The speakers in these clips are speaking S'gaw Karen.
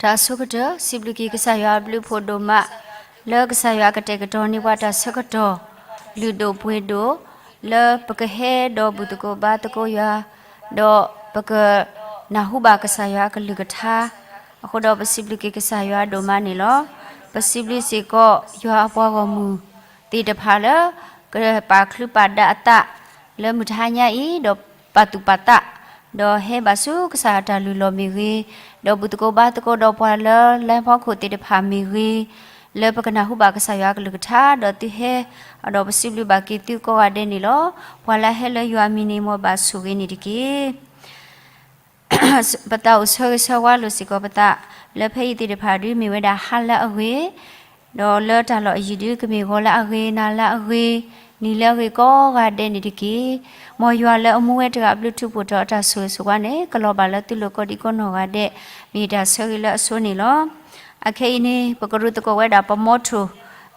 တၢ်အဆိကတၢၢ် စံးဘျုးက့ၤကစၢ်ယွၤအဘျုးအဖှိၣ်ဒိၣ်မး လၢကစၢ်ယွၤကတဲာ်ကတီၤန့ၢ်ပှၤတၢ်ဆၢကတီၢ် လုၢ်ဒိၣ်ပှ့ၤဒိၣ် လၢပကဟဲဒီးဘူၣ်သကိးဘါသကိးယွၤ ဒီးပကနၢ်ဟူဘၣ်ကစၢ်ယွၤအကလုၢ်ကထါ အဃိဒီးပစံးဘျုးက့ၤကစၢ်ယွၤဒိၣ်မးန့ၣ်လီၤ. ပစံးဘျုးစ့ၢ်ကီးယွၤအပှၤဂီၢ်မုၢ်သ့ၣ်တဖၣ်လၢ ကပာ်ချုးပာ်ဒၣ်အသး လၢမုၢ်တဟါညါအံၤ ဒီးပာ်သူၣ်ပာ်သး ဒီးဟဲဘၣ်ဆူကစၢ်အတၢ်လုၢ်လီၢ်မ့ၢ်ဂ့ၤ, ဒီးဘူၣ်သကိးဘါသကိးဒီးပှၤလၢလဲၤဖီခိၣ်သ့ၣ်တဖၣ်မ့ၢ်ဂ့ၤ, လၢပကနၢ်ဟူဘၣ်ကစၢ်ယွၤအကလုၢ်ကထါ ဒီးသုဟဲ ဒီးပစံးဘျုးဘၣ်က့ၤသုကိးဂၤဒဲးန့ၣ်လီၤ. ပှၤလၢဟဲလၢယွၤအမံၤန့ၣ်မ်ဘၣ်ဆိၣ်ဂ့ၤန့ၣ်တက့ၢ်. ပသးအိၣ်ဆၢဂ့ၤဆၢဝါလိာ်စ့ၢ်ကီးပသး လၢဖဲအံၤသ့ၣ်တဖၣ်ဒုးမ့ၢ်ဝဲဒၣ်ဟါလၢအဂ့ၤ, ဒီးလၢတၢ်လီၢ်အယံၤဒုးကမ့ၢ်ဂီၤလၢအဂ့ၤ နၤလၢအဂ့ၤ နံၤလၢအဂ့ၤကိးဂၤဒဲးန့ၣ်တက့ၢ်. မ်ယွၤလၢအမူဝဲတဂၤအဘျုးထူးဖှိၣ်ထီၣ်အတၢ်ဆိၣ်ဂ့ၤဆိၣ်ဝါန့ၣ် ကလီၤဘၣ်လၢသုလိၤကိးဒံကိးနီၢ်ဂၤဒဲး မ့ၢ်တၢ်ဆၢဂ့ၤလၢအဆိန့ၣ်လီၤ. အခဲအံၤန့ၣ် ပကရူၢ်သကိးဝဲဒၣ်ပမီထိၣ်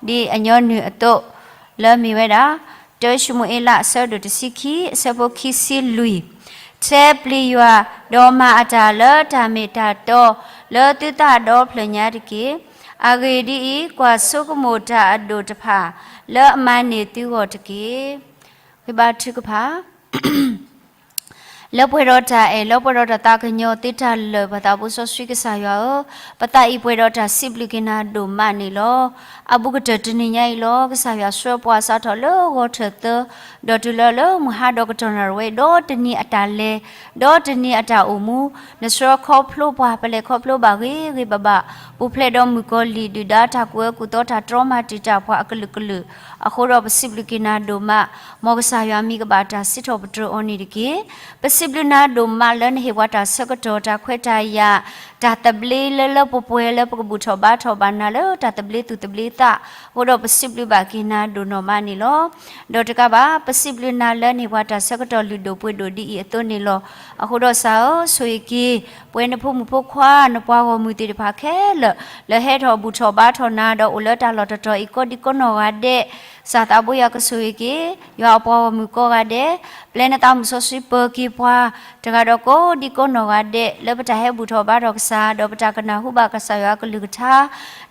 ဒ်အညီနုၢ်အသိး လၢမ့ၢ်ဝဲဒၣ် တၢၡမူၤအ့လး အဆၢဒိၣ်တဆံခံ အဆၢဖိခံဆံလွံၢ်, ထဲပျံၤယွၤ ဒီးမၤအတၢ်လၢတၢ်မ့ၢ်တၢ်တီ လၢသုသးဒီဖျၢၣ်ညါတက့ၢ်. အဂ့ၢ်ဒ်အံၤ, ကွၢ်ဆိကမိၣ်တၢ်အဒိၣ်တဖၣ် လၢအမၤန့ၢ်သုဂီၢ်တက့ၢ်. ဃ့ဘါထုကဖၣ် လၢပှဲၤဒီးတၢ်အဲၣ် လၢပှဲၤဒီးတၢ်သးကညီၤသ့တၢ်လၢာ် ပသးဘိစီဆှံကစၢ်ယွၤဧၢ, ပသးအံၤပှဲၤဒီးတၢ်စံးဘျုးက့ၤနၤဒိၣ်မးန့ၣ်လီၤ. အဘူးကတၢၢ်တနံၤညါအံၤလီၤ. ကစၢ်ယွၤဆှၢပှၤစးထီၣ်လၢဂီၤထၢၣ်သၢ ဒီးတုၤလၢလၢမုၢ်ဟါဒီးကတီၢ်နၣ်ရံၣ်ဝဲ ဒီးတနံၤအတၢ်လဲၤ ဒီးတနံၤအတၢ်အိၣ်မူ နဆှၢခီဖျိပှၤ ပလဲၤခီဖျိဘၣ်ဂ့ၤဂ့ၤဘၣ်ဘၣ် ပူၤဖျဲးဒီးမုၣ်ကီၤလံၢ် ဒုၣ်ဒါတၢ်ကူၣ်အၢကူၣ်သီ တၢ်တြီမၤတံာ်တာ်ပှၤအကလုာ်ကလုာ် အဃိဒီးပစံးဘျုးက့ၤနၤဒိၣ်မး, မ်ကစၢ်ယွၤမံၤကဘၣ်တၢ်စံးထီၣ်ပတြၢၤအီၤန့ၣ်တက့ၢ်. ပစံးဘျုးနၤဒိၣ်မးလၢနဟ့ၣ်ပှၤတၢ်ဆၢကတီၢ် တၢ်ခွဲးတၢ်ယာ် တၢ်သဘျ့လၢလၢပှဲၤပှဲၤလၢပကဘူၣ်ထီၣ်ဘါထီၣ်ဘၣ်နၤလၢတၢ်သဘျ့သူၣ်သဘျ့သး, အဃိဒီးပစံးဘျုးဘၣ်က့ၤနၤဒိၣ်နီၢ်မးန့ၣ်လီၤ. ဒီးတကးဘၣ် ပစံးဘျုးနၤလၢနဟ့ၣ်ပှၤတၢ်ဆၢကတီၢ်လုၢ်ဒိၣ်ပှ့ၤဒိၣ်ဒ်အံၤအသိးန့ၣ်လီၤ. အဃိဒီးကစၢ်ဧၢ, ဆိၣ်ဂ့ၤက့ၤ ပဝဲနဖိမုၣ်ဖိခွါ နပှၤဂီၢ်မုၢ်သ့ၣ်တဖၣ်ခဲလၢာ် လၢဟဲထီၣ်ဘူၣ်ထီၣ်ဘါထီၣ်နၤ ဒီးအိၣ်လၢတၢ်လီၢ်တတီၤအံၤကိးဒံကိးနီၢ်ဂၤဒဲး, ကစၢ်သးဘိယွၤကဆိၣ်ဂ့ၤက့ၤ ယွၤအပှၤဂီၢ်မုၢ်ကိးဂၤဒဲး, ပျဲနသးမုၣ်စီဆှံပၢၤက့ၤပှၤ တဂၤဒီးကိးဒံကိးနီၢ်ဂၤဒဲး လၢပတၢ်ဟဲဘူၣ်ထီၣ်ဘါထီၣ်ကစၢ် ဒီးပတၢ်ကနၢ်ဟူဘၣ်ကစၢ်ယွၤအကလုၢ်ကထါ,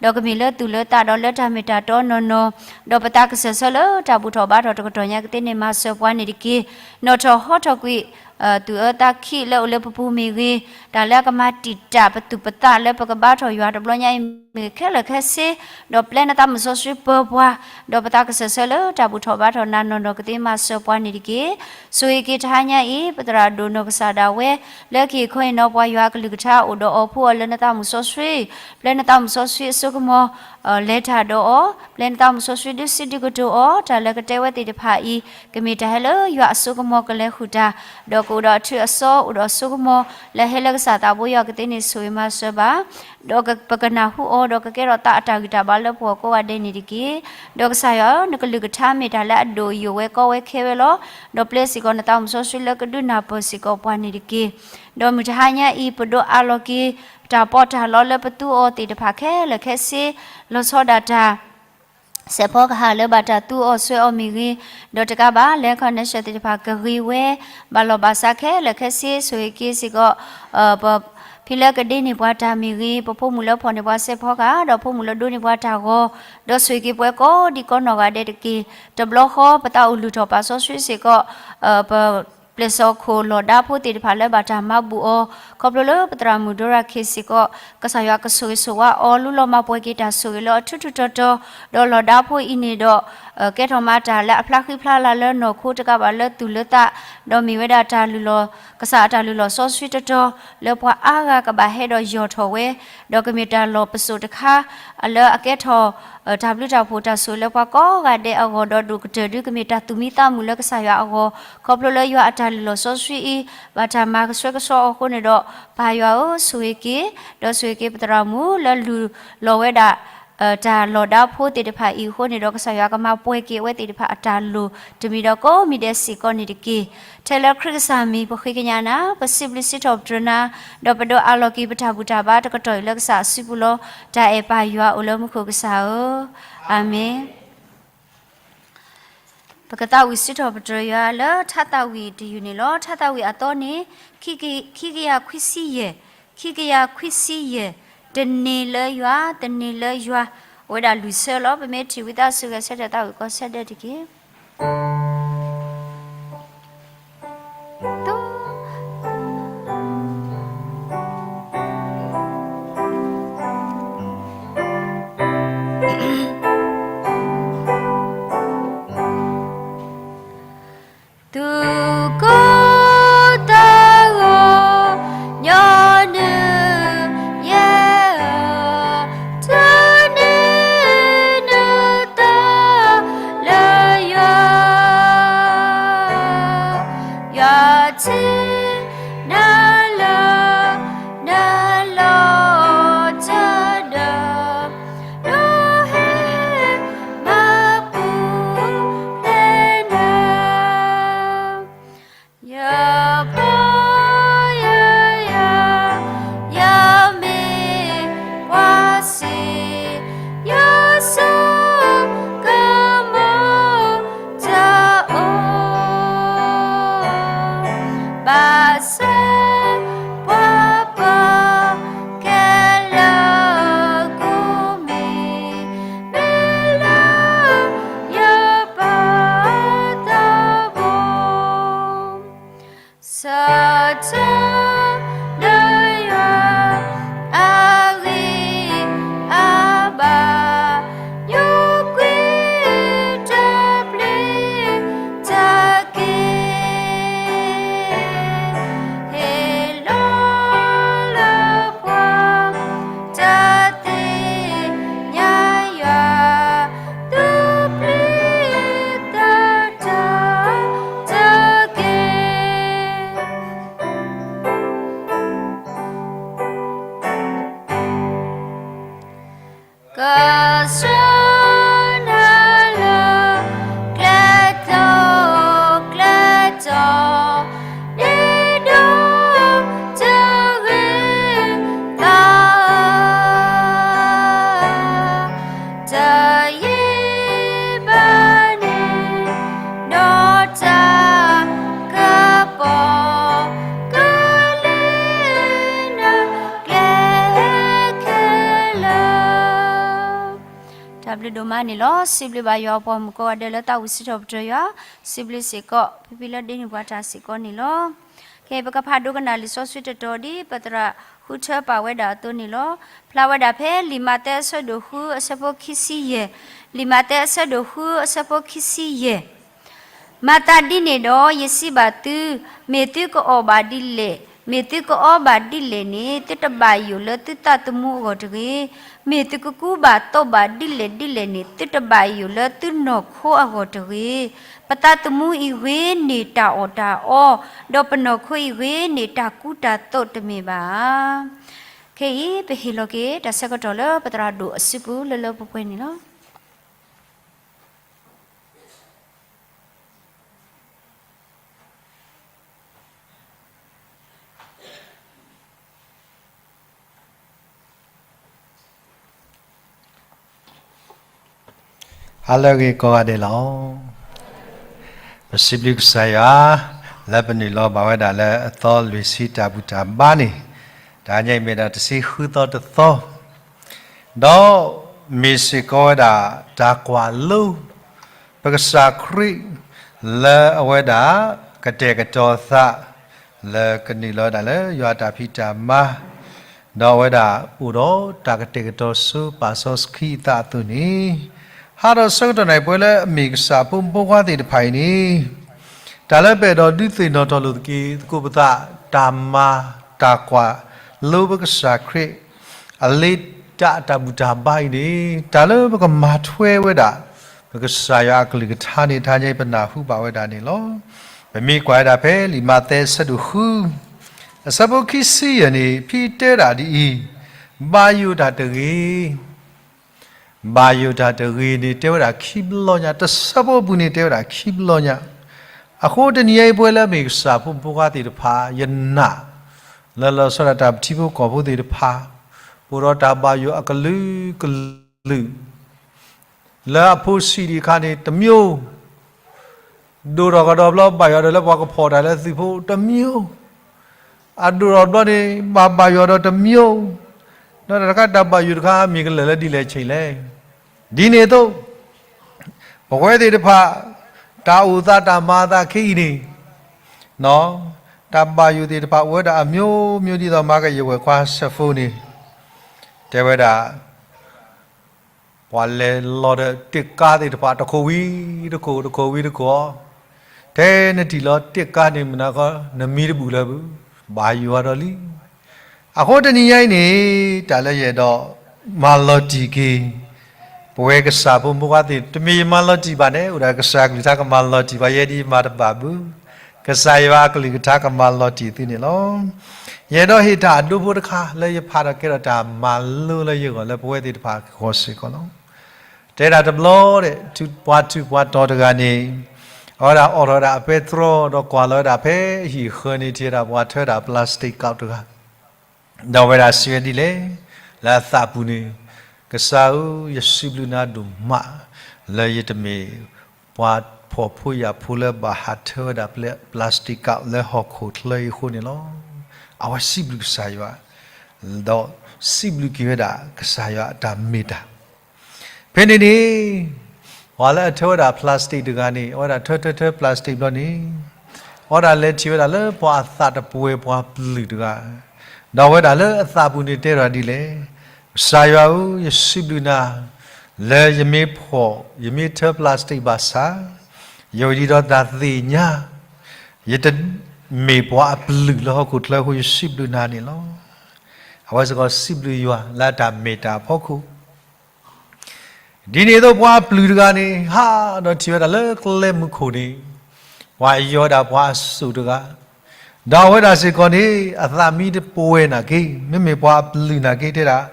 ဒီးကမ့ၢ်လၢသူၣ်လၢသး ဒီးလၢတၢ်မ့ၢ်တၢ်တီနီၢ်နီၢ်, ဒီးပသးကစၢၢ်ဆၢလၢတၢ်ဘူၣ်ထီၣ်ဘါထီၣ်တကတီၢ်ညါကသ့န့ၣ် မၤစၢၤပှၤန့ၣ်တက့ၢ်. နီၣ်ထီၣ်ဟီထီၣ်ကွံာ် သူၣ်အၢသးခံလၢအိၣ်လၢပပူၤမ့ၢ်ဂ့ၤ, တၢ်လၢအကမၤတံာ်တာ်ပသူၣ်ပသးလၢပကဘါထီၣ်ယွၤတဘျီညါအံၤမ့ၢ်ဂ့ၤ ခဲလၢာ်ခဲဆ့, ဒီးပျဲနသးမုၣ်စီဆှံပၢၤပှၤ, ဒီးပသးကစၢၢ်ဆၢလၢတၢ်ဘူၣ်ထီၣ်ဘါထီၣ်နၤနီၢ်နီၢ်ကသ့ မၤစၢၤပှၤန့ၣ်တက့ၢ်. ဆိၣ်ဂ့ၤက့ၤတဟါညါအံၤ ပသရၣ်ဒိၣ်နီၢ်ကစၢ်ဒၣ်ဝဲ လၢကဟ့ၣ်ခီဟ့ၣ်နီၤပှၤယွၤအကလုၢ်ကထါ အိၣ်ဒီးအီၤဖုအီၤလၢနသးမုၣ်စီဆှံ, ပျဲနသးမုၣ်စီဆှံအစိကမီၤ လဲၤတၢ်ဒီးအီၤ, ပျဲနသးမုၣ်စီဆှံဒုးစံးဒုးကတိၤအီၤ, တၢ်လၢကတဲဝဲသ့ၣ်တဖၣ်အံၤ ကမ့ၢ်တၢ်ဟဲလၢယွၤအစိကမီၤကလဲၤဃုာ်တၢ်, ဒီးကအိၣ်ဒီးအထူးအစီ အိၣ်ဒီးအစိကမီၤ လၢဟဲလၢကစၢ်သးဘိယွၤကသ့န့ၣ် ဆိၣ်ဂ့ၤမၤစၢၤဘၣ်, ဒီးပကနၢ်ဟူအီၤ ဒီးကကဲထီၣ်သးအတၢ်ဂံၢ်တၢ်ဘါလၢပဂီၢ်ကိးဂၤဒဲးန့ၣ်တက့ၢ်. ဒီးကစၢ်ယွၤဧၢ, နကလုၢ်ကထါမ့ၢ်တၢ်လၢအဒိၣ်ယိာ်ဝဲကီဝဲခဲဝဲလီၤ. ဒီးပျဲစ့ၢ်ကီးနသးမုၣ်စီဆှံလၢကဒုးနၢ်ပၢၢ်စ့ၢ်ကီးပှၤန့ၣ်တက့ၢ်. ဒီးမုၢ်တဟါညါအံၤ ပဒိးအးလီၤက့ၤ တၢ်ပီးတၢ်လီလၢပသူအီၤသ့ၣ်တဖၣ်ခဲလၢာ်ခဲဆ့, လီၤဆီဒၣ်တၢ် စဲးဖီကဟၣ်လၢဘၣ်တၢ်သူအီၤစွဲအီၤမ့ၢ်ဂ့ၤ, ဒီးတကးဘၣ် လဲၤခီၣ်နဲၣ်ဆၢၣ်သ့ၣ်တဖၣ်ကဂ့ၤဝဲ, ဘၣ်လီၢ်ဘၣ်စးခဲလၢာ်ခဲဆ့ ဆိၣ်ဂ့ၤက့ၤစ့ၢ်ကီး ပ ဖဲလၢကဒ့န့ၢ်ပှၤတၢ်မ့ၢ်ဂ့ၤ, ပဖိမုၣ်လၢဖီၣ်န့ၢ်ပှၤစဲးဖီကဟၣ်, ဒီးဖိမုၣ်လၢဒိးန့ၢ်ပှၤတၢ်ဂီၤ, ဒီးဆိၣ်ဂ့ၤက့ၤပှၤကိးဒံကိးနီၢ်ဂၤဒဲးတက့ၢ်. တဘျီဃီ ပသးအိၣ်လုၢ်ထီၣ်ပာ်စီဆှံစ့ၢ်ကီး ပ ပျဲၢ်စီၣ်ခိၣ်လီၢ်ဒါဖိသ့ၣ်တဖၣ်လၢဘၣ်တၢ်မၤဘူၣ်အီၤ, ခီဖျိလၢပသရၣ်မုၣ်ဒိရၤခ့စ့ၢ်ကီး ကစၢ်ယွၤကဆိၣ်ဂ့ၤဆိၣ်ဝါအီၤ လူလီၤမၤပှဲၤက့ၤတၢ်ဆိၣ်ဂ့ၤလၢအထူးထူးတီၤတီၤ, ဒီးလီၢ်ဒါဖိအံၤန့ၣ်ဒီး ကဲထီၣ်မၤတၢ်လၢအဖျါဃံဖျါလၤလၢနီၢ်ခိတကးဘၣ်လၢသူၣ်လၢသး, ဒီးမ့ၢ်ဝဲဒၣ်တၢ်လုၢ်လီၢ် ကစၢ်အတၢ်လုၢ်လီၢ်စီဆှံတတီၤ လၢပှၤအါဂၤကဘၣ်ဟဲဒီးယီၢ်ထီၣ်ဝဲ, ဒီးကမ့ၢ်တၢ်လီၢ်ပစိာ်တခါ လၢအကဲထီၣ် တၢ်ဘျုးတၢ်ဖှိၣ်တၢ်ဆိၣ်ဂ့ၤလၢပှၤကိးဂၤဒဲးအဂီၢ်, ဒီးဒိၣ်ကတၢၢ်ဒုးကမ့ၢ်တၢ်သူၣ်မံသးမုာ်လၢကစၢ်ယွၤအဂီၢ်, ခီဖျိလၢယွၤအတၢ်လုၢ်လီၢ်စီဆှံအံၤ ဘၣ်တၢ်မၤကဆှဲကဆှီအီၤအဃိန့ၣ်ဒီး, ပၢ်ယွၤဧၢ, ဆိၣ်ဂ့ၤက့ၤ, ဒီးဆိၣ်ဂ့ၤက့ၤပသရၣ်မုၣ်လၢလုၢ်လီၤဝဲဒၣ် တၢ်လီၢ်ဒါဖိသ့ၣ်တဖၣ်အံၤအဃိန့ၣ်ဒီး ကစၢ်ယွၤကမၤပှဲၤက့ၤအဝဲသ့ၣ်တဖၣ်အတၢ်လိၣ် တမံၤဒီးကိးမံၤဒဲးစ့ၢ်ကီးန့ၣ်တက့ၢ်. ထဲလၢခရံာ်ကစၢ်မံၤ ပဃ့ကညးနၤ, ပစံးဘျုးစံးထီၣ်ပတြၢၤနၤ, ဒီးပဒိးအးလီၤက့ၤပတၢ်ဘူၣ်တၢ်ဘါတကတီၢ်အံၤလၢကစၢ်အစုပူၤလီၤ. တၢ်အဲၣ်ပၢ်ယွၤအိၣ်လၢမူခိၣ်ကစၢ်ဧၢ, အၤမ့ၣ်. ပကသးဝံၣ်စံးထီၣ်ပတြၢၤယွၤလၢထါသးဝံၣ်တယုၢ်န့ၣ်လီၤ. ထါသးဝံၣ်အသီန့ၣ် ခံကယၤခွံဆံယဲၢ်, ခံကယၤခွံဆံယဲၢ်, တန့ၢ်လၢယွၤ, တန့ၢ်လၢယွၤ, အဝဲဒၣ်လွံၢ်ဆၢလီၤ. ပမ့ၢ်ထံၣ်ဝံသးစူၤဂဲၤဆၢထၢၣ်သးဝံၣ်ကီၢ်ဆၢဒဲးတက့ၢ်. သုးခိၣ်တၢ်ဂီၤညီနုၢ် ယဲဧၢ, ထူန့ၢ်နသးလၢယွၤ, ယွၤထံၣ်နၤလၢနလီၢ်တဒၢ ဒီးဟ့ၣ်မၤပူၤဖျဲးနၤ, ယပီယယၤ, ယမ့ၢ်ပှၤစံး, ယဆိကမိၣ်တအိၣ်, ဘၣ်ဆၣ်ပှၤပၢၤကဲလၢကိးမံၤ မ့ၢ်လၢယပၢ်သးဘိ, ဆၢထၢၣ်ဒီးယွၤအဂံၢ်အဘါ, ယိၤကွံာ်တပျံၤတက့ၢ်. ဟ့ၣ်လီၤလၢပှၤတၢ်သ့ၣ်ညါယွၤ, သူၣ်ပျံၤသးတၢ်တက့ၢ်. ကဆှၢနၤလၢကျဲကျိၤကျဲတီၤ, ဒ်ဒိၣ်တဂ့ၤသးဧၢ, တယံာ်ဘၣ်န့ၣ် ဒီးတၢ်ကပီၤ ကလံၤနၤကျဲခဲလၢာ်. တၢ်ဘျုးဒိၣ်မးန့ၣ်လီၤ. စံးဘျုးဘၣ်ယွၤအပှၤမုၣ်ကိးဂၤဒဲးလၢသးဝံၣ်စံးထီၣ်ပတြၢၤယွၤ, စံးဘျုးစ့ၢ်ကီး ဖံဖံလၢဒ့န့ၢ်ပှၤတၢ်စ့ၢ်ကီးန့ၣ်လီၤ. ခဲအံၤပကဖးဒိကနၣ်လံာ်စီဆှံတတီၤဒ်ပသရၣ်ဃုထၢပာ်ဝဲဒၣ်အသိးန့ၣ်လီၤ. ဖျါဝဲဒၣ်ဖဲလံာ်မးသဲအဆၢဒိၣ်ဃုအဆၢဖိခံဆံယဲၢ်, လံာ်မးသဲအဆၢဒိၣ်ဃုအဆၢဖိခံဆံယဲၢ် မၤသးဒ်န့ၣ်ဒီး ယစံးဘၣ်သု, မ့ၢ်သုကအီၣ်ဘၣ်ဒ်လဲၣ်, မ့ၢ်သုကအီဘၣ်ဒ်လဲၣ်န့ၣ် သုတဘၣ်ယိၣ်လၢသုသးသမူအဂီၢ်တဂ့ၤ. မ့ၢ်သုကကူဘၣ်သိးဘၣ်ဒ်လဲၣ်ဒ်လဲၣ်န့ၣ် သုတဘၣ်ယိၣ်လၢသုနီၢ်ခိအဂီၢ်တဂ့ၤ. ပသးသမူအံၤဂ့ၤန့ၢ်တၢ်အီၣ်တၢ်အီ, ဒီးပနီၢ်ခိအံၤဂ့ၤန့ၢ်တၢ်ကူတၢ်သိးတမ့ၢ်ဘၣ်ဧါ. ခဲအံၤပဟ့ၣ်လီၤက့ၤတၢ်ဆၢကတီၢ်လၢပသရၣ်ဒိၣ်အစုပူၤလၢလၢပှဲၤပှဲၤန့ၣ်လီၤ. ဟါလၢအဂ့ၤကိးဂၤဒဲးလီၤ. ပစံးဘျုးကစၢ်ယွၤ လၢပနုာ်လီၤဘၣ်ဝဲဒၣ်လၢအသီလွံၢ်ဆံတၢ်ဘူၣ်တၢ်ဘါန့ၣ်, တဟါညါအံၤမ့ၢ်ဒၣ်တဆံဃုသီတသီ, ဒီးမ့ၢ်စ့ၢ်ကီးဝဲဒၣ်တၢ်ကွၢ်လိ ပကစၢ်ခရံာ် လၢအဝဲဒၣ်ကတဲာ်ကတီၤအသး လၢကနုာ်လီၤဝဲဒၣ်လၢယွၤအတၢ်ဖံးတၢ်မၤ, ဒီးအဝဲဒၣ်အိၣ်ဒီးတၢ်ကတဲာ်ကတီၤဆူပၢ်စီဆှံအသးအသိးန့ၣ်, ဟါဒီးဆၢကတီၢ်န့ၣ် ပဝဲလၢအမ့ၢ်ကစၢ်ဖိမုၣ်ဖိခွါသ့ၣ်တဖၣ်အံၤန့ၣ်, တၢ်လၢပအဲၣ်ဒိးဒုးသ့ၣ်နီၣ်ထီၣ်လိာ်သက့ၤသကိးပသး တၢ်မၤတၢ်ကွၢ်လိပကစၢ်ခရံာ် အလ့တၢ်တၢ်ဘူၣ်တၢ်ဘါအံၤန့ၣ် တၢ်လၢပကမၤထွဲဝဲဒၣ် ပကစၢ်ယွၤအကလုၢ်ကထါန့ၣ် တဟါညါအံၤပနၢ်ဟူဘၣ်ဝဲဒၣ်န့ၣ်လီၤ. ပမ့ၢ်ကွၢ်ဝဲဒၣ်ဖဲလံာ်မးသဲအဆၢဒိၣ်ဃု အဆၢဖိခံဆံယဲၢ်န့ၣ် ဖဲတဲဒၣ်ဒ်အံၤ, ဘၣ်ယိၣ်တၢ်တဂ့ၤ ဘၣ်ယိၣ်တၢ်တဂ့ၤန့ၣ် တဲဝဲဒၣ်ခံဘျီညါ, တဆၢဖိပူၤန့ၣ် တဲဝဲဒၣ်ခံဘျီညါ. အဃိတနံၤအံၤ ပဝဲလၢအမ့ၢ်ကစၢ်ဖိမုၣ်ဖိခွါသ့ၣ်တဖၣ် ယနာ် လၢလီၤဆီဒၣ်တၢ်ပထံဖိကီၢ်ဖိသ့ၣ်တဖၣ် ပအိၣ်ဒီးတၢ်ဘၣ်ယိၣ်အကလုာ်ကလုာ် လၢအဖိဆံးဒံးအခါန့ၣ် တစ်မျိုး, ဒိၣ်ထီၣ်ကဒီးဘျီ ဘၣ်ယိၣ်ဒီးလၢပှၤကဖီၣ်တၢ်လၢသုးဖိ တစ်မျိုး, အဒိၣ်ထီၣ်ဘျီန့ၣ် ဘၣ်ဘၣ်ယိၣ်ဒီး တစ်မျိုး, ဒီးတၢ်တခါတၢ်ဘၣ်ယိၣ်တခါမ့ၢ်ကလၢာ်လၢဒ်လဲၣ်ဆံးလဲၣ်. ဒ်န့ၣ်အသိး ပဝဲသ့ၣ်တဖၣ် တၢ်အိၣ်သးတၢ်မၤအသးခဲအံၤန့ၣ် တၢ်ဘၣ်ယိၣ်သ့ၣ်တဖၣ်အိၣ်ဝဲဒၣ်အမျိုးမျိုး ဒ်သိးမၤကယဲၢ်ဝဲၢ်ခွါစဲးဖိန့ၣ် တဲဝဲဒၣ် ပှၤလဲၤလီၤဒီးတ့ၢ်ကါသ့ၣ်တဖၣ် တခိၣ်ဝံၤတခိၣ် တခိၣ်ဝံၤတခိၣ်အီၤ, ထဲနထံၣ်လီၤတ့ၢ်ကါန့ၣ် မနၤဃီ နမံတဘူၣ်လၢၤဘၣ်, ဘၣ်ယိၣ်အါဒီးလံ. အဃိတနံၤညါအံၤန့ၣ် တၢ်လၢယအဲၣ်ဒိးမၤလီၤတံၢ်က့ၤ ပဝဲကစၢ်ဖိမုၣ်ဖိခွါသ့ၣ် တမ့ၢ်ယမၤလီၤတံၢ်ဘၣ်န့ၣ် အိၣ်ဒၣ်ကစၢ်အကလုၢ်ကထါကမၤလီၤတံၢ်ဘၣ် ယဲဒ်ယမၤတဘၣ်ဘၣ်. ကစၢ်ယွၤအကလုၢ်ကထါကမၤလီၤတံၢ်သုန့ၣ်လီၤ. ယအဲၣ်ဒိးဟ့ၣ်တၢ်အဒိဖိတခါလၢယဖးဒီးကဲထီၣ်တၢ်မၤလိလၢယဂီၢ်လၢပဝဲသ့ၣ်တဖၣ်အဂီၢ်စ့ၢ်ကီးလီၤ. တဲဒၣ်တဘျီဒီး ပှၤထူးပှၤတီၤတဂၤန့ၣ် အဝဲဒၣ်အိးထီၣ်ဝဲဒၣ်အပဲတြီဒီးကွၢ်လီၤဝဲဒၣ်ဖဲအဟံၣ်အဃၢၤန့ၣ် ထံၣ်ဝဲဒၣ်ပှၤထၢဝဲဒၣ် plastic cup တဂၤ ဒီးအဝဲဒၣ်စံးဝဲဒ်လဲၣ်, လၢအသးပူၤန့ၣ်, ကစၢ်ဧၢ, ယစံးဘျုးနၤဒိၣ်မး လၢယတမ့ၢ်ပှၤဖှီၣ်ဖိယာ်ဖိလၢဘၣ်ဟးထၢဝဲဒၣ် plastic cup လၢဟီၣ်ခိၣ်ချၢအံၤအဃိန့ၣ်လီၤ. အဝဲစံးဘျုးကစၢ်ယွၤ, ဒီးစံးဘျုးက့ၤဝဲဒၣ်ကစၢ်ယွၤအတၢ်မ့ၢ်တၢ် ဖဲန့ၣ်န့ၣ် ပှၤလၢအထၢဝဲဒၣ် plastic တဂၤန့ၣ် အဝဲဒၣ်ထၢထၢထၢ plastic ဘျီန့ၣ် အဝဲဒၣ်လဲၤထံၣ်ဝဲဒၣ်လၢပှၤအသးတပှဲၤပှၤပျုၢ်တဂၤ, ဒီးအဝဲဒၣ်လၢအသးပူၤန့ၣ်တဲထီၣ်ဒ်လဲၣ်, ကစၢ်ယွၤဧၢ, ယစံးဘျုးနၤ လၢယမ့ၢ်ဖှီၣ် ယမ့ၢ်ထၢ plastic ဘၣ်ဆၣ်, ယအိၣ်ဒံးဒီးတၢ်သ့ၣ်ညါ, ယတမ့ၢ်ပှၤအပျုၢ်လၢဟီၣ်ခိၣ်ချၢအဃိ ယစံးဘျုးနၤန့ၣ်လီၤ. အဝဲစ့ၢ်ကီးစံးဘျုးယွၤလၢအတၢ်မ့ၢ်တၢ်အဖီခိၣ် ဒ်န့ၣ်အသိးပှၤအပျုၢ်တဂၤန့ၣ် ဟးဒီးထံၣ်ဝဲဒၣ်လၢကျဲမုၢ်ခိၣ်န့ၣ် ပှၤယီၤဝဲဒၣ်ပှၤအစိၣ်တဂၤ, ဒီးအဝဲဒၣ်စ့ၢ်ကီးန့ၣ် အသးမံတပှဲၤနာ်က့ မ့မ့ၢ်ပှၤအပျုၢ်နာ်က့တဲဒၣ်,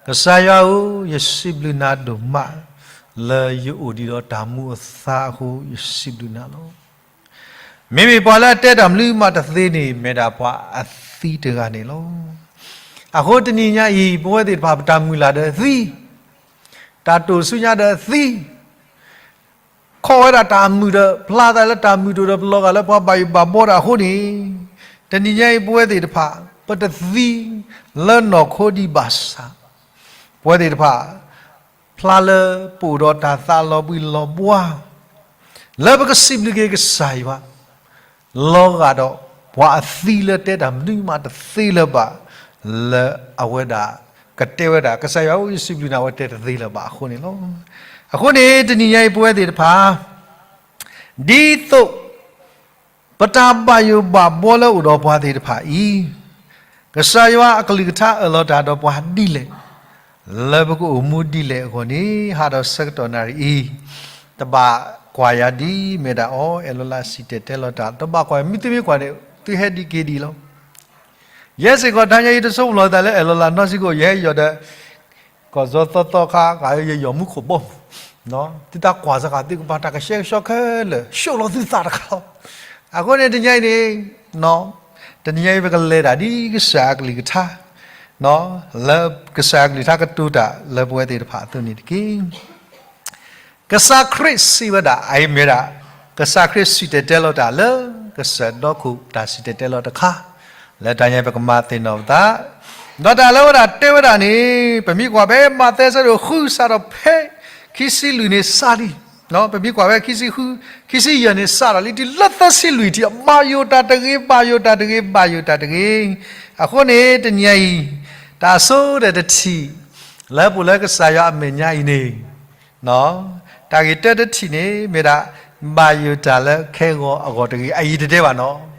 ကစၢ်ယွၤဧၢ, ယစံးဘျုးနၤဒိၣ်မး လၢယအိၣ်ဒံးဒီးတၢ်မူအသါအဃိ ယစံးဘျုးနၤလီၤ. မ့မ့ၢ်ပှၤလၢအတဲတၢ်မနုၤမးတသ့န့ၣ် မ့ၢ်ဒၣ်ပှၤအသံတဂၤန့ၣ်လီၤ. အဃိတနံၤညါအံၤ ပဝဲသ့ၣ်တဖၣ်ပတၢ်မုၢ်လၢ်ဒီးသံ, တၢ်တိာ်ဆူညါဒီးသံ, ခီၣ်ဝဲဒၣ်တၢ်မုာ်ဒီး ဖျါသးလၢတၢ်မုာ်တအိၣ်ဒီးပလီၤဂာ်လၢပှၤဘၣ်ယိၣ်ဘၣ်ဘှီဒၣ်အဃိန့ၣ်, တနံၤညါအံၤပဝဲသ့ၣ်တဖၣ် ပတသံလၢနီၢ်ခိဒံးဘၣ်ဆၣ်, ပဝဲသ့ၣ်တဖၣ် ဖျါလၢပအိၣ်ဒီးတၢ်သးလီၤဘှံးလီၤဘှါ လၢပကစံးဘျုးက့ၤကစၢ်ယွၤ လီၤဂာ်ဒီးပှၤအသံလၢတဲတၢ်မနုၤမးတသ့လၢၤဘၣ် လၢအဝဲဒၣ်ကတဲဝဲဒၣ် ကစၢ်ယွၤဧၢ ယစံးဘျုးနၤ အဝဲတဲတသ့လၢၤဘၣ်အဃိန့ၣ်လီၤ. အဃိန့ၣ် တနံၤညါအံၤပဝဲသ့ၣ်တဖၣ် ဒ်သိး ပတၢ်ဘၣ်ယိၣ်ဘၣ်ဘှီလၢအိၣ်ဒီးပှၤသ့ၣ်တဖၣ်အံၤ, ကစၢ်ယွၤအကလုၢ်ကထါအၢၣ်လီၤတၢ်ဒီးပှၤဒ်လဲၣ်, လၢပကအိၣ်မူဒ်လဲၣ်အဂီၢ်န့ၣ် ဟးဒီးဆၢကတီၢ်နၣ်ရံၣ်အံၤ, တဘၣ်ကွၢ်ယၤဒ်မ့ၢ်ဒၣ်အီၤ အဲၣ်လီၤလၢစံၣ်တဲၤတဲလီၤတၢ် တဘၣ်ကွၢ် မ့ၢ်သုမ့ၢ်ကွၢ်န့ၣ် သုဟဲဒံးက့ၤဒံးလီၤ. ယဲစ့ၢ်ကီးတနံၤညါအံၤ တဆိကမိၣ်လီၤသးလၢအဲၣ်လီၤလၢနီၢ်စံကိၣ် ယဟဲယီၤဒီး ကီၢ်စီသီသီခါ ကယီၤမူခိၣ်ဘီမုၢ်, သုတၢ်ကွၢ်စ့ၢ်ကီး သုကဘၣ်တၢ်ကဆှဲကဆှီခဲလၢာ် ဆိၣ်လီၤသုသးတခါလီၤ. အဃိန့ၣ် တနံၤညါအံၤန့ၣ် တနံၤညါအံၤ ပကလဲၤတၢ်ဒ်ကစၢ်အကလုၢ်ကထါ လၢကစၢ်အကလုၢ်ကထါကတိၤတၢ်လၢပဝဲသ့ၣ်တဖၣ်အသိးန့ၣ်တက့ၢ်. ကစၢ်ခရံာ်စံးဝဲဒၣ် အအံၤမ့ၢ်ဒၣ် ကစၢ်ခရံာ်စံၣ်တဲၤတဲလီၤတၢ်လၢ ကစၢ်ဒီခိၣ်တၢ်စံၣ်တဲၤတဲလီၤတခါ လၢတၢ်ညါပကမၤသ့ၣ်နီၣ်ပသး ဒီးတၢ်လၢဝဲဒၣ်တဲဝဲဒၣ်န့ၣ် ပမ့ၢ်ကွၢ်ဖဲမးသဲအဆၢဒိၣ်ဃုစးထီၣ်ဖဲ ခံဆံလွံၢ်န့ၣ်စးလံ. ပမ့ၢ်ကွၢ်ဖဲ ခံဆံယဲၢ်န့ၣ်စးထီၣ်လံ တုၤလၢသၢဆံလွံၢ်ထံၣ် ဘၣ်ယိၣ်တၢ်တဂ့ၤ ဘၣ်ယိၣ်တၢ်တဂ့ၤ ဘၣ်ယိၣ်တၢ်တဂ့ၤ. အဃိန့ၣ် တနံၤညါအံၤ တၢ်အဆိကတၢၢ်တထံၣ် လၢပှၤလၢကစၢ်ယွၤအမဲာ်ညါအံၤန့ၣ် တၢ်ဂ့ၢ်တၢတထံၣ်န့ၣ် မ့ၢ်ဒၣ် ဘၣ်ယိၣ်တၢ်လၢခဲဂီၤအဂီၢ်တဂ့ၤ အအံၤတတဲဘၣ်နီၤ.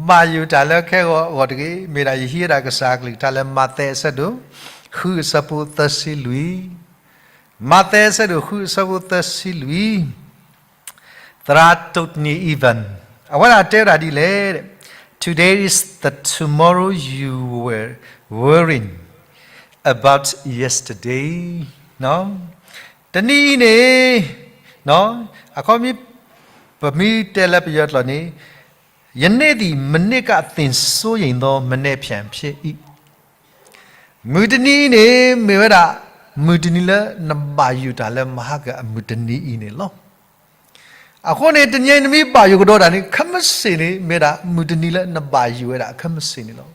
ဘၣ်ယိၣ်တၢ်လၢခဲဂီၤအဂီၢ်တဂ့ၤ မ့ၢ်ဒၣ်ယဟံးဝဲဒၣ်ကစၢ်အကလုၢ်ကထါလၢမးသဲအဆၢဒိၣ် ဃုအဆၢဖိသၢဆံလွံၢ်, မးသဲအဆၢဒိၣ်ဃုအဆၢဖိသၢဆံလွံၢ် သရၣ် Tony Evans အဝဲဒၣ်တဲဝဲဒၣ်ဒ်လဲၣ်, Today is the tomorrow you were worrying about yesterday. တနံၤအံၤန့ၣ် အခီပညီ ပမ့ၢ်တဲလၢပယီၤကျိာ်န့ၣ် ယနေ့သည် မနှစ်က သင်စိုးရိမ်သော မနက်ဖြန်ဖြစ်၏. မုၢ်တနံၤအံၤန့ၣ် မ့ၢ်ဝဲဒၣ် မုၢ်တနံၤလၢနဘၣ်ယိၣ်တၢ်လၢမဟါကမုၢ်တနံၤအံၤန့ၣ်လီၤ. အဃိန့ၣ် တနံၤအံၤနမ့ၢ်ဘၣ်ယိၣ်ကဒီးတၢ်န့ၣ် ခဲမုၢ်ဆ့ၣ်န့ၣ် မ့ၢ်ဒၣ်မုၢ်တနံၤလၢနဘၣ်ယိၣ်ဝဲဒၣ်ခဲမုၢ်ဆ့ၣ်န့ၣ်လီၤ.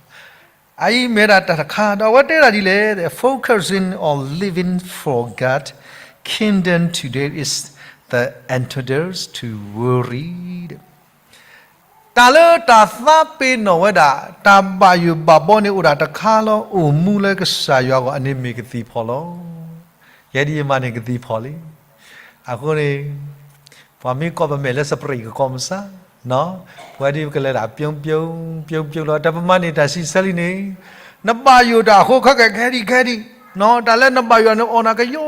အအံၤမ့ၢ်ဒၣ်တၢ်တခါ ဒီးအဝဲတဲဒၣ်ဒ်လဲၣ်, focusing on living for God kingdom today is the antidote to worry. တၢ်လၢတၢ်သးပ့ၤနီၣ်ဝဲဒၣ် တၢ်ဘၣ်ယိၣ်ဘၣ်ဘီန့ၣ်အိၣ်ဒၣ်တခါလီၤ, အိၣ်မူလၢကစၢ်ယွၤအဂီၢ် အန့ၣ်မ့ၢ်ကသံၣ်ဖီၣ်လီၤ. ယဲဒ်ယမၤန့ၢ်ကသံၣ်ဖီၣ်လံ. အဃိန့ၣ် ပှၤမ့ၢ်ကိးပမဲာ်လၢ spray ကကိးမစၢ်, ပဝဲဒၣ်ပကလဲၤဒၣ် ပြုံးပြုံး ပြုံးပြုံး လီၤ. တၢ်ပမၤန့ၢ်တၢ်ဆံးဆဲလံန့ၣ်, နဘၣ်ယိၣ်တၢ်အဃိခဲကဲ ခဲဒံးခဲဒံး, တၢ်လၢနဘၣ်ယိၣ်န့ၣ် အိၣ်နၤကယီ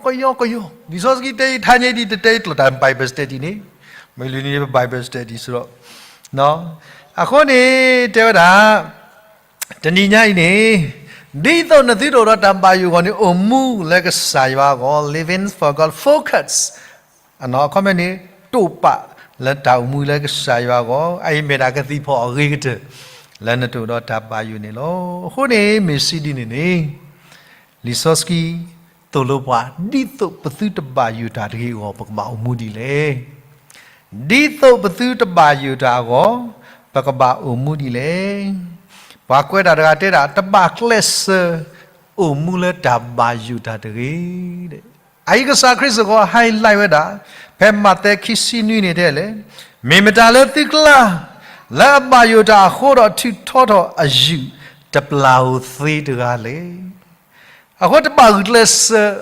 ကယီကယီ, လံာ်စီဆှံတဲယံာ်ထါညါဒ်တတဲကျိာ်တၢ် Bible study န့ၣ်, မ့ၢ်လၢန့ၣ် Bible study စ့ၢ်ကီး, အဃိန့ၣ် တဲဝဲဒၣ် တနံၤညါအံၤန့ၣ်, ဒ်သိးနသုတအိၣ်ဒီးတၢ်ဘၣ်ယိၣ်အဂီၢ်န့ၣ် အိၣ်မူလၢကစၢ်ယွၤအဂီၢ်, living for God, focus အခီပညီန့ၣ် တိာ်ပာ်လၢတၢ်အိၣ်မူလၢကစၢ်ယွၤအဂီၢ်, အအံၤမ့ၢ်ဒၣ်ကသံၣ်ဖီၣ်အဂ့ၤကတၢၢ် လၢနတအိၣ်ဒီးတၢ်ဘၣ်ယိၣ်န့ၣ်လီၤ. အဃိန့ၣ် မ့ၢ်စံးဒ်န့ၣ်န့ၣ်, လံာ်စီဆှံသိၣ်လိပှၤ ဒ်သိးပသုတဘၣ်ယိၣ်တၢ်တဂ့ၤအဂီၢ် ပကဘၣ်အိၣ်မူဒ်လဲၣ်. ဒ်သိးပသုတဘၣ်ယိၣ်တၢ်အဂီၢ် ပကဘၣ်အိၣ်မူဒ်လဲၣ်. ပှၤကွဲးတၢ်တဂၤတဲဒၣ် တဘၣ်ကျဲးစၢး အိၣ်မူလၢတၢ်ဘၣ်ယိၣ်တၢ်တဂ့ၤ. အအံၤကစၢ်ခရံာ်စ့ၢ်ကီး highlight ဝဲဒၣ် ဖဲမးသဲခံဆံနွံန့ၣ်တဲလဲၣ်, မ့ၢ်မတၤလၢသုကျါ လၢအဘၣ်ယိၣ်တၢ်အဃိဒီးထုးထီထီၣ်အယုၢ် တပျၢ်ဧိၤသ့တဂၤလဲၣ်. အဃိတဘၣ်ဂုာ်ကျဲးစၢး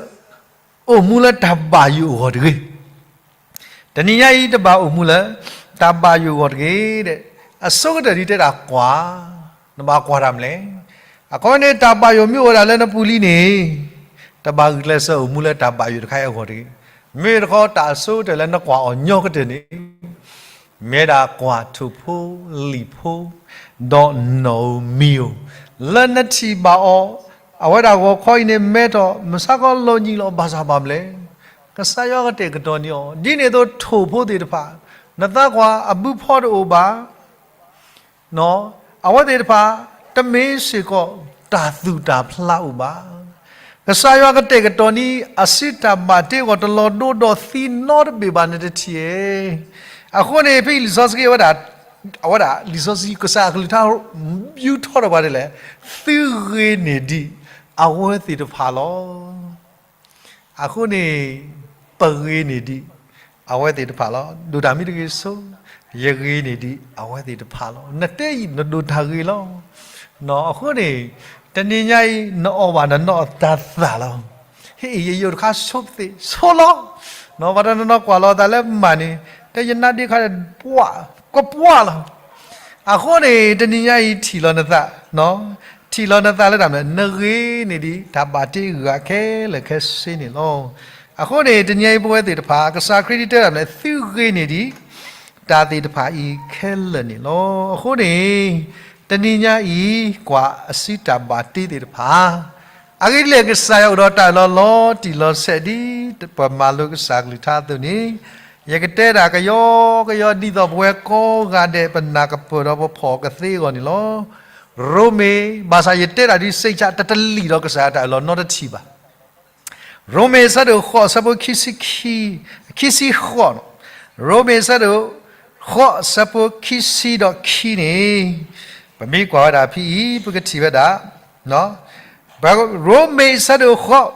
အိၣ်မူလၢတၢ်ဘၣ်ယိၣ်အဂီၢ်တဂ့ၤ. တနံၤညါအံၤတဘၣ်အိၣ်မူလၢ တၢ်ဘၣ်ယိၣ်အဂီၢ်တဂ့ၤ. အဆိကတၢၢ်ဒ်တဲဒၣ်ကွၢ်, နဘၣ်ကွၢ်တၢ်မနုၤလဲၣ်. အခီပညီန့ၣ် တၢ်ဘၣ်ယိၣ်မ့ၢ်အိၣ်ဝဲဒၣ်လၢနပူၤလံန့ၣ်, တဘၣ်ဂုာ်ကျဲးစၢးအိၣ်မူလၢတၢ်ဘၣ်ယိၣ်တခါအံၤအဂီၢ်တဂ့ၤ. မ့ၢ်တခီတၢ်အဆိကတၢၢ်လၢနကွၢ်အီၤညီကတၢၢ်န့ၣ် မ့ၢ်ဒၣ်ကွၢ်ထိၣ်ဖိလံာ်ဖိ ဒီးနီၣ်ဧိၤမံၤဧိၤ, လၢနထံၣ်ဘၣ်အီၤ, အဝဲဒၣ်ဂီၤခီအံၤန့ၣ် မဲထီၣ်မုၢ်ဆါခီလီၤညံလီၤ ဘၣ်ဆၣ်ဘၣ်မနုၤလဲၣ်. ကစၢ်ယွၤကတဲာ်ကတီၤန့ၢ်အီၤ ဒ်န့ၣ်အသိးထိၣ်ဖိသ့ၣ်တဖၣ်, နသးကွၢ်အဘုဖီတအိၣ်ဘၣ် အဝဲသ့ၣ်တဖၣ် တမ့ၢ်စ့ၢ်ကီးတၢ်သူၣ်တၢ်ဖျးအိၣ်ဘၣ်. ကစၢ်ယွၤကတဲာ်ကတီၤန့ၢ် အစုတၢ်ဘၣ်တ့အဂီၢ် တလီၤဒိဒီးသံနီတဘ့ၣ်ဘၣ် နတထံၣ်ဧါ. အဃိန့ၣ် ဖဲလံာ်စီဆှံအဝဲဒၣ်, အဝဲဒၣ်လံာ်စီဆှံကစၢ်အကလုၢ်ကထါ ယူထီၣ်ထီၣ်ပှၤဒ်လဲၣ်, သုဂ့ၤန့ၢ်ဒံးအဝဲသ့ၣ်တဖၣ်လီၤ. အဃိန့ၣ် ပဂ့ၤန့ၢ်ဒံးအဝဲသ့ၣ်တဖၣ်လီၤ. ဒိၣ်တၢ်မ့ၢ်တဂ့ၤဆိ, ယဂ့ၤန့ၢ်ဒံးအဝဲသ့ၣ်တဖၣ်လီၤ. နတဲအံၤ နဒိၣ်တၢ်ဂ့ၤလီၤ. အဃိန့ၣ် တနံၤညါအံၤ နအီၣ်ဘၣ်နနီၢ်တၢ်သၣ်လီၤ. ဟ့ၣ်အံၤ ယယိၣ်တခါဆိပသ့ၣ်ဆိလီၤ. ပှၤတနီၤနီၤကွၢ်လီၤသးလၢမၤန့ၣ် တဲယနါဒ့ခါ ပှၢ်ကပှၢ်လီၤ. အဃိန့ၣ် တနံၤညါအံၤထံၣ်လီၤနသး, ထံၣ်လီၤနသးလၢတၢ်မနုၤလဲၣ်, နဂ့ၤန့ၢ်ဒံး တၢ်ဘၣ်တ့အဂၤခဲလၢာ်ခဲဆ့န့ၣ်လီၤ. အဃိန့ၣ် တနံၤညါအံၤပဝဲသ့ၣ်တဖၣ် ကစၢ်ခရံာ်ဒ်တဲတၢ်မနုၤလဲၣ်, သုဂ့ၤန့ၢ်ဒံး တၢ်သ့ၣ်တဖၣ်အံၤခဲလၢာ်န့ၣ်လီၤ. အဃိန့ၣ် တနံၤညါအံၤ ကွၢ်အစုတၢ်ဘၣ်တ့သ့ၣ်တဖၣ် အဂ့ၢ်ဒ်လဲၣ် ကစၢ်ယွၤအိၣ်ဒီးတၢ်အၢၣ်လီၤလီၤတံၢ်လီၤဆဲးဒ်ပမၤလိကစၢ်ကလုၢ်ကထါအသိးန့ၣ်, ယကတဲဒၣ်ကယီကယီဒ်သိးပဝဲကိးဂၤဒဲး ပနၢ်ကပၢၢ်ဒီးပဖီၣ်ကသ့အဂီၢ်န့ၣ်လီၤ. ရိမ့ၤ, ဘၣ်ဆၣ်ယတဲဒၣ်ဒ်စ့ၢ်ကီး တတလံာ်ဒီးကစၢ်ယွၤတၢ်အၢၣ်လီၤနီတထံၣ်ဘၣ်. ရိမ့ၤအဆၢဒိၣ်ဃိး အဆၢဖိခံဆံခံ, ခံဆံဃိး, ရိမ့ၤအဆၢဒိၣ်ဃိး အဆၢဖိခံဆံဒီးခံန့ၣ်, ပမ့ၢ်ကွၢ်ဝဲဒၣ်ဖဲအံၤ ပကထံၣ်ဝဲဒၣ် ရိမ့ၤအဆၢဒိၣ်ဃိး,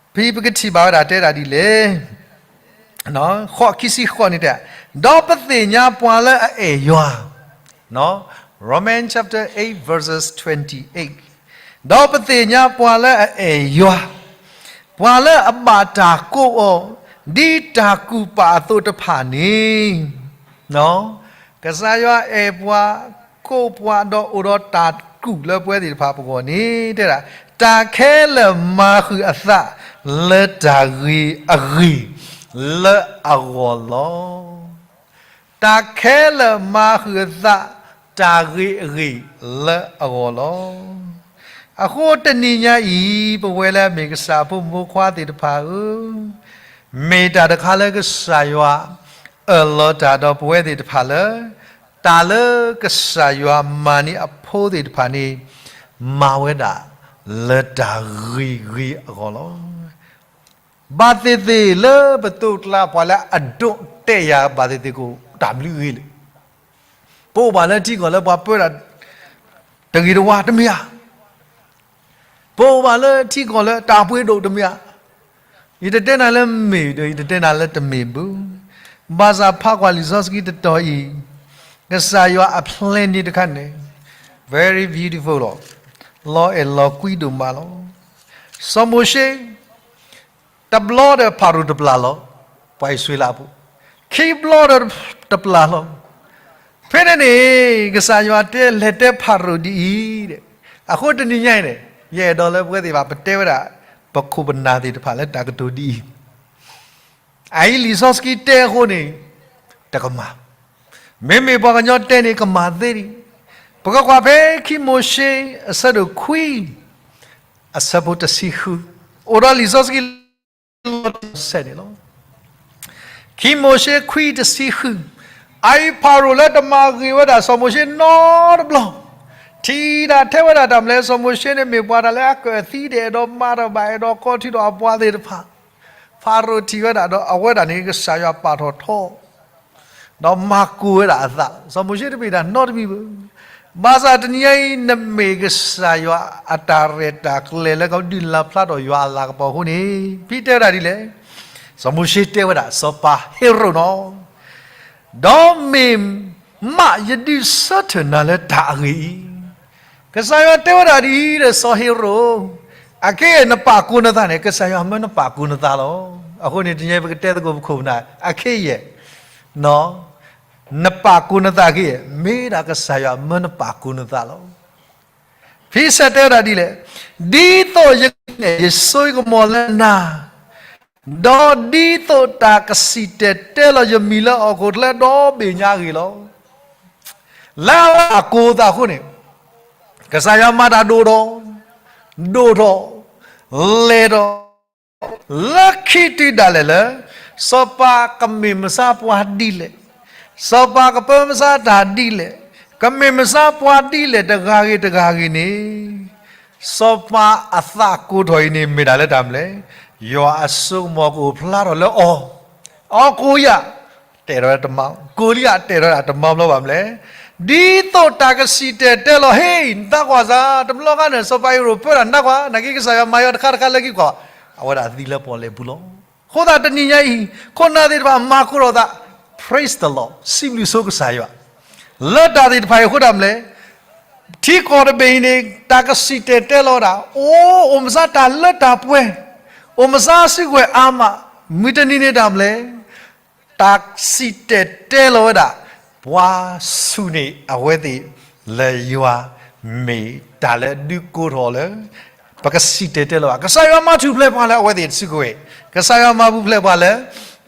ဖဲပကထံၣ်ဘၣ်ဝဲဒၣ်တဲဒၣ်ဒ်လဲၣ်, ဃိး ခံဆံဃိးန့ၣ်တဲ, ဒီးပသ့ၣ်ညါပှၤလၢအအဲၣ်ယွၤ, Romans chapter eight verses twenty eight, ဒီးပသ့ၣ်ညါပှၤလၢအအဲၣ်ယွၤ, ပှၤလၢအဘၣ်တၢ်ကိးအီၤ ဒ်တၢ်ကူၣ်ပာ်အသိးတဖၣ်န့ၣ်, ကစၢ်ယွၤအဲၣ်ပှၤ ကိးပှၤဒီးအိၣ်ဒီးတၢ်ကူၣ်လၢပဝဲသ့ၣ်တဖၣ်ပဂီၢ်န့ၣ် တဲဒၣ် တၢ်ခဲလၢာ်မၤဃုာ်အသးလၢတၢ်ဂ့ၤအဂ့ၢ်လၢအဂီၢ်လီၤ. တၢ်ခဲလၢာ်မၤဃုာ်အသး တၢ်ဂ့ၤအဂ့ၢ်လၢအဂီၢ်လီၤ. အဃိတနံၤညါအံၤ ပဝဲလၢအမ့ၢ်ကစၢ်အဖိမုၣ်ဖိခွါသ့ၣ်တဖၣ်ဧၢ, မ့ၢ်တၢ်တခါလၢကစၢ်ယွၤ အၢၣ်လီၤတၢ်ဒီးပဝဲသ့ၣ်တဖၣ်လၢ တၢ်လၢကစၢ်ယွၤမၤန့ၢ်အဖိသ့ၣ်တဖၣ်န့ၣ် မၤဝဲဒၣ်လၢတၢ်ဂ့ၤဂ့ၤအဂီၢ်လီၤ. ဘၣ်သ့ၣ်သ့ၣ်လၢပသိးကျါ ပှၤလၢအဒိးတဲယၤ ဘၣ်သ့ၣ်သ့ၣ်ကအိၣ်တၢ်ဘျုးဂ့ၤလၢာ်, ပအိၣ်ဘၣ်လၢထံကီၢ်လၢပှၤပၢတၢ် တဂ့ၤတဝါတမ့ၢ်ဧါ. ပအိၣ်ဘၣ်လၢထံကီၢ်လၢတၢ်ပှ့ၤဒိၣ်တမ့ၢ်ဧါ. ယတတဲနၤလၢမ့ၢ်ဒီး ယတတဲနၤလၢတမ့ၢ်ဘၣ်. ဘၣ်ဆၣ်ဖးကွၢ်လံာ်စီဆှံတတီၤအံၤ, ကစၢ်ယွၤအ plan န့ၣ်တခါန့ၣ် very beautiful လီၤ. လီၤအဲၣ်လီၤကွံဒိၣ်မးလီၤ. စီၤမိၤၡ့ တဘျီဒီးဖၤရိၤတပျၢ်လီၤ, ပှၤအံၣ်စရ့လးဖိ, ခံဘျီဒီးတပျၢ်လီၤ. ဖဲန့ၣ်န့ၣ် ကစၢ်ယွၤတဲ လဲၤတဲဖၤရိၤဒ်အံၤ, အဃိတနံၤညါအံၤန့ၣ် ယအဲၣ်ဒိးလၢပဝဲသ့ၣ်တဖၣ် ပတဲဝဲဒၣ် ပခိၣ်ပနၢ်သ့ၣ်တဖၣ်လၢတၢ်ကတိၤဒ်အံၤ, အအံၤလံာ်စီဆှံတဲအဃိန့ၣ် တကမၣ်, မ့မ့ၢ်ပှၤကညီတဲန့ၣ် ကမၣ်သ့ဒံး. ပကကွၢ်ဖဲခံမိၤၡ့ အဆၢဒိၣ်ခွံ အဆၢဖိတဆံဃု, အိၣ်ဒီးလံာ်စီဆှံလီၤတံၢ်လီၤဆဲးန့ၣ်လီၤ. ခံမိၤၡ့ခွံတဆံဃု, အအံၤဖၤရိၤလၢတမၤဂ့ၤဝဲဒၣ်စီၤမိၤၡ့နီတဘျီ, ထံၣ်ဒၣ်ထဲဝဲဒၣ်တၢ်မနုၤလဲၣ်, စီၤမိၤၡ့န့ၣ်မ့ၢ်ပှၤတၢ်လၢအကၢၣ်သံဒီး အဲၣ်ဒိးမၤတၢ်ဘၣ် အဲၣ်ဒိးကိးထံဒီးအပှၤသ့ၣ်တဖၣ်, ဖၤရိၤထံၣ်ဝဲဒၣ်ဒီး အဝဲဒၣ်န့ၣ် ကစၢ်ယွၤပာ်ထီၣ်ထီ ဒီးမၤကိၤဝဲဒၣ်အသး, စီၤမိၤၡ့တမ့ၢ်တၢ်နီတမံၤဘၣ်. ဘၣ်ဆၣ်တနံၤညါအံၤ နမ့ၢ်ကစၢ်ယွၤအတၢ်ရဲၣ်တၢ်ကျဲၤလၢကဒုးလၢ်ဖျါထီၣ်ယွၤအလၤကပီၤအဃိန့ၣ်, ဖဲတဲဝဲဒၣ်ဒ်လဲၣ်, စီၤမိၤၡ့တဲဝဲဒၣ် စီၤပၤဟ့ရိာ်နီၤ, ဒီးမ့ၢ်မးယဒုးဆၢထၢၣ်နၤလၢတၢ်အဂ့ၢ်အံၤ, ကစၢ်ယွၤတဲဝဲဒၣ်ဒ်အံၤဒီး စီၤဟ့ရိာ်, အခဲအံၤနပာ်ကိၤနသးန့ၣ် ကစၢ်ယွၤမၢနပာ်ကိၤနသးလီၤ. အဃိန့ၣ် တနံၤညါအံၤ ပကတဲသကိးပခိၣ်ပနၢ် အခဲအံၤ နပာ်ကိၤနသးခဲအံၤ မ့ၢ်ဒၣ်ကစၢ်ယွၤမၢနပာ်ကိၤနသးလီၤ. ဖဲစဲးတဲဝဲဒၣ်ဒ်လဲၣ်, ဒ်သိးယကန့ၢ် ယစိယကမီၤလၢနၤ, ဒီးဒ်သိးတၢ်ကစံၣ်တဲၤတဲလီၤယမံၤလၢဟီၣ်ခိၣ်ချၢဒီဘ့ၣ်ညါအဂ့ၢ်လီၤ. လၢအဝဲအကိၤသးအဃိန့ၣ်, ကစၢ်ယွၤမၤတၢ်ဒိၣ်ထီၣ်, ဒိၣ်ထီၣ်, လဲၤထီၣ်, လၢခံတုၤဒၣ်လဲာ်လၢ စီၤပၤကမ့ၢ်မဆါပှၤဒ်လဲၣ်, စီၤပၤကပၢမဆါတၢ်ဒ်လဲၣ်, ကမ့ၢ်မဆါပှၤဒ်လဲၣ်တဂၤဂ့ၤတဂၤဂ့ၤန့ၣ်, စီၤပၤအသးကိးထီၣ်အံၤန့ၣ် မ့ၢ်ဒၣ်လၢတၢ်မနုၤလဲၣ်, ယွၤအစိကမီၤကအိၣ်ဖျါထီၣ်လၢအီၤ, အီၤကိၤယၤ တဲထီၣ်တမါ, ကိၤလံယၤတဲထီၣ်တမါဘျီဘၣ်မနုၤလဲၣ်, ဒ်သိးတၢ်ကစံၣ်တဲၤတဲလီၤ ဟ့ၣ် နသးကွၢ်စၢ်, တဘျီဂၤန့ၣ် စီၤပၤဟ့ရိာ်ပၢတၢ်နးကွၢ်, နာ်က့ကစၢ်ယွၤမၤယွၤတခါတခါလၢခံကွၢ်, အဝဲဒၣ်သံလၢပီၣ်လဲၣ်ပူၤလီၤ. အဃိသတးတနံၤညါအံၤ ခိၣ်နၢ်သ့ၣ်တဖၣ်မၤကိးထီၣ်သး, praise the Lord, စံးဘျုးဆိကစၢ်ယွၤ, လၢတၢ်သ့ၣ်တဖၣ်အံၤအဃိတၢ်မနုၤလဲၣ်, ထံကီၢ်တဘ့ၣ်အံၤန့ၣ် တၢ်ကစံၣ်တဲၤတဲလီၤဝဲဒၣ်, အိၣ် အိၣ်မဆါတၢ်လၢတၢ်ပှဲၤ, အိၣ်မဆါစုကဝဲၤအါမး, မုၢ်တနံၤန့ၣ်တၢ်မနုၤလဲၣ်, တၢ်စံၣ်တဲၤတဲလီၤဝဲဒၣ်, ပှၤဆူၣ်န့ၢ်အဝဲသ့ၣ်လၢယွၤ မ့ၢ်တၢ်လၢဒုးကိးထီၣ်လၢ ပကစံၣ်တဲၤတဲလီၤဘၣ်. ကစၢ်ယွၤမၤထူၣ်ဖျဲးပှၤလၢအဝဲသ့ၣ်စုကဝဲၤ, ကစၢ်ယွၤမၤပူၤဖျဲးပှၤလၢ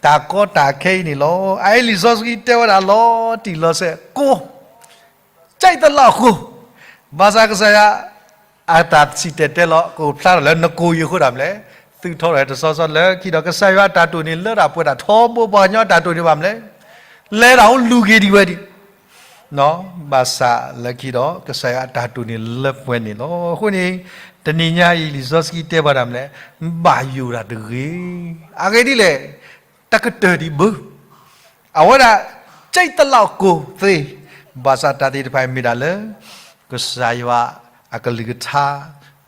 တၢ်ကီတၢ်ခဲအံၤန့ၣ်လီၤ. အအံၤလံာ်စီဆှံတဲဝဲဒၣ်လီၤတံၢ်လီၤဆဲး, ကိး ကၠဲးသလးကိး, ဘၣ်ဆၣ်ကစၢ်ယွၤ အတၢ်စံၣ်တဲၤတဲလီၤ ကအိၣ်ဖျါထီၣ်လၢနကိၤအံၤအဃိတၢ်မနုၤလဲၣ်, သုးထီထီၣ်တဆီဆီလၢခံဒီး ကစၢ်ယွၤအတၢ်တိၢ်န့ၣ် လၢတၢ်ပှဲၤတၢ်ထီဘိပှၤကညီအတၢ်တိၢ်န့ၣ်ဘၣ်မနုၤလဲၣ်, လဲၤတၢ်အိၣ်လူၤက့ၤဒံးဝဲဒံး, ဘၣ်ဆၣ်လၢခံဒီး ကစၢ်ယွၤအတၢ်တိၢ်န့ၣ်လၢပှဲၤန့ၣ်လီၤ. အဃိန့ၣ် တနံၤညါအံၤလံာ်စီဆှံတဲဘၣ်တၢ်မနုၤလဲၣ်, ဘၣ်ယိၣ်တၢ်တဂ့ၤ, အဂ့ၢ်ဒ်လဲၣ်, တကတၢၢ်ဒံးဘၣ် အဝဲဒၣ် ကၠဲးသလးကိးသ့, ဘၣ်ဆၣ်တၢ်သ့ၣ်တဖၣ်အံၤမ့ၢ်ဒၣ်လၢ ကစၢ်ယွၤအကလုၢ်ကထါ,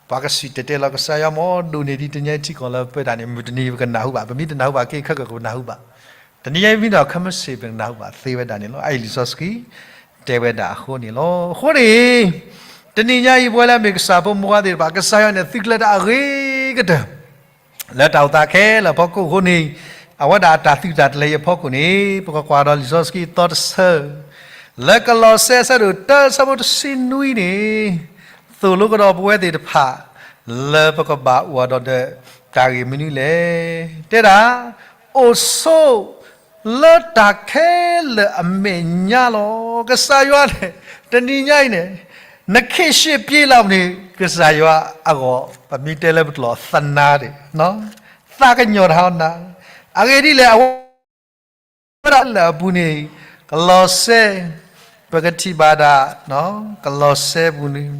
ပှၤကစံၣ်တဲၤတဲလီၤ ကစၢ်ယွၤမ့ၢ်ဒိၣ်န့ၢ်ဒံး တနံၤညါအံၤထံကီၢ်လၢပၢတၢ်န့ၣ် မုၢ်တနံၤပကနၢ်ဟူဘၣ်, ပမ့ၢ်တနၢ်ဟူဘၣ်ခဲအံၤ ခဲကကနၢ်ဟူဘၣ်, တနံၤညါအံၤမ့ၢ်ဒီးခဲမုၢ်ဆ့ၣ်ပကနၢ်ဟူဘၣ်သ့ဝဲဒၣ်န့ၣ်လီၤ. အအံၤလံာ်စီဆှံတဲဝဲဒၣ်အဃိန့ၣ်လီၤ. အဃိန့ၣ် တနံၤညါအံၤ ပဝဲလၢအမ့ၢ်ကစၢ်ဖိမုၣ်ဖိသ့ၣ်တဖၣ် ကစၢ်ယွၤန့ၣ်သုးကျဲၤတၢ်အဂ့ၤကတၢၢ် လၢတၢ်အိၣ်သးခဲလၢာ်အဖီခိၣ်အဃိန့ၣ်, အဝဲဒၣ်အတၢ်သုးတၢ်ကျဲၤအံၤအဖီခိၣ်န့ၣ် ပကကွၢ်ဒီးလံာ်စီဆှံအသီတဆၢ, လၢကလီးစဲအဆၢဒိၣ်တၢအဆၢဖိတဆံနွံန့ၣ်, သိၣ်လိကဒီးပဝဲသ့ၣ်တဖၣ် လၢပကဘၣ်အိၣ်ဒီးတၢ်ဂ့ၢ်မနုၤလဲၣ်, တဲဒၣ်, အိၣ်ဆိး လၢတၢ်ခဲလၢာ်အမဲာ်ညါလီၤ. ကစၢ်ယွၤန့ၣ် တနံၤညါအံၤန့ၣ် နခ့ၣ်ရှ့ၣ်ပျ့လၢ်ပူၤန့ၣ် ကစၢ်ယွၤအဂီၢ် ပမ့ၢ်တဲလၢပကျိာ်သနာ်ဒ့ၣ်, သးကညီၤတၢ်ဟီနၤ, အဂ့ၢ်ဒ်လဲၣ် အဝဲဒၣ်လၢအပူၤန့ၣ် ကလီးစဲ ပကထံၣ်ဘၣ်ဒၣ် ကလီးစဲပူၤန့ၣ်,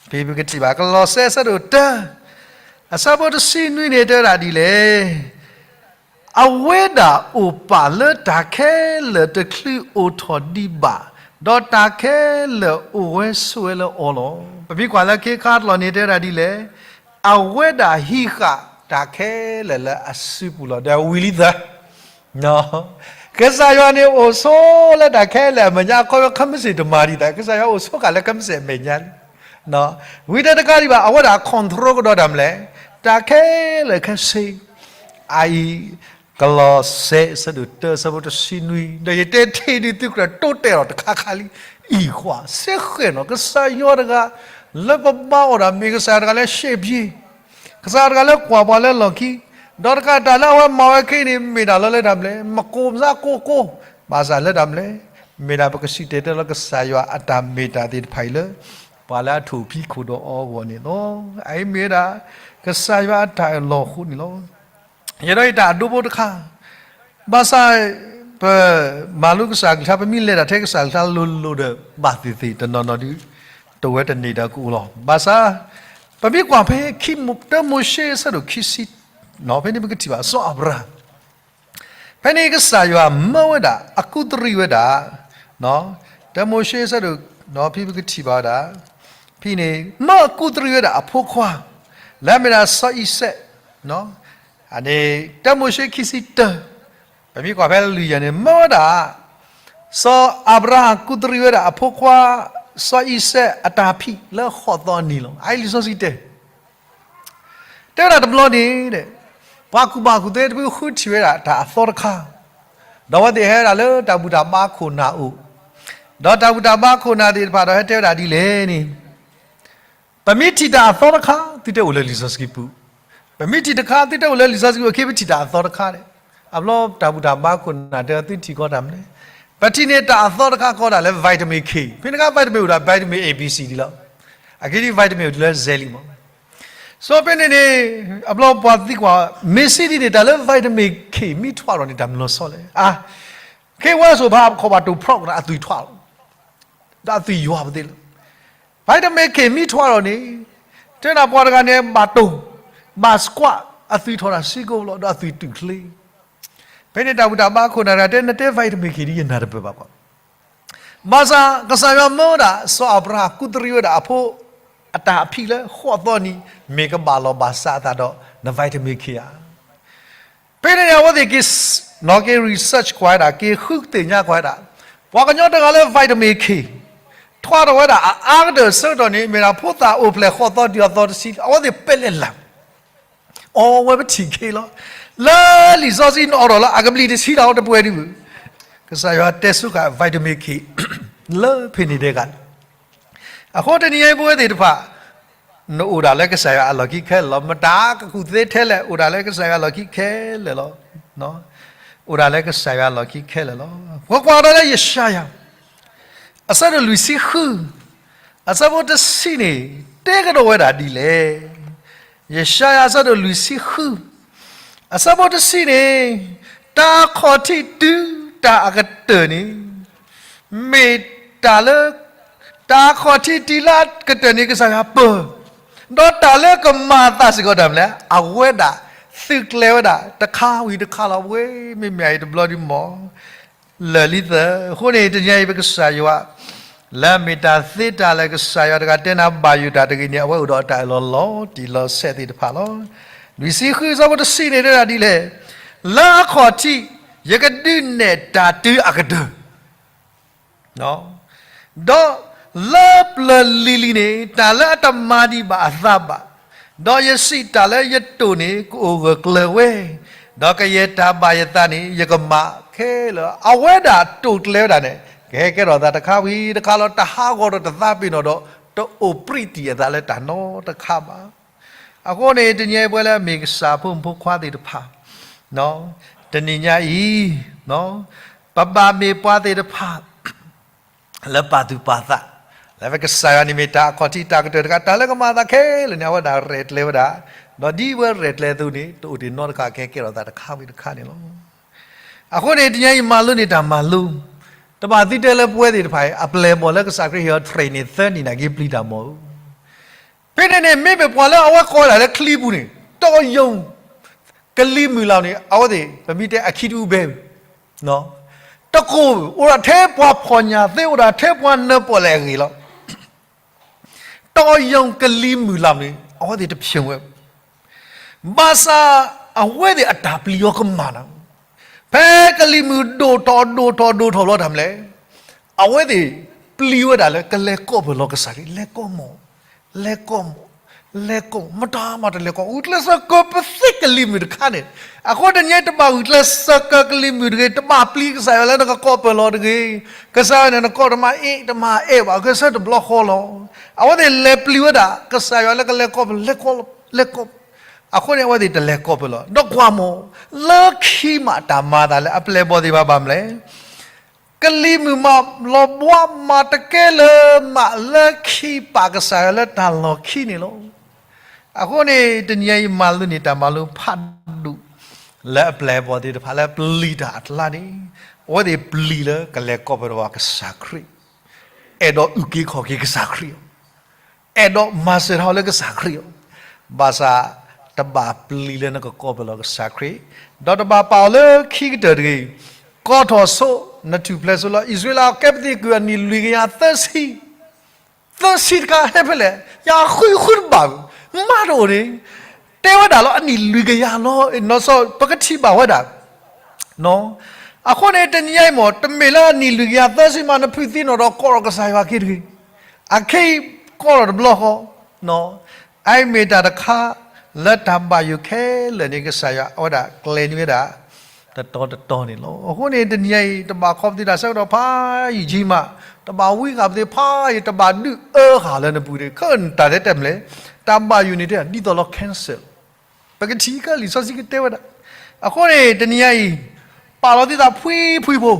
ဖဲပကထံၣ်ဘၣ် ကလီးစဲအဆၢဒိၣ်တၢ အဆၢဖိတဆံနွံန့ၣ် တဲဝဲဒၣ်ဒ်လဲၣ်, အဝဲဒၣ်အိၣ်ပာ်လၢတၢ်ခဲလၢာ်တချုးအိၣ်ထီၣ်ဒံးဘၣ် ဒီးတၢ်ခဲလၢာ်အိၣ်ဝဲဆိးဝဲလၢအီၤလီၤ. ပမ့ၢ်ကွၢ်လၢခ့ခါတလီၢ်န့ၣ် တဲဝဲဒၣ်ဒ်လဲၣ်, အဝဲဒၣ်ဟံးဃာ်တၢ်ခဲလၢာ်လၢအစုပူၤလီၤ. ဒီးဝံၤလံသၢ ကစၢ်ယွၤန့ၣ်အိၣ်ဆိးလၢတၢ်ခဲလၢာ်အမဲာ်ညါ အခီပညီ ခဲမုၢ်ဆ့ၣ်တမၤဒံးသး, ကစၢ်ယွၤအိၣ်ဆိးဃာ်လၢခဲမုၢ်ဆ့ၣ်အမဲာ်ညါလံ. ဝံၤတၢ်တခါဒံးဘၣ် အဝဲဒၣ် control ကဒီးတၢ်မနုၤလဲၣ်, တၢ်ခဲလၢာ်ခဲဆ့, အအံၤ ကလီးစဲ အဆၢဒိၣ်တၢ အဆၢဖိတဆံနွံ, ဒီးယတဲထံၣ်ဒုးသုကြၢး တိတဲာ်လီၤတခါခါလံ, အံၤကွၢ် စ့ၢ်ဃဲၣ်နီၤ ကစၢ်ယွၤတဂၤ လၢပဘါအီၤဒၣ် မ့ၢ်ကစၢ်ယွၤတဂၤလၢ ရှဲပျ့, ကစၢ်ယွၤတဂၤလၢကွၢ်ပှၤလၢလီၢ်ခံ, ဒီးတခါတၢ်လၢအဝဲမၤဝဲခဲအံၤန့ၣ် မ့ၢ်ဒၣ်လီၤလၢတၢ်မနုၤလဲၣ်, မကိးမစါကိးကိး, ဘၣ်ဆၣ်လၢတၢ်မနုၤလဲၣ်, မ့ၢ်ဒၣ်ပကစံၣ်တဲၤတဲလီၤကစၢ်ယွၤအတၢ်မ့ၢ်တၢ်သ့ၣ်တဖၣ်အံၤလၢ ပှၤလၢအထူးဖံးခိၣ်ဒီးအီၤအဂီၢ်န့ၣ်လီၤ. အအံၤမ့ၢ်ဝဲဒၣ် ကစၢ်ယွၤအတၢ်အၢၣ်လီၤအဃိန့ၣ်လီၤ. ယဲဒီးယတၢ်အဒိဖိတခါ, ဘၣ်ဆၣ် ပမၤလိကစၢ်အကလုၢ်ကထါ ပမ့ၢ်လဲၤတၢ်ထဲကစၢ်အကလုၢ်ကထါလိၤလိၤဒီး ဘၣ်သ့ၣ်သ့ၣ်တနီၤနီၤဒုး တဝဲတန့ၢ်ဒီးကအိၣ်လီၤ. ဘၣ်ဆၣ် ပမ့ၢ်ကွၢ်ဖဲခံ တၢမိၤၡ့အဆၢဒိၣ်ခံဆံ, ဖဲန့ၣ်ပကထံၣ်ဘၣ် စီၤအၤဘြၤဟၣ် ဖဲန့ၣ်ကစၢ်ယွၤမၢဝဲဒၣ် အကူးတရံးဝဲဒၣ်, တၢမိၤၡ့အဆၢဒိၣ်, ဖဲပကထံၣ်ဘၣ်ဝဲဒၣ်, ဖဲန့ၣ် မၢအကူးတရံးဝဲဒၣ်အဖိခွါ, လၢအမ့ၢ်ဒၣ်စီၤအံၤစဲး, န့ၣ် တၢမိၤၡ့ခံဆံတၢ, ပမ့ၢ်ကွၢ်ဖဲလၢလွံၢ်ယၤန့ၣ် မၢဝဲဒၣ် စီၤအၤဘြၤဟၣ်ကူးတရံးဝဲဒၣ်အဖိခွါ စီၤအံၤစဲးအတၢ်ဖံးလၢဃိးသီနံၤလီၤ. အအံၤလံာ်စီဆှံတဲ တဲဝဲဒၣ်တဘျီန့ၣ်, ပှၤကူၣ်ဘၣ်ကူၣ်သ့တဖုဃုထံၣ်ဝဲဒၣ်တၢ်အသီတခါ, ဒီးအဝဲသ့ၣ်ဟဲဝဲဒၣ်လၢတၢ်ဘူၣ်တၢ်ဘါခိၣ်နၢ်အိၣ်, ဒီးတၢ်ဘူၣ်တၢ်ဘါခိၣ်နၢ်သ့ၣ်တဖၣ်ဒီးဟဲတဲဝဲဒၣ်ဒ်လဲၣ်န့ၣ်, ပမ့ၢ်ထံၣ်တၢ်အသီတခါ သုတအိၣ်လၢလံာ်စီဆှံပူၤ, ပမ့ၢ်ထံၣ်တခါ သုတအိၣ်လၢလံာ်စီဆှံပူၤ, အခဲပထံၣ်တၢ်အသီတခါန့ၣ်, အဘျီတၢ်ဘူၣ်တၢ်ဘါခိၣ်နၢ်တဲသုထံၣ်ကီးတၢ်မနုၤလဲၣ်, ပထံၣ်န့ၣ်တၢ်အသီတခါကီးဒၣ်လၢ vitamin K, ဖဲန့ၣ်အခါ vitamin အိၣ်ဒီး vitamin A B C ဒ်လီၤ. အဂ့ၢ်ဒ်အံၤ vitamin အိၣ်တုၤလၢ စဲးလံမး စီၤဖဲန့ၣ်န့ၣ်, အဘျီပှၤသံကွၢ် မ့ၢ်စံးဒ်န့ၣ် တၢ်လၢ vitamin K မ့ၢ်ထွးဒီးန့ၣ် တၢ်မၤလီၤဆီလဲၣ်. အါ, ခဲဝဲစိၤဖးခီၣ်ဘၣ်တိၢ်ဖျီၣ်ကနၣ်အသွံၣ်ထွးလီၤ, ဒီးအသွံၣ်ယွၤပသ့လီၤ. vitamin K မ့ၢ်ထွးဒီးန့ၣ်, တဲနၤပှၤတဂၤန့ၣ် ဘၣ်တိၢ်, ဘၣ် squat, အသွံၣ်ထီၣ်တၢ်စ့ၢ်ကီးလီၤ ဒီးအသွံၣ်တုၤချ့. ဖဲန့ၣ်တၢ်ဘူၣ်တၢ်ဘါခိၣ်နၢ်တဂၤတဲ နတဲ vitamin K ဒ်ယနၢ်တပၢၢ်ဘၣ်ဘၣ် ဘၣ်ဆၣ် ကစၢ်ယွၤမၢဝဲဒၣ် စီၤအၤဘြၤဟၣ်ကူးတရံးဝဲဒၣ်အဖိ အတၢ်ဖံးလၢဃိးသီနံၤ မ့ၢ်ကဘၣ်လီၤဘၣ်စးအသးဒီး န vitamin K ဧါ. ဖဲန့ၣ်န့ၣ် အဝဲသ့ၣ်က့ၤ နီၢ်က့ၤ research ကွၢ်ဝဲဒၣ် က့ၤဃုသ့ၣ်ညါကွၢ်ဝဲဒၣ် ပှၤကညီတဂၤလၢ vitamin K ထွးထီၣ်ဝဲဒၣ်အအါကတၢၢ်ဆၢကတီၢ်န့ၣ် မ့ၢ်ဒၣ်ဖိသၣ်အိၣ်ဖျဲၣ်ဃိးသီတုၤအသီတဆံ အဝဲသ့ၣ်ပဲလဲၣ်လၢ အီဝဲပထံၣ်က့ၤလီၤ. လၢလံာ်စီဆှံနအိးထီၣ်လၢအကဘျံးတဆံဒီးတပှဲၤဒံးဘၣ်, ကစၢ်ယွၤတဲဆိဃာ် vitamin K လၢဖဲန့ၣ်ဒဲးဂၤလီၤ. အဃိတနံၤအံၤပဝဲသ့ၣ်တဖၣ် နအိၣ်ဒၣ်လၢကစၢ်ယွၤအလီၢ်ခံခဲလၢာ်လီၤ. မတၤကကူၣ်သ့ထဲလဲၣ် အိၣ်ဒၣ်လၢကစၢ်ယွၤအလီၢ်ခံခဲလၢာ်လီၤ. အိၣ်ဒၣ်လၢကစၢ်ယွၤအလီၢ်ခံခဲလၢာ်လီၤ. ပကွၢ်ဒီးလၢယၡါယၤ အဆၢဒိၣ်လွံၢ်ဆံဃု အဆၢဖိတဆံန့ၣ် တဲကဒီးဝဲဒၣ်ဒ်လဲၣ်. ယၡါယၤအဆၢဒိၣ်လွံၢ်ဆံဃု အဆၢဖိတဆံန့ၣ် တၢ်အခီၣ်ထံးတုၤတၢ်အကတၢၢ်န့ၣ် မ့ၢ်တၢ်လၢ တၢ်အခီၣ်ထံးတုၤလၢအကတၢၢ်န့ၣ် ကစၢ်ယွၤပၢၢ်, ဒီးတၢ်လၢကမၤအသးစ့ၢ်ကီးတၢ်မနုၤလဲၣ် အဝဲဒၣ်သုးကျဲၤဝဲဒၣ် တခါဝံၤတခါလီၤ. ဝဲမ့မ့ၢ်အံၤတဘျီဒုးမ့ၢ် လၢာ်လံသၢ. အဃိန့ၣ် တနံၤအံၤပကစၢ်ယွၤ လၢအမ့ၢ်တၢ်သ့တၢ်လၢာ် ကစၢ်ယွၤတဂၤတဲနၤဘၣ်ယိၣ်တၢ်တဂ့ၤန့ၣ် အဝဲအိၣ်ဒီးအတၢ်အၢၣ်လီၤလီၤတံၢ်လီၤဆဲးသ့ၣ်တဖၣ်လီၤ. လွံၢ်ဆံဃု အဆၢဖိတဆံန့ၣ် တဲဒၣ်ဒ်လဲၣ်, လၢအခီၣ်ထံး ယကဒုးနဲၣ်တၢ်တုၤအကတၢၢ် ဒီးလၢပျၢၤလံၤလံၤန့ၣ် တၢ်လၢအတမၤဒံးဘၣ်အသးဘၣ်, ဒီးယစံးတၢ်လၢယတိာ်န့ၣ် ကအိၣ်ဂၢၢ်ကျၢၤဝဲ, ဒီးကယဲၢ်တၢ်ဘၣ်ယသးန့ၣ် ယကမၤခဲလၢာ်. အဝဲဒၣ်တိာ်ကျဲၤဝဲဒၣ်န့ၣ် ကဟဲကဲထီၣ်သးတခါဝံၤတခါလီၤ. တဟးဂီၤဒီးတသးပ့ၤနီၣ်ဒီး တအိၣ်ပြံးတံၢ်အသးလၢတၢ်နီတခါဘၣ်. အဃိန့ၣ် တနံၤအံၤပဝဲလၢအမ့ၢ်ကစၢ်ဖိမုၣ်ဖိခွါသ့ၣ်တဖၣ် တနံၤညါအံၤ ပဘၣ်မ့ၢ်ပှၤသ့ၣ်တဖၣ် လၢပာ်သူၣ်ပာ်သး လၢပကစၢ်ယွၤန့ၣ်မ့ၢ်တၢ်အခီၣ်ထံးတၢ်ကတၢၢ်တခါ တၢ်လၢကမၤအသးခဲလၢာ်န့ၣ် အဝဲဒၣ်ရဲၣ်ကျဲၤဝဲဒၣ်, ဒီးဒ်ဝဲရဲၣ်ကျဲၤအသိးန့ၣ် တအိၣ်တ့ၢ်နီတခါ ကဟဲကဲထီၣ်သးတခါဝံၤတခါန့ၣ်လီၤ. အဃိန့ၣ် တနံၤညါအံၤမၤလိန့ၢ်တၢ်မၤလိ, တဘၣ်သုတဲလၢပဝဲသ့ၣ်တဖၣ်အံၤ အပျဲၢ်အဘီၣ်လၢကစၢ်ခရံာ်ဟ့ၣ်အီၤ training သၢနံၣ်န့ၣ် က့ၤပျံၤတၢ်မီၢ်ဧိၤ ဖဲန့ၣ်န့ၣ် မ့မ့ၢ်ပှၤလၢအဝဲကိးဝဲဒၣ်လၢချံပူၤန့ၣ် တီယိၤ ကလံၤမုၢ်လၢ်န့ၣ် အဝဲသ့ၣ် ပမ့ၢ်တဲအခံတအူဘဲဝံၤ တကိး အိၣ်ဒၣ်ထဲပှၤဖီၣ်ညၣ်သ့ အိၣ်ဒၣ်ထဲပှၤနၢၤပီၣ်လဲၣ်အဂ့ၢ်လီၤ. တီၢ်ယီၤကလံၤမုၢ်လၢ်န့ၣ် အဝဲသ့ၣ်တဖျိဝဲ ဘၣ်ဆၣ် အဝဲသ့ၣ်အတၢ်ပျံၤအီၤကမၣ်နၤ, ဖဲကလံၤမုၢ်ဒိၣ်ထီၣ်ဒိၣ်ထီၣ်ဒိၣ်ထီၣ်ဘျီတၢ်မနုၤလဲၣ်, အဝဲသ့ၣ်ပျံၤဝဲဒၣ်လၢကလဲၤကိးပၢၢ်လီၤကစၢ်ခရံာ်, လဲၤကိးမီၢ်, လဲၤကိးမီၢ်, လဲၤကိးမီၢ်, မတၤမးတလဲၤကိး, ဂုာ်ကျဲးစၢးကပသ့ကလံၤမုၢ်တခါန့ၣ်, အဃိတနံၤအံၤတဘၣ်ဂုာ်ကျဲးစၢးကကလံၤမုၢ်တဂ့ၤ, တဘၣ်ပျံၤကစၢ်ယွၤလၢနကကိးပၢၢ်လီၤတဂ့ၤ, ကစၢ်ယွၤန့ၣ်နကိးတမၤအ့ၣ်တမၤအဲၣ်ဘၣ်, ဂုာ်ကျဲးစၢးတဘျီဃီလီၤ. အဝဲသ့ၣ်လဲၤပျံၤဝဲဒၣ် ကစၢ်ယွၤလၢကလဲၤကိးပၢၢ် လဲၤကိး, လဲၤကိး အဃိန့ၣ် အဝဲသ့ၣ်တလဲၤကိးပၢၢ်လီၤ. ဒီးကွၢ်မီၢ်, လၢခံမးတၢ်မၤအသးလၢအပျဲၢ်အဘီၣ်သ့ၣ်တဖၣ်ဘၣ်မနုၤလဲၣ်, ကလံၤမုၢ်မးလီၤဘှါမးတကဲလၢၤမး လၢခံပာ်ကစၢ်ယွၤလၢတၢ်လီၢ်ခံန့ၣ်လီၤ. အဃိန့ၣ် တနံၤအံၤမၤလိန့ၢ်တၢ်မၤလိဖးဒိၣ် လၢအပျဲၢ်အဘီၣ်သ့ၣ်တဖၣ်လၢပျံၤတၢ်အကျါန့ၣ်, အဝဲသ့ၣ်ပျံၤလၢကလဲၤကိးပၢၢ်ဒီးကစၢ်ခရံာ်, အဲၣ်ဒိးအုၣ်က့ၤခီၣ်က့ၤကစၢ်ခရံာ်အီၤ, အဲၣ်ဒိးမၤစၢၤထီၣ်လၢကစၢ်ခရံာ်အီၤ, ဘၣ်ဆၣ် တဘၣ်ပျံၤလၢနကကိးပၢၢ်လီၤကစၢ်ခရံာ်, ဒီးတဘၣ်ပာ်အီၤလၢခံကတၢၢ်တဂ့ၤ, ကိးထီၣ်ဆိ နထူၣ်ဖျဲးဆိလီၤ. အံၣ်စရ့လးကဲပသံၣ်ကုၢ်အနံၣ်လွံၢ်ကယၤသၢဆံ သၢဆံတခါဟဲဖဲလဲၣ်, ယၤဃုဃုတဘၣ်, မၤတအိၣ်န့ၣ်, တဲဝဲဒၣ်လီၤ အနံၣ်လွံၢ်ကယၤလီၤ, နီၢ်စီၤ ပကထံၣ်ဘၣ်ဝဲဒၣ်, အဃိန့ၣ် တနံၤအံၤမ့ၢ် တမ့ၢ်လၢအနံၣ်လွံၢ်ကယၤသၢဆံမး နဖုသံနီၣ်ဒီးကိးထီၣ်ကစၢ်ယွၤက့ၤတဂ့ၤ, အခဲအံၤကိးထီၣ်တဘျီဃီ, အအံၤမ့ၢ်တၢ်တခါ လၢတၢ်ဘၣ်ယိၣ်ခဲလၢာ်န့ၣ် ကစၢ်ယွၤအဝဲဒၣ်ကျဲၤန့ၢ်ဝဲဒၣ် တတီၤတတီၤန့ၣ်လီၤ. အဃိန့ၣ် တနံၤအံၤ တဘၣ်ခီပသံတၢ်ဆၢကတီၢ်ဖးယံာ်ကံမး, တဘၣ်ဝံဃာ်ပသ့ဖးယံာ်, တဘၣ်ဒုးအၢဃာ်လၢနပူၤတဂ့ၤ, ခဲအံၤတၢ်တဲတဲမလဲၣ်, တၢ်ဘၣ်ယိၣ်န့ၣ်တဲဒ်သိးလီၤ cancer, ပကထံၣ်ကလံာ်စီဆှံကတဲဝဲဒၣ်, အဃိန့ၣ် တနံၤအံၤ ပာ်လီၤသုသးဖှံဖှံဖိ,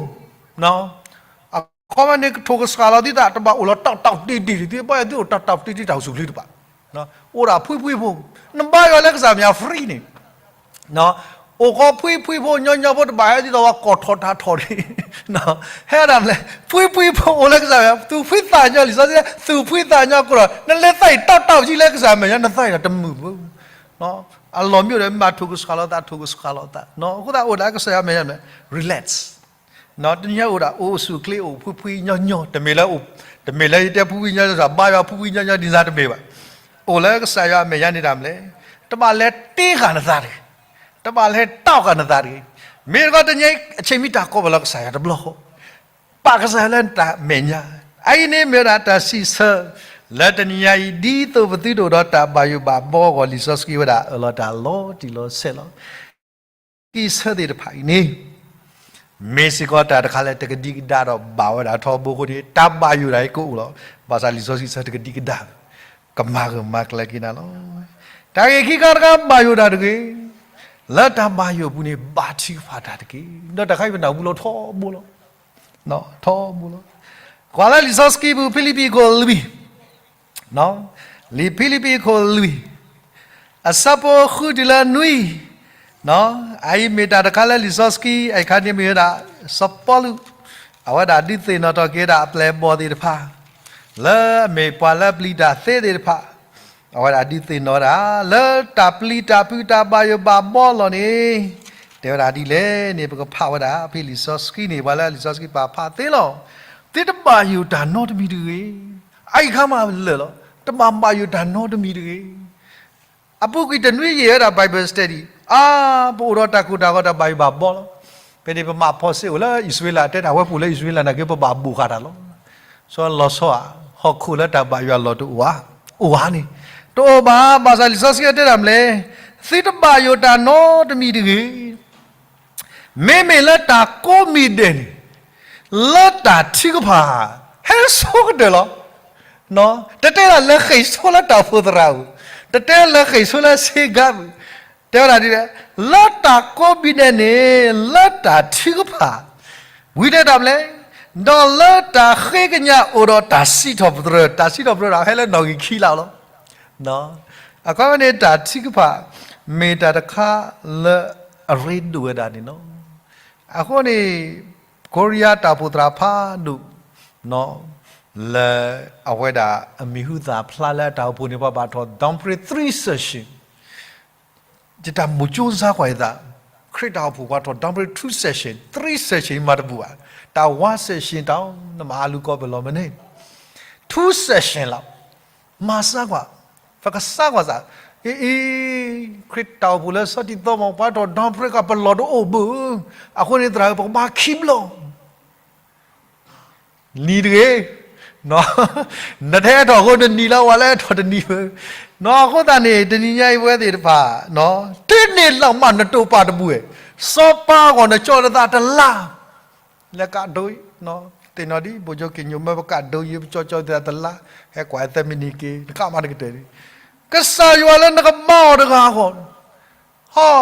အခီပညီန့ၣ် ကထိၣ်ကစှၤလီၤသုသး တဘၣ်အိၣ်လီၤတၢ်တၢ်တ့ၢ်တ့ၢ်, သုဘၣ်ယၤသုအိၣ်တၢ်တၢ်တ့ၢ်တ့ၢ်တၢ်အိၣ်ဆူၣ်ချ့တဘၣ်, အိၣ်ဒၣ်ဖှံဖှံဖိ, နဘါယွၤလၢကစၢ်မဲာ်ညါ free န့ၣ်, အိၣ်ဃီဖှံဖှံဖိညီညီဖိ တဘၣ်ဟဲဒ်သိးဝဲကိးထီၣ်တၢ်ထီၣ်န့ၣ်, ဟဲဒၣ်မလဲၣ်, ဖှံဖှံဖိအိၣ်လၢကစၢ်မဲာ်ညါ သူၣ်ဖှံသးညီ လံာ်စီဆှံ သူၣ်ဖှံသးညီကိးဒီး နလဲၤသးအံၤတၢ်တၢ်အိၣ်ကံလၢကစၢ်မဲာ်ညါ နသးအံၤဒီးတမုာ်ဘၣ်, အလီၢ်မ့ၢ်အိၣ်ဒီး မ့ၢ်ထိၣ်ကစှၤလီၤသး ထိၣ်ကစှၤလီၤသး, အဃိသတးအိၣ်ဒၣ်ကစၢ်ယွၤမဲာ်ညါန့ၣ် relax တနံၤညါအိၣ်ဒၣ်အိၣ်ဆူၣ်ချ့အိၣ်ဖှံဖှံညီညီ, တမ့ၢ်လၢ, တမ့ၢ်လၢယတဲဖှံဖှံညီညီ ဘါယွၤဖှံဖှံညီညီဒ်န့ၣ်တမ့ၢ်ဘၣ်, အိၣ်လၢကစၢ်ယွၤအမဲာ်ညါန့ၣ်ဒၣ်မလဲၣ်, တဘၣ်လဲၤတ့ဃာ်နသးတဂ့ၤ, တဘၣ်လဲၤတီဃာ်နသးတဂ့ၤ, မ့ၢ်တခီတနံၤအံၤ အဆ့မံတၢ်ကိးပၢၢ်လီၤကစၢ်ယွၤတဘျီဃီ, ပာ်ကစၢ်ယွၤလၢနတၢ်မဲာ်ညါ, အအံၤန့ၣ်မ့ၢ်ဝဲဒၣ်တၢ်စံးဆၢ လၢတနံၤညါအံၤ ဒ်သိးပသုတအိၣ်ဒီးတၢ်ဘၣ်ယိၣ်ဘၣ်ဘီအဂီၢ် လံာ်စီဆှံဝဲဒၣ်အၢၣ်လီၤတၢ်လီၤတံၢ်လီၤဆဲးလီၤ. စံးဆၢသ့ၣ်တဖၣ်အံၤန့ၣ် မ့ၢ်စ့ၢ်ကီးတၢ်တခါလၢတကဒံကဒါဒီးဘၣ်ဝဲဒၣ်ထီဘိအဃိန့ၣ် တၢ်ဘၣ်ယိၣ်တၢ်အံၤကအိၣ်လီၤ. ဘၣ်ဆၣ်လံာ်စီဆှံဆၢတကဒံကဒါ, ကမၤဂၢၢ်မၤကျၢၤက့ၤနၤလီၤ. တၢ်ဂ့ၢ်ခံခါတခါ ဘၣ်ယိၣ်တၢ်တဂ့ၤ, လၢတၢ်ဘၣ်ယိၣ်အပူၤန့ၣ် ဘၣ်ထုကဖၣ်တၢ်တက့ၢ်. ဒီးတၢ်ခါအံၤပနၢ်ဟူလီၤထီဘိလီၤ. ထီဘိလီၤ. ကွၢ်လၢလံာ်စီဆှံပူၤ ဖံလံးပံးခိၣ်လွံၢ် လံာ်ဖံလံးပံးခိၣ်လွံၢ် အဆၢဖိဃုတုၤလၢနွံ, အအံၤမ့ၢ်တၢ်တခါလၢလံာ်စီဆှံ အခါန့ၣ်မ့ၢ်ဝဲဒၣ် စီၤပီလူး အဝဲဒၣ်ဒုးသ့ၣ်နီၣ်ထီၣ်က့ၤဝဲဒၣ်အပျဲၢ်အဘီၣ်သ့ၣ်တဖၣ် လၢအမ့ၢ်ပှၤလၢပျံၤတၢ်သ့သ့ၣ်တဖၣ်, အဝဲဒၣ်ဒုးသ့ၣ်နီၣ်ဝဲဒၣ် လၢတၢ်ပျံၤတၢ်ဖုးတၢ်ဘၣ်ယိၣ်ဘၣ်ဘီလီၤန့ၣ်, တဲဝဲဒၣ်ဒ်လဲၣ်န့ၣ် ပကဖးဝဲဒၣ်ဖဲလံာ်စီဆှံန့ၣ် ပှၤလၢလံာ်စီဆှံပာ်ဖျါသ့လီၤ. သုတဘၣ်ယိၣ်တၢ်နီတမံၤတဂ့ၤ. အအံၤခါမးလၢာ်လီၤ. တဘၣ်ဘၣ်ယိၣ်တၢ်နီတမံၤတဂ့ၤ. အပူၤကွံာ်တနွံယံာ်ဝဲဒၣ် Bible study အါ ပအိၣ်ဒီးတၢ်ကိၢ်တၢ်ဂီၤတၢ်ဘၣ်ယိၣ်ဘၣ်ဘီလီၤ. ဖဲန့ၣ်ပမၤဖီစ့ၢ်အိၣ်လၢအံၣ်စရ့လး တဲတၢ်ဝဲပူၤလၢအံၣ်စရ့လးနာ်က့ ပဘၣ်ဘိၣ်ဃာ်တၢ်လီၤ. စီၤလီၤဆီဧါ, ဟီၣ်ခိၣ်လၢတၢ်ဘၣ်ယွၤလီၤတအိၣ်ဧါ, အိၣ်ဧါန့ၣ်, တအိၣ်ဘၣ်. ဘၣ်ဆၣ်လံာ်စီဆှံတဲတၢ်မနုၤလဲၣ်, သုတဘၣ်ယိၣ်တၢ်နီတမံၤတဂ့ၤ. မ့မ့ၢ်လၢတၢ်ကိးမံၤဒဲးန့ၣ်, လၢတၢ်ထုကဖၣ် ဟဲဆိကတၢၢ်လီၤ. တတဲလၢလဲၤဃ့ၢ်ဆိလၢတၢ်အိၣ်ဖှိၣ်သရၣ်ပူၤ, တတဲလၢလဲၤဃ့ၢ်ဆိလၢဆ့ကၤပူၤ, တဲဝဲဒၣ်ဒ်လဲၣ်, လၢတၢ်ကိးမံၤဒဲးန့ၣ် လၢတၢ်ထုကဖၣ် ဝံၤတဲတၢ်မနုၤလဲၣ်, ဒီးလၢတၢ်ဃ့ကညးအိၣ်ဒီးတၢ်စံးထီၣ်ပတြၢၤ, တၢ်စံးထီၣ်ပတြၢၤဒၣ်ဟဲလၢနီၣ်ဂံၢ်ခံလၢ်လီၤ. အခီပညီန့ၣ် တၢ်ထုကဖၣ် မ့ၢ်တၢ်တခါလၢအရ့ဒိၣ်ဝဲဒၣ်န့ၣ်လီၤ. အဃိန့ၣ် ကိရံယါတၢ်အိၣ်ဖှိၣ်သရၣ်ဖးဒိၣ် လၢအဝဲဒၣ်အမံၤဟူသၣ်ဖျါလၢအတၢ်အိၣ်ဖှိၣ်န့ၣ် ပှၤဘၣ်ထီၣ် Dom Pray three session ယတၢ်မိၣ်ကၠိစါကွၢ်ယသး, ခ ခရံာ်တၢ်အိၣ်ဖှိၣ်ပှၤထီၣ် downgrade two session, three session မၤတဘူၣ်ဘၣ်, တၢ် one session တၢ် နမၤအလူၤကီၢ်ပလီၢ်မ့ၢ်န့ၣ်, two session လီၤ. မၤစၢၤကွၢ်, ပကစၢ်ကွၢ်စး, အံၤအံၤ, ခရံာ်တၢ်အိၣ်ဖှိၣ်လၢစီၤတံၤသီမ့ၢ်ပှၤထီၣ် downgrade ကပလီၢ်တအိၣ်ဘၣ်, အဃိန့ၣ်သရၣ်ဧၢ ပကဘါခံဘျီ နံၤတဂ့ၤ, နတဟဲထီၣ်အဃိနနံၤလီၤ, ဝဲလၢထီၣ်တနံၤဘၣ်, နီၢ် အဃိသတးန့ၣ် တနံၤညါအံၤပဝဲသ့ၣ်တဖၣ်, တန့ၢ်လီၤမးနတိာ်ပာ်တဘူၣ်ဝဲ, စီၤပၤအဂီၢ်နကၠီနသးတလါ, လၢကးဒိ, သ့ၣ်နီၣ်ဒ် ဗိုလ်ချုပ်ခင်ညွန့် မၢပကးဒိယံၤ ပကၠီကၠီသးတလါ, ဟဲကွၢ်သၢမံးနံးက့ၤ နကးမၤတကတၢၢ်န့ၣ်, ကစၢ်ယွၤလၢနကဘါအီၤတဂၤအဂီၢ် ဟီ,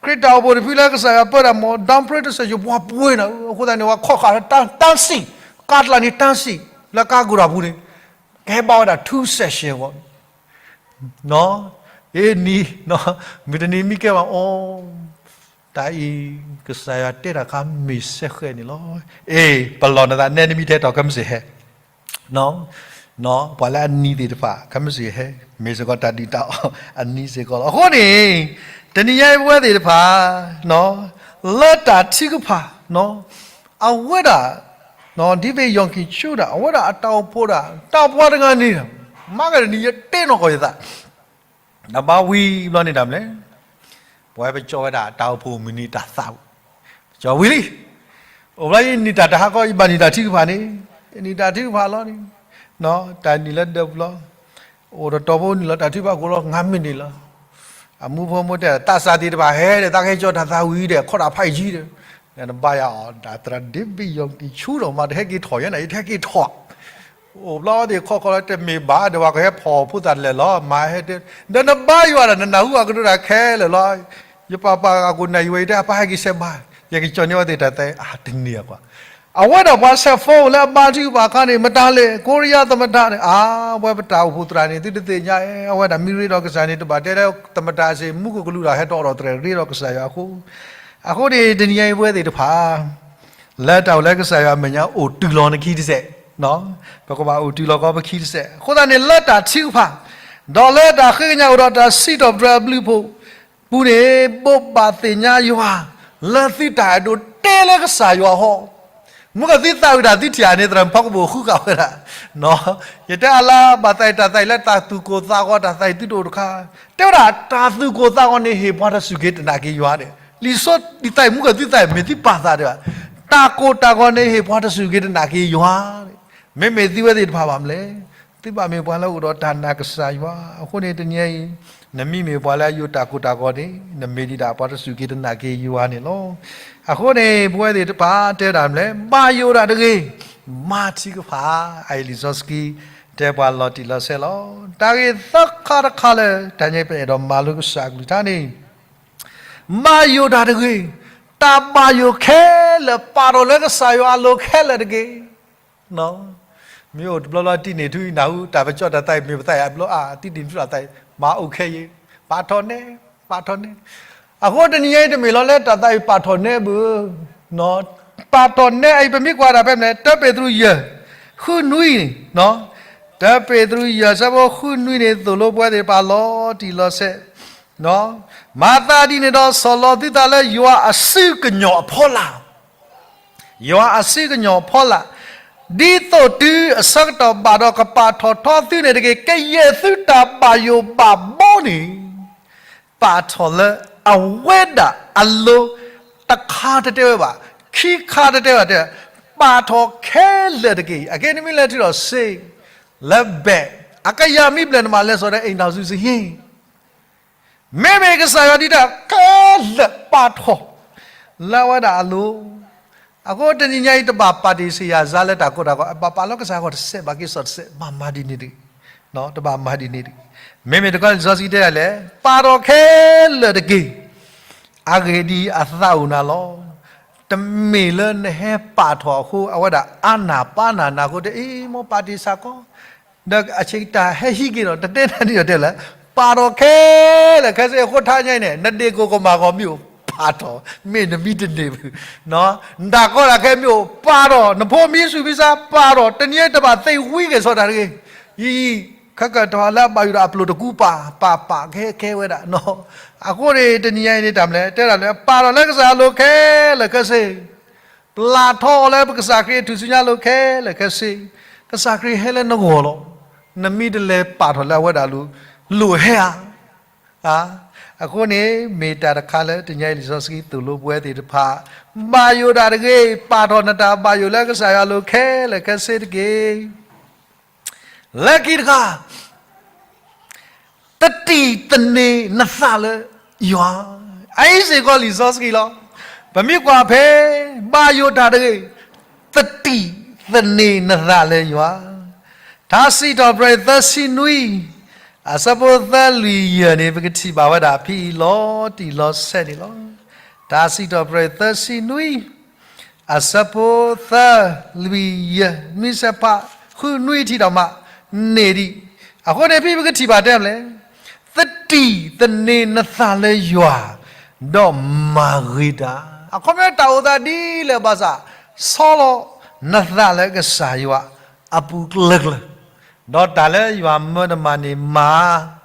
ခရံာ်တၢ်အိၣ်ဖှိၣ်တဖုလၢကစၢ်ယွၤပၢတၢ်မ့ၢ် downgrade တစဲး ယပှၤပှ့ၤနၤ, အဃိသတးန့ၣ် ပှၤခီၣ်ဃာ်လၢတၢ်စံၣ်, ကါတလးန့ၣ်တၢ်စံၣ်, လၢကါကိၢ်တၢ်ပူၤန့ၣ်, ကဟဲဘါဝဲဒၣ် two session အဂီၢ်, အ့နံၤ, မုၢ်တနံၤမံကဲဘၣ်အီၤ, တၢ်အံၤ, ကစၢ်ယွၤတဲတၢ်ခါမ့ၢ်စဲဃဲန့ၣ်လီၤ. အ့ ပလီၢ်နသးနဲနမံထဲထီၣ် ခဲမုၢ်ဆ့ၣ်ဟဲ ပှၤလၢအနံၤသ့ၣ်တဖၣ် ခဲမုၢ်ဆ့ၣ်ဟဲ, မ့ၢ်စ့ၢ်ကီးတၢ်ဒုၣ်တၢ်အီၣ်အနံၤစ့ၢ်ကီးလီၤ. အဃိန့ၣ်, တနံၤညါအံၤပဝဲသ့ၣ်တဖၣ်, လၢတၢ်ထုကဖၣ်, အဝဲဒၣ်, ဒ်ဖဲယီၢ်ကံၢ်ဆူဒၣ် အဝဲဒၣ်အတၢ်အိၣ်ဖှိၣ်ဒၣ် တၢ်ပှၤတဂၤန့ၣ်, မၤကဒီးန့ၣ် ယတဲနီၢ်ကီၢ်ယသး နဘါဝံၤဘျီန့ၣ်ဒၣ်မလဲၣ်, ပဝဲပကၠီဝဲဒၣ်တၢ်အိၣ်ဖှိၣ်မုၢ်နံၤတၢ်သးဝံၣ်, ပကၠီဝံၤလံ, အိၣ်ဘျီယနံၤတၢ်တဟါခီ ယဘၣ်နံၤတၢ်ထုကဖၣ်န့ၣ်, နံၤတၢ်ထုကဖၣ်လီၤန့ၣ်, တၢ်နံၤလၢဒၢးပူၤလီၤ, အိၣ်တတီၤဖိနုာ်လီၤတၢ်ထုကဖၣ်ကိးလီၤ ငါးမိနစ်လီၤ. အမူဖိမုၢ်တဲ သးစၢ်သ့ၣ်တဖၣ်ဟဲဒီး သးကဟဲကၠီတၢ်သးဝံၤဒီး ခီၣ်တၢ်ဖးယံၤဒီး, နဘါယၤအီၤ ဒၣ်သရၣ်ဒ့ဘ့ၣ်ယီၢ်ကံၢ်ဆူဒီး မၤတဟဲက့ၤထီၣ်ယဲန့ၣ် ယတဟဲက့ၤထီၣ် အိၣ်ဘျီသ့ၣ်ခီခီလၢတမ့ၢ်ဘၣ်ဒီး ပှၤကဟဲဖီၣ်ဖိသၣ်လဲၣ်လီၤ မၤဟဲတဲ, ဒီးနဘါယွၤဒီး နနၢ်ဟူအကတိၤတၢ်ခဲလၢာ်လီၤ. ယပာ်ပာ်အကိးနၢ်ယဝဲ ယတဲအပၢ်ဟဲက့ၤစဲးဘါ, ယကကၠီန့ၢ်ဝဲသ့ၣ်တၢ်သး အတနံၤအကွၢ်, အဝဲဒၣ်ပှၤဆဲးဖိလၢအဘါထုကဖၣ်အခါန့ၣ် မတၤလဲၣ် ကိရံယါသမတန့ၣ်, အါ, ပဝဲပတၢ်အိၣ်ဖှိၣ်သရၣ်န့ၣ် သုတသ့ၣ်ညါ, အဝဲဒၣ်မ့ၢ်ရ့ဒီးကစၢ်န့ၣ် တဘၣ်တဲလၢသမတစ့ၢ် မူခိၣ်ကလူးဒီးဟဲထီၣ်အိၣ်ဒီးသရၣ်ရ့ဒီးကစၢ်ယွၤအဃိ, အဃိန့ၣ် တနံၤညါအံၤပဝဲသ့ၣ်တဖၣ် လၢတၢ်အိၣ်လၢကစၢ်ယွၤအမဲာ်ညါအိၣ်တုၤလီၤနခံတစဲး, ပကဘၣ်အိၣ်တုၤလီၤကီးပခံတစဲး, အဃိသတးန့ၣ် လၢတၢ်ထုကဖၣ်, ဒီးလၢတၢ်ဃ့ကညးအိၣ်ဒီးတၢ်စံးထီၣ်ပတြၢၤအဘျုးအဖှိၣ်ပူၤန့ၣ် ဘိးဘၣ်သ့ၣ်ညါယွၤ, လၢသုတၢ်အဲၣ်ဒိးတဲလၢကစၢ်ယွၤဟီ, မ့ၢ်ကသုသးဝံၣ်တၢ်သုထံၣ်ဧါန့ၣ် သရၣ်မုၣ်ဖီကပိာ်ဃုဃာ်ဝဲဒၣ်, ယတဲအလါဘၣ်သးအံၤ တၢ်သးအံၤလၢတၢ်သူၣ်ကိၢ်သးဂီၤ တၢ်သးအံၤသုတအိၣ်တခါ, တဲဝဲဒၣ် တၢ်သူၣ်ကိၢ်သးဂီၤန့ၣ်ဟ့ၣ်ပှၤတစူၢ်က့ၤတနာ်က့ၤယွၤဒီး, လံာ်စီဆှံသးအံၤ မ့ၢ်ကသုသးအံၤ မ့ၢ်သုပာ်သးဒံးဘၣ်, တၢ်ကိၢ်တၢ်ဂီၤန့ၣ်ဟ့ၣ်ပှၤတစူၢ်က့ၤတနာ်က့ၤယွၤ, မ့မ့ၢ်သုဝဲသ့ၣ်တဖၣ်ဘၣ်မနုၤလဲၣ်, သုဘၣ်မ့ၢ်ပှၤလၢအအိၣ်ဒီးတၢ်နာ်ကစၢ်ယွၤ, အဃိန့ၣ်တနံၤအံၤ, နမ့မ့ၢ်ပှၤလၢအယိာ်တၢ်ကိၢ်တၢ်ဂီၤန့ၣ် နမ့ၢ်ဒံးဒၣ်ပှၤတစူၢ်က့ၤတနာ်က့ၤယွၤန့ၣ်လီၤ. အဃိန့ၣ် ပဝဲသ့ၣ်တဖၣ်တဲဒၣ်မနုၤလဲၣ်, ဘၣ်ယိၣ်ဒၣ်တဂ့ၤ, မၤထုကဖၣ်, အအံၤလံာ်စီဆှံတဲပှၤလီၤတံၢ်လီၤဆဲးလီၤ. တၢ်ဂ့ၢ်သၢခါတခါလၢ တနံၤအံၤပအဲၣ်ဒိးမၤလိကစၢ်အကလုၢ်ကထါန့ၣ် ဘၣ်ယိၣ်တၢ်တဂ့ၤ, တၢ်ဘၣ်ယိၣ်ခဲလၢာ် ပာ်ထီၣ်လၢကစၢ်ယွၤအလိၤခဲလၢာ်တက့ၢ်. မ့ၢ်အိၣ်တဘျီဘျီတံၢ်န့ၢ်ထူအံၤနၢ်ဟူ တၢ်ပကၠီတၢ်သးအံၤ မ့ၢ်ပသးအံၤအဘျီအါ တံၢ်န့ၢ်ထူအသးအံၤ မၤအိၣ်ခဲအံၤ, ပာ်ထီၣ်နဲ, ပာ်ထီၣ်နဲ. အဃိတနံၤညါအံၤတမ့ၢ်လီၤလၢတၢ်သးအံၤပာ်ထီၣ်နဲဘၣ် ပာ်ထီၣ်နဲအံၤ ပမ့ၢ်ကွၢ်ဒၣ်ဖဲမနုၤလဲၣ်, တၢပ့းတရူးယဲၢ် ဃုနွံန့ၣ်, တၢပ့းတရူးယဲၢ် ဆၢဖိဃုနွံန့ၣ် သိၣ်လိပဝဲသ့ၣ်တဖၣ်လီၤတံၢ်လီၤဆဲး, မၤသးဒ်န့ၣ်ဒီး ဆီၣ်လီၤသုသးလၢယွၤအစုကညီၤအဖီလာ်, ယွၤအစုကညီၤအဖီလာ်, ဒ်သိးတုၤအဆၢကတီၢ်ဘၣ်ဒီး ကပာ်ထီၣ်ထီသုန့ၣ်တက့ၢ်. ကယဲၢ်သုတၢ်ဘၣ်ယိၣ်ဘၣ်ဘီန့ၣ် ပာ်ထီၣ်လၢအဝဲဒၣ်အလိၤ, တခါတတဲဝဲဘၣ်, ခံခါတတဲဝဲဘၣ်, ပာ်ထီၣ်ခဲလၢာ်တက့ၢ်. အကဲနမ့ၢ်လဲၤထုးထီၣ်စ့ လၢဘဲး အကယၤမံဘျဲၣ် နဘၣ်လဲၤစိာ်ဒီး အိမ်ထောင်စုစာရင်း မ့မ့ၢ်ကစၢ်ယွၤဒုးတၢ်ခဲလၢာ်ပာ်ထီၣ် လၢအဝဲဒၣ်အလိၤ, အဃိတနံၤညါအံၤ တဘၣ်ပာ်တ့ၢ်ဆံးယၤစါလၢတၢ်ကိၢ်တၢ်ဂီၤ, ဘၣ်ပာ်လီၤကစၢ်ဂီၤတစဲး ဘၣ်က့ၤစိာ်တစဲး, ဘၣ်မၤဒ်န့ၣ်တဂ့ၤ, တဘၣ်မၤဒ်န့ၣ်တဂ့ၤ. မ့မ့ၢ်တခီလံာ်စီဆှံတဲဒ်လဲၣ်, ပာ်ထီၣ်ခဲလၢာ်တက့ၢ်. အဂ့ၢ်ဒ်အံၤ, အသးအိၣ်နၤလီၤ. တမ့ၢ်လၢနဟဲပာ်ထီၣ်အဃိ အဝဲဒၣ်အါနၢ်ပာ်နၢ်နၤအဃိ တဲအံၤ မ်ပာ်တ့ၢ်ဆၢကီး ဒီးအဆ့ကတၢၢ်ဟဲဟံးက့ၤဒီး တတဲနၤဒ်ဒီးတဲလၢ ပာ်ထီၣ်ခဲလၢာ်ခဲဆ့အဃိ ထါညါအံၤန့ၣ် နဒ့ၣ်ကိၢ်ကမၣ်ဂီၤမ့ၢ်အိၣ်ပာ်ထီၣ်, မ့ၢ်နမံတန့ၢ်ဘၣ်, နတၢ်ကီတၢ်ခဲမ့ၢ်အိၣ်ပာ်ထီၣ်, နဖိမံဆူၣ်မံဆါပာ်ထီၣ်, တနံၤအံၤတဘၣ်သ့ဝံက့ၤဆီတၢ်တဂ့ၤ, ယံာ်ယံာ် ခဲကတီၢ်လၢအဘၣ်ယိၣ်တၢ်အပျိၢ်တကူပာ် ပာ်ပာ်ကဲကဲဝဲဒၣ်နီၤ. အဃိန့ၣ် တနံၤညါအံၤန့ၣ် တၢ်မနုၤလဲၣ် တဲဒၣ်လၢ ပာ်ထီၣ်လၢကစၢ်ယွၤအလိၤခဲလၢာ်ခဲဆ့, ပျၢ်ထီၣ်အီၤလၢပကစၢ်ခရံာ်အထူၣ်စုညါအလိၤခဲလၢာ်ခဲဆ့, ကစၢ်ခရံာ်ဟဲလၢနဂီၢ်လီၤ. နမ့ၢ်တလဲၤပာ်ထီၣ်လၢအဝဲဒၣ်အလိၤ လိၣ်ဟဲဧါ. အဃိန့ၣ် မ့ၢ်တၢ်တခါလၢတနံၤညါအံၤ လံာ်စီဆှံသိၣ်လိပဝဲသ့ၣ်တဖၣ်, ဘၣ်ယိၣ်တၢ်တဂ့ၤ, ပာ်ထီၣ်နတၢ်ဘၣ်ယိၣ်လၢကစၢ်ယွၤအလိၤခဲလၢာ်ခဲဆ့တက့ၢ်. လၢခံတခါ, သတံၢ်သန့ၤနသးလၢယွၤ, အအံၤစ့ၢ်ကီးလံာ်စီဆှံလီၤ. ပမ့ၢ်ကွၢ်ဖဲ ဘၣ်ယိၣ်တၢ်တဂ့ၤ, သတံၢ်သန့ၤနသးလၢယွၤ, ထါစံးထီၣ်ပတြၢၤသၢဆံနွံ, အဆၢဖိသၢလွံၢ်ယဲၢ်န့ၣ် ပကထံၣ်ဘၣ်ဝဲဒၣ်ဖဲအံၤလီၤတံၢ်လီၤဆဲးန့ၣ်လီၤ. ထါစံးထီၣ်ပတြၢၤသၢဆံနွံ အဆၢဖိသၢလွံၢ်ယဲၢ် နွံဆၢဖးဃုနွံထံၣ်ဒီးမး န့ၢ်ဒံး, အဃိန့ၣ်ဖဲပကထံၣ်ဘၣ်တဲမနုၤလဲၣ်, သတံၢ်သန့ၤနသးလၢယွၤ, ဒီးမၤဂ့ၤတၢ်, အခီပညီတၢ်အိၣ်သးဒ်လဲၣ်ဘၣ်ဆၣ်, ဆီလီၤနသးလၢကစၢ်ယွၤအပူၤကျၢၤကျၢၤ, ဒီးတၢ်လၢယွၤမၢတမၤန့ၣ်မၤ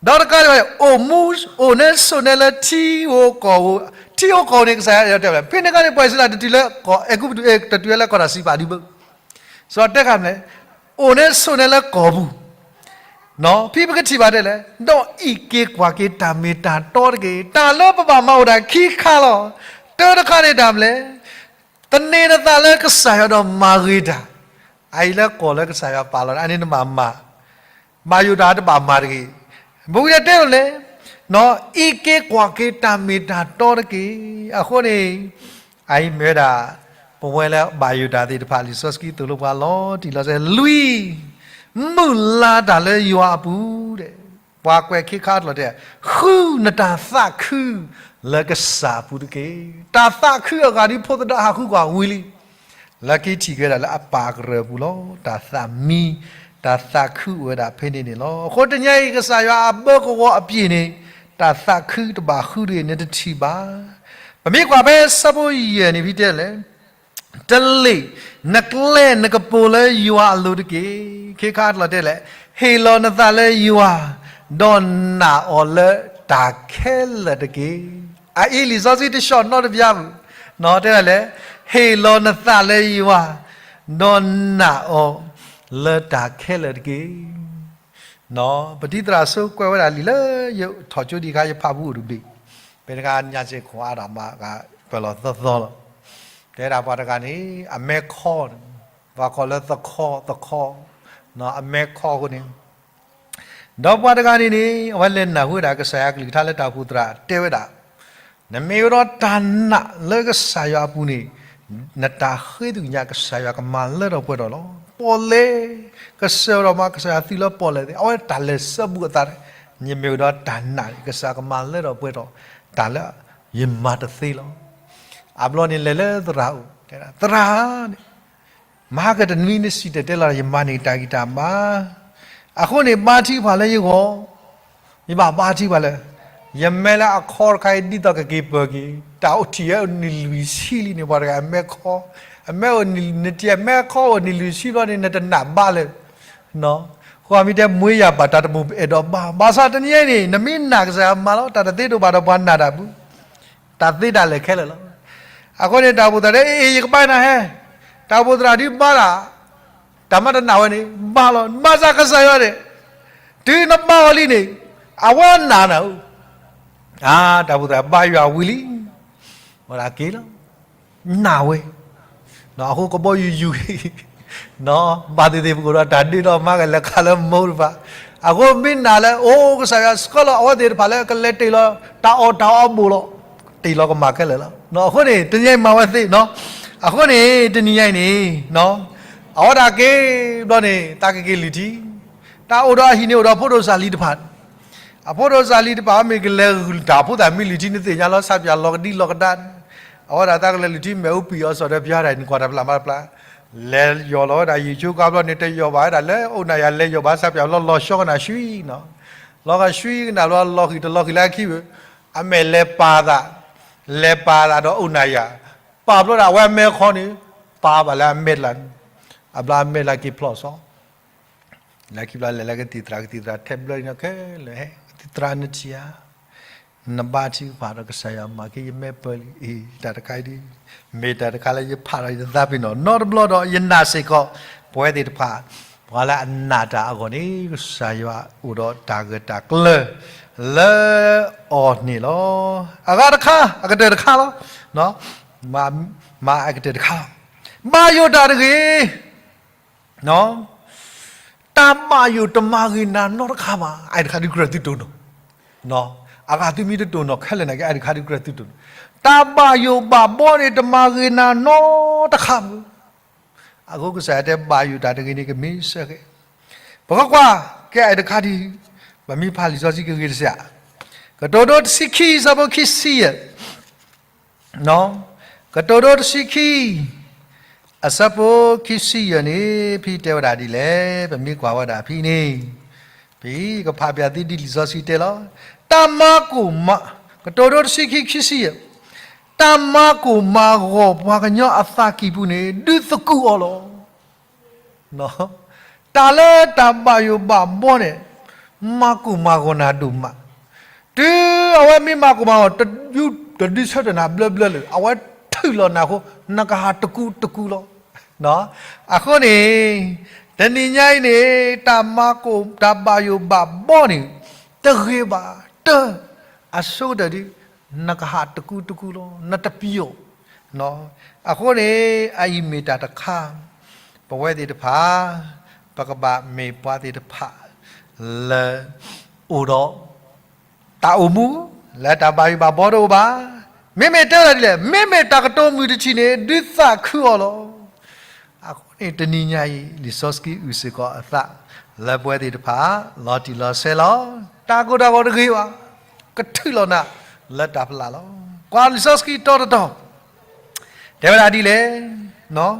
ဒီးတကးဒံးဘၣ် အိၣ်မူ အိၣ်နဲဆိးနဲလၢထံဧိၤကီၢ်ဧိၤ, ထံဧိၤကီၢ်ဧိၤန့ၣ် ကစၢ်ယွၤတဲဝဲ ဖဲန့ၣ်အခါန့ၣ် ပှၤအံၣ်စရ့လးတတုၤလၢကီၢ်အဲၤကူပတူး တတုၤလၢကီၢ်တၢ်စံးပာ်ဒုးဘၢ, စီၤတဲခါန့ၣ် အိၣ်နဲဆိးနဲလၢကီၢ်ပူၤ, ဖဲပကထံၣ်ဘၣ်တဲလဲၣ်, ဒီးအံးက့ၤကွၢ်က့ၤတၢ်မ့ၢ်တၢ်တီတက့ၢ်. တၢ်လၢပဘၣ်မၤအိၣ်တၢ်ခံခါလီၤ. တၢတခါန့ၣ်တၢ်မနုၤလဲၣ်, သန့ၤနသးလၢကစၢ်ယွၤဒီးမၤဂ့ၤတၢ်, အအံၤလၢကီၢ်လၢကစၢ်ယွၤပာ်လီၤ အန့ၣ်နဘၣ်မၤ ဘၣ်ယိၣ်တၢ်တဘၣ်မၤတဂ့ၤ. ပဝံၤဒီးတဲလီၤလဲၣ်, အံးက့ၤကွၢ်က့ၤတၢ်မ့ၢ်တၢ်တီတက့ၢ်. အဃိန့ၣ် အအံၤမ့ၢ်ဝဲဒၣ် ပဝဲလၢဘၣ်ယိၣ်တၢ်သ့ၣ်တဖၣ် လံာ်စီဆှံသိၣ်လိပှၤလီၤတံၢ်လီၤဆဲး လွံၢ်, မုၢ်လၢ်တၢ်လၢယွၤအပူၤ, ပှၤကွဲးခ့ခါတလီၤတဲ, ဃုနတၢ်သးခုလၢကစၢ်အပူၤတက့ၢ်. တၢ်သးခုအဂၤဒ်ဖိသဒါဟးဃုကွၢ်ဝံၤလံ လၢခံထံၣ်က့ၤဝဲဒၣ်လၢအပၢ်အကရၢၢ်အပူၤလီၤ. တၢ်သးမံ, တၢ်သးခုအိၣ်ဝဲဒၣ်ဖဲန့ၣ်န့ၣ်လီၤ. အဃိတနံၤအံၤ ကစၢ်ယွၤအဘၢကဝီၤအပျ့ၤန့ၣ် တၢ်သးခုတဘၣ်ဃုတဂ့ၤ နတထံၣ်ဘၣ်. ပမ့ၢ်ကွၢ်ဖဲဆၢဖိယဲၢ်န့ၣ် ဖဲတဲလဲၣ်, တလ့ၣ်နကျဲနကပိာ်လၢယွၤအလိၤတက့ၢ်. ခ့ခါတလီၤတဲလဲၣ်, ဟ့ၣ်လီၤနသးလၢယွၤ, ဒီးနာ်အီၤလၢတၢ်ခဲလၢာ်တက့ၢ်. အအံၤလံာ်စီဆှံတဆှီၣ်နီတဘျီပူၤ, တဲဒၣ်လဲၣ်, ဟ့ၣ်လီၤနသးလၢယွၤ, ဒီးနာ်အီၤလၢတၢ်ခဲလၢာ်တက့ၢ်. ပတံၤသရၣ်စိကွဲးဝဲဒၣ်လံာ်လၢ ယထီၣ်ကၠိဒံးခါ ယဖးဘူးအိၣ်တဘ့ၣ်, ဖဲတခါညါစ့ၢ်ကီးအါဒၣ်မး ကွဲးလီၤသီသီလီၤ. တဲဒၣ်ပှၤတဂၤန့ၣ် အမဲခီန့ၣ်, ပှၤကိးလၢသခီ, သခီ, အမဲခီအဃိန့ၣ် ဒီးပှၤတဂၤန့ၣ်န့ၣ် အဝဲလဲၤနၢ်ဟူဝဲဒၣ်ကစၢ်ယွၤအကလုၢ်ကထါလၢတၢ်အိၣ်ဖှိၣ်သရၣ်တဲဝဲဒၣ်, နမ့ၢ်အိၣ်ဒီးတၢ်နာ်လၢကစၢ်ယွၤအပူၤန့ၣ်, နတၢ်ဃ့သ့ၣ်ညါကစၢ်ယွၤကမၤလၢထီၣ်ပှဲၤထီၣ်လီၤ. ပီၣ်လဲၣ်, ကစၢ်ဒီးမၤကစၢ်ယွၤသံလၢပီၣ်လဲၣ်သ့ၣ်, အဝဲတၢ်လဲၤဆၢဘူးအသးန့ၣ်, နမ့ၢ်အိၣ်ဒီးတၢ်နာ်န့ၣ် ကစၢ်ယွၤကမၤလၢထီၣ်ပှဲၤထီၣ်တၢ်လၢယမၤတသ့လီၤ. အဘျီန့ၣ်လဲၤလၢသရၣ်အိၣ်, သရၣ်န့ၣ် မဟါကတနွံနစံၣ်တဲၤတဲလီၤ ယမၤန့ၢ်တၢ်ဂံၢ်တၢ်ဘါ, အဃိန့ၣ် ဘါထုကဖၣ်လၢယဂီၢ်, ယဘၣ်ဘါထုကဖၣ်လၢ, ယမဲလၢအခီတခါအံၤ ဒ်သိးကက့ၤပၢၤက့ၤ, တၢ်အိၣ်ထံၣ်ဝဲအိၣ်နံၣ်လွံၢ်ဆံလံန့ၣ် ပှၤတဂၤအမဲခီ, အမဲအိၣ်နံၣ်လွံၢ်ဆံ, နတံၤအမဲခီအိၣ်နံၣ်လွံၢ်ဆံဘျီန့ၣ် နတနာ်ဘါလၢၤ ဃိမ့ၢ်တဲ မွေးရာပါ တၢ်တမိၣ်ပအဲၣ်ဒိးဘါ, ဘၣ်ဆၣ်တနံၤအံၤန့ၣ် နမ့ၢ်နာ်ကစၢ်ယွၤမၤလီၤ တၢ်တသ့တအိၣ်ဘၣ်ဒီးပှၤနာ်တၢ်ပူၤ, တၢ်သ့တၢ်လၢာ်ခဲလၢာ်လီၤ. အဃိန့ၣ် တၢ်အိၣ်ဖှိၣ်သရၣ်တဲ အ့ ယကဘါနၤဟဲ, တၢ်အိၣ်ဖှိၣ်သရၣ်ဒုးဘါတၢ်, တၢ်မၤတနာ်ဝဲန့ၣ် ဘါလီၤ. ဘၣ်ဆၣ်ကစၢ်ယွၤန့ၣ် တုၤနဘါအီၤလံန့ၣ် အဝဲနာ်နၤဧၢ, အါ တၢ်အိၣ်ဖှိၣ်သရၣ်ဘါယွၤဝံၤလံ, ဝဲဒၣ်က့ၤလီၤ နာ်ဝဲ, အဃိကဘီယူၤယူၤ, ဘၣ်သ့ၣ်သ့ၣ် ပကအိၣ်ဒီးတၢ်ဒ့ဒီးမါကလဲၤခးလၢမိၢ်တဖၣ်, အဃိမ့ၢ်နာ်လၢ အိၣ်ကစၢ်ယွၤဆှၢလီၤအဝဲသ့ၣ်တဖၣ်လၢကလဲၤတ့ၢ်လီၤ တၢ်အီၣ်တၢ်အီအဘူးလီၤ, တ့ၢ်လီၤကမၣ်ခဲလၢာ်လီၤ. အဃိန့ၣ် တနံၤညါအံၤမၤဝဲသ့, အဃိန့ၣ် တနံၤညါအံၤန့ၣ် အဝဲဒၣ်က့ၤဘျီန့ၣ် သးကက့ၤလုၢ်ထံ, တၢ်အိၣ်ဒီးအဟံၣ်န့ၣ် အိၣ်ဒီးဖိဒိၣ်စၢ်လံၤတဖၣ် အဖိဒိၣ်စၢ်လံၤတဖၣ် မ့ၢ်ကလဲၤဂုာ်တၢ်ဖိသၣ်မ့ၢ်လုၢ်ထံ နသ့ၣ်ညါလီၤ ဆၣ်ပၠၣ်လီၤကဒံလီၤကဒါန့ၣ်, အဝဲဒၣ်သးကလဲၤလုၢ်ထံ မ့ၣ်အူပံာ်အီၤစီၤဒီးပျါတၢ် နကွၢ်တၢ်ပျၢ်မၤတပျၢ်, လဲၤယီၢ်လီၤဝဲဒၣ်ယံာ်ဆိကါဘျီန့ၣ် တယီၢ်ဘၣ်ဝဲဒၣ်လၢအိၣ်နၤယၤလဲၤယီၢ်ဘၣ်ဆၣ်ပၠၣ်လီၤလီၤဆှီကနၣ်ဆှံနီၤ, လီၤကဆှံကနၣ်ဘျီလီၤဃံၤတလီၤဃံၤလၢအခံဘၣ်, အမဲာ်လဲၤပာ်သး, လဲၤပာ်သးဒီးအိၣ်နၤယၤ, ပာ်ဘျီဒၣ်အဝဲအမဲခီန့ၣ်, ပာ်ဘၣ်လၢအမဲာ်တလးန့ၣ်, အဘျီအမဲာ်တလးက့ၤဖျိးစီၤ လၢခံဘျီလဲၤလၢကသံၣ်သရၣ်, ကသံၣ်သရၣ်ထဲဘျၢလံနီၤခဲလၢာ်, ဟဲ ကသံၣ်သရၣ်နထံၣ်ဧါ, နဘါထုကဖၣ်ဒီးကစၢ်ယွၤမၤက့ၤယမဲာ်ပၢၢ်လံ, အံၤ တၢ်တခါအံၤဒ် မ့ၢ်တၢ်တခါလၢယဖးဒီးယသးပ့ၤနီၣ်, နီတဘျီဒီးယနာ်စ့ၢ်ကီး, ပဝဲသ့ၣ်တဖၣ် ပှၤလၢအနာ်တၢ်အဂီၢ်န့ၣ် ကစၢ်ယွၤအိၣ်ဒီးတၢ်ဂၢၢ်တၢ်ကျၢၤ လၢအီၤန့ၣ်လီၤ. အဂၤတခါ အကတၢၢ်တခါလီၤ. မၤအကတၢၢ်တခါလီၤ. ဘၣ်ယိၣ်တၢ်တဂ့ၤ တၢ်ဘၣ်ယိၣ်တမၤဂ့ၤနၤနီတခါဘၣ်. အအံၤတခါဒုးကြၢးသုတိၢ်နီၣ်, အဂၤသုမ့ၢ်တတိၢ်နီၣ်ခဲလၢာ်နာ်က့ အအံၤတခါဒုးကြၢးသုတိၢ်နီၣ်, တၢ်ဘၣ်ယိၣ်ဘၣ်ဘီန့ၣ်တမၤဂ့ၤနၤနီတခါဘၣ်. အဃိကစၢ်ယွၤတဲဘၣ်ယိၣ်တၢ်တဂ့ၤန့ၣ် ကမ့ၢ်စ့ၢ်ကီး, ပကကွၢ်ကဲအံၤတခါဒံး, ပမ့ၢ်ဖးလံာ်စီဆှံကဂ့ၤတစဲး, ကတိၤဒိတဆံခံ အဆၢဖိခံဆံယဲၢ် ကတိၤဒိတဆံခံ အဆၢဖိခံဆံယဲၢ်န့ၣ် ဖဲတဲဝဲဒၣ်ဒ်လဲၣ်, ပမ့ၢ်ကွၢ်ဝဲဒၣ်ဖဲန့ၣ်, ဖဲကဖးပၠးသုဒ်လံာ်စီဆှံတဲလီၤ, တၢ်မၤကိၢ်မၤ, ကတိၤဒိတဆံခံ ခံဆံယဲၢ်, တၢ်မၤကိၢ်မၤဂီၤပှၤကညီအသးကံၢ်ပူၤန့ၣ် ဒုးသကူးအီၤလီၤ. တၢ်လၢတၢ်ဘၣ်ယိၣ်ဘၣ်ဘီန့ၣ် မၤကိၢ်မၤဂီၤနၤဒိၣ်မး, တုၤအဝဲမ့ၢ်မၤကိၢ်မၤဂီၤ တဒုဆၢတၢ်နၤဘျၢဘျၢလၢာ် အဝဲထုးလီၤနၤအဃိ နကဟးတကူတကူလီၤ. အဃိန့ၣ် တနံၤညါအံၤန့ၣ် တၢ်မၤကိၢ်တၢ်ဘၣ်ယိၣ်ဘၣ်ဘီန့ၣ် တဂ့ၤဘၣ်တၢ်, အဆိကတၢၢ်ဒ် နကဟးတကူတကူလီၤ နတပျီၣ် အဃိန့ၣ် အအံၤမ့ၢ်တၢ်တခါ ပဝဲသ့ၣ်တဖၣ် ပကဘၣ်မ့ၢ်ပှၤသ့ၣ်တဖၣ် လၢ အိၣ်ဒီး တၢ်အိၣ်မူ လၢတၢ်ဘၣ်ယိၣ်ဘၣ်ဘီတအိၣ်ဘၣ်. မ့မ့ၢ်တဲဝဲဒၣ်ဒ်လဲၣ်, မ့မ့ၢ်တၢ်ကတိၤမုာ်တထံၣ်န့ၣ် ဒုးသးခုအီၤလီၤ. အဃိန့ၣ် တနံၤညါအံၤ လံာ်စီဆှံအုၣ်စ့ၢ်ကီးအသး လၢပဝဲသ့ၣ်တဖၣ် လီၤတံၢ်လီၤဆဲးလီၤ. တၢ်ကိၢ်တၢ်ဂီၤတဂ့ၤဘၣ်, ကထုးလီၤနၤ လၢတၢ်ဖျးလီၤ. ကွၢ်လံာ်စီဆှံတီတီတီ တဲဝဲဒၣ်ဒ်လဲၣ်,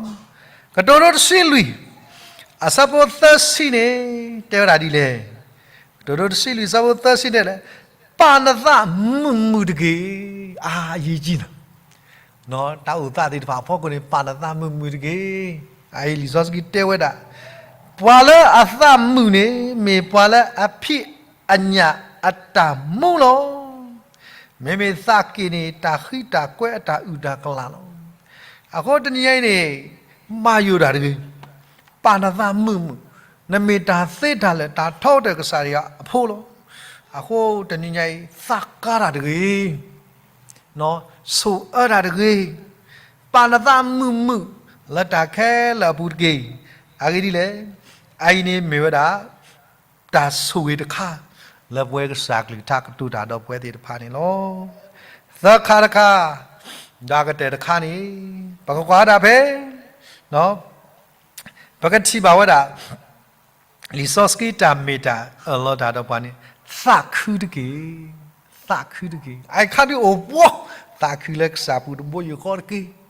ကတိၤဒိတဆံလွံၢ် အဆၢဖိသၢဆံန့ၣ် တဲဝဲဒၣ်ဒ်လဲၣ်. ကတိၤဒိတဆံလွံၢ် အဆၢဖိသၢဆံန့ၣ်လဲၣ်, ပာ်နသးမုာ်မုာ်တက့ၢ်. အါယံာ်ကံလီၤ. တၢ်အိၣ်သးသ့ၣ်တဖၣ်အဖီခိၣ်န့ၣ် ပာ်နသးမုာ်မုာ်တက့ၢ်. အအံၤလံာ်စီဆှံတဲဝဲဒၣ်, ပှၤလၢအသးမုာ်န့ၣ် မ့ၢ်ပှၤလၢအဖံးအညၣ်အတၢ်မူလီၤ. မ့မ့ၢ်သးက့ၣ်န့ၣ် တၢ်ဃံတၢ်ကွဲအတၢ်အုၣ်တၢ်ကလၢ်လီၤ. အဃိတနံၤညါအံၤန့ၣ် ဘၣ်ယိၣ်တၢ်တဂ့ၤ, ပာ်နသးမုာ်မုာ်, နမ့ၢ်တၢ်သ့တၢ်လၢာ် တၢ်ထီကတၢၢ်ကစၢ်ယွၤအဖိလီၤ. အဃိတနံၤညါအံၤ သးကါတၢ်တဂ့ၤ, ဆိၣ်အၢတၢ်တဂ့ၤ, ပာ်နသးမုာ်မုာ် လၢတၢ်ခဲလၢာ်အပူၤတက့ၢ်. အဂ့ၢ်ဒ်လဲၣ်, အအံၤန့ၣ်မ့ၢ်ဝဲဒၣ် တၢ်ဆိၣ်ဂ့ၤတခါ လၢပဝဲကစၢ်ကလုၢ်ကထါကတိၤတၢ်ဒီးပဝဲသ့ၣ်တဖၣ်န့ၣ်လီၤ. သၢခါတခါ, ဒီးကတၢၢ်တခါန့ၣ် ပကကွၢ်ဝဲဒၣ်ဖဲ ပကထံၣ်ဘၣ်ဝဲဒၣ် လံာ်စီဆှံတၢ်မ့ၢ်တၢ်အၢၣ်လီၤတၢ်ဒီးပှၤန့ၣ် သးခုတက့ၢ်, သးခုတက့ၢ်. အခါဒုးအိၣ်ဘှီ သးခုလၢကစၢ်ပူၤတဘိယူၢ်ဃီတက့ၢ်.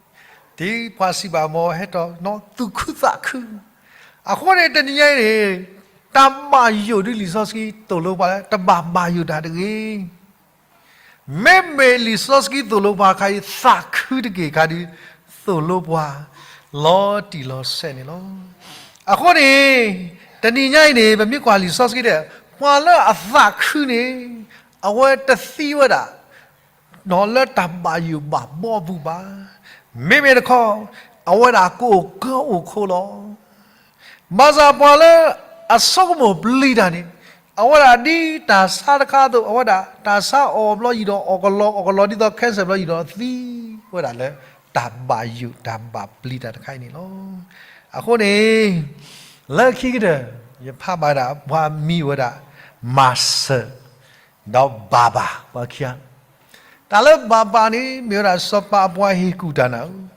ဒ်ပှၤစံးဘၣ်မ့ၢ်ဟဲထီၣ်နီၢ်သူၣ်ခုသးခု. အဃိန့ၣ်တနံၤညါအံၤန့ၣ် တၢ်ဘၣ်ယိၣ်ဒ်လံာ်စီဆှံသိၣ်လိပှၤလၢ တဘၣ်ဘၣ်ယိၣ်တၢ်တဂ့ၤ. မ့မ့ၢ်လံာ်စီဆှံသိၣ်လိပှၤအခါအံၤ သးခုတက့ၢ်ခါဒုး သိၣ်လိပှၤ လီၤတံၢ်လီၤဆဲးန့ၣ်လီၤ. အဃိန့ၣ် တနံၤညါအံၤန့ၣ် ပမ့ၢ်ကွၢ်လံာ်စီဆှံတဲ ပှၤလၢအသးခုန့ၣ် အဝဲတသံဝဲဒၣ် လၢတၢ်ဘၣ်ယိၣ်ဘၣ်ဘီအပူၤဘၣ်. မ့မ့ၢ်တခီ အဝဲဒၣ်ကအိၣ်ကၢအိၣ်ခိးလီၤ. ဘၣ်ဆၣ်ပှၤလၢအဆိကမိၣ်ပျံၤတၢ်န့ၣ် အဝဲဒၣ်ဒ်တၢ်ဆါတခါအသိး အဝဲဒၣ်တၢ်ဆါအီၣ်ဘျီယံၤဒီးအီၣ်ကလီ အီၣ်ကလီဒ်သိး cancer ဘျီယံၤဒီးသံဝဲဒၣ်လၢ တၢ်ဘၣ်ယိၣ်တၢ်ဘၣ်ပျံၤတၢ်တခါအံၤန့ၣ်လီၤ. အဃိန့ၣ် လၢခံကတၢၢ် ယဖးဘၣ်ဒၣ်ပှၤမံၤဝဲဒၣ် မၤစၢၤ ဒီးဘၤဘၤ ပှၤခံဂၤ တၢ်လၢဘၤဘၤန့ၣ် မ့ၢ်ဝဲဒၣ်စီၤပၤအပှၤဟ့ၣ်ကူၣ်တၢ်နၤဧၢ,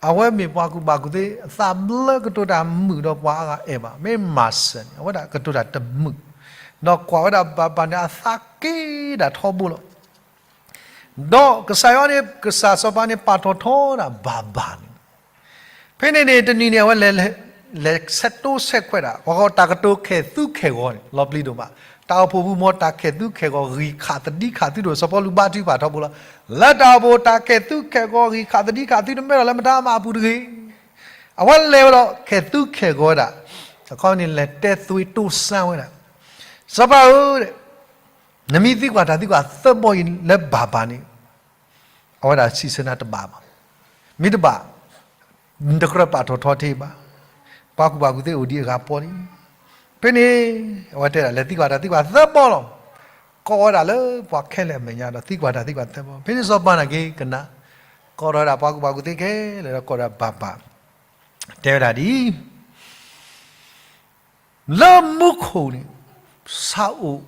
အဝဲမ့ၢ်ပှၤကူၣ်ဘၣ်ကူၣ်သ့ အသးဘျၢကတိၤတၢ်မုာ်ဒီးပှၤအါဂၤအဲၣ်ဘၣ်. မ့ၢ်မၤစၢၤန့ၣ် အဝဲဒၣ်ကတိၤတၢ်တမုာ်, ဒီးကွၢ်ဝဲဒၣ်ဘၤဘၤန့ၣ် အသးက့ၤဒၣ်ထီဘိလီၤ. ဒီးကစၢ်ယွၤန့ၣ် ကစၢ်စီၤပၤန့ၣ် ပာ်ထီၣ်ထီဒၣ်ဘၤဘၤန့ၣ် ဖဲန့ၣ်န့ၣ် တနံၤန့ၣ် အဝဲလဲၤ လဲၤဆဲးတိဆဲးခွဲးဒၣ် ပှၤဂီၢ်တၢ်ကတိၤခဲၣ်သူခဲၣ်ဂီၤန့ၣ် လီၤပျံၤဒိၣ်မး. တၢ်အိၣ်ဖှိၣ်ပူၤမ့ၢ်တၢ်ခဲၣ်သူခဲၣ်ဂီၤ ဂံၢ်ခးသဒံခးသုဒိၣ် စီၤပီလူးဘါထုကဖၣ်ထီဘိလီၤ. လၢတၢ်အိၣ်ဖှိၣ်တၢ်ခဲၣ်သူခဲၣ်ဂီၤ ဂံၢ်ခးသဒံခးသုတမ့ၢ်ဒီးလၢမတၤမၤအပူၤတဂ့ၤ. အဝဲလဲၤဝဲဒီးခဲၣ်သူခဲၣ်ဂီၤဝဲဒၣ် တခီန့ၣ် လဲၤတဲသွ့တိၢ်စၢ်ဝဲဒၣ်, စီၤပၤဧၢ, နမ့ၢ်သံကွၢ်တၢ်သံကွၢ်သၢဘီအံၤလၢဘၣ်ဘၣ်န့ၣ်, အဝဲဒၣ်စံးဆၢနၤတဘၣ်ဘၣ်, မ့ၢ်တဘၣ် နတကြၢးပာ်ထီၣ်ထီတ့ၢ်ဘၣ်, ပှၤကူၣ်ဘၣ်ကူၣ်သ့အိၣ်ဒံးအဂၤပီလံ. ဖဲန့ၣ် အဝဲတဲဒၣ်လဲၤသံကွၢ်တၢ်သံကွၢ်သၢဘီလီၤ. ကိးဝဲဒၣ်လၢပှၤခဲလၢာ်အမဲာ်ညါဒီးသံကွၢ်တၢ်သံကွၢ်သၢဘီ, ဖဲန့ၣ်စီၤပၤနာ်က့ၤကနၣ်, ကိးထီၣ်ဝဲဒၣ်ပှၤကူၣ်ဘၣ်ကူၣ်သ့ခဲလၢာ်ဒီးကိးဒီးဘၣ်ဘၣ်, တဲဝဲဒၣ်ဒ်အံၤ လၢမူခိၣ်န့ၣ် ဆၣ်အိၣ်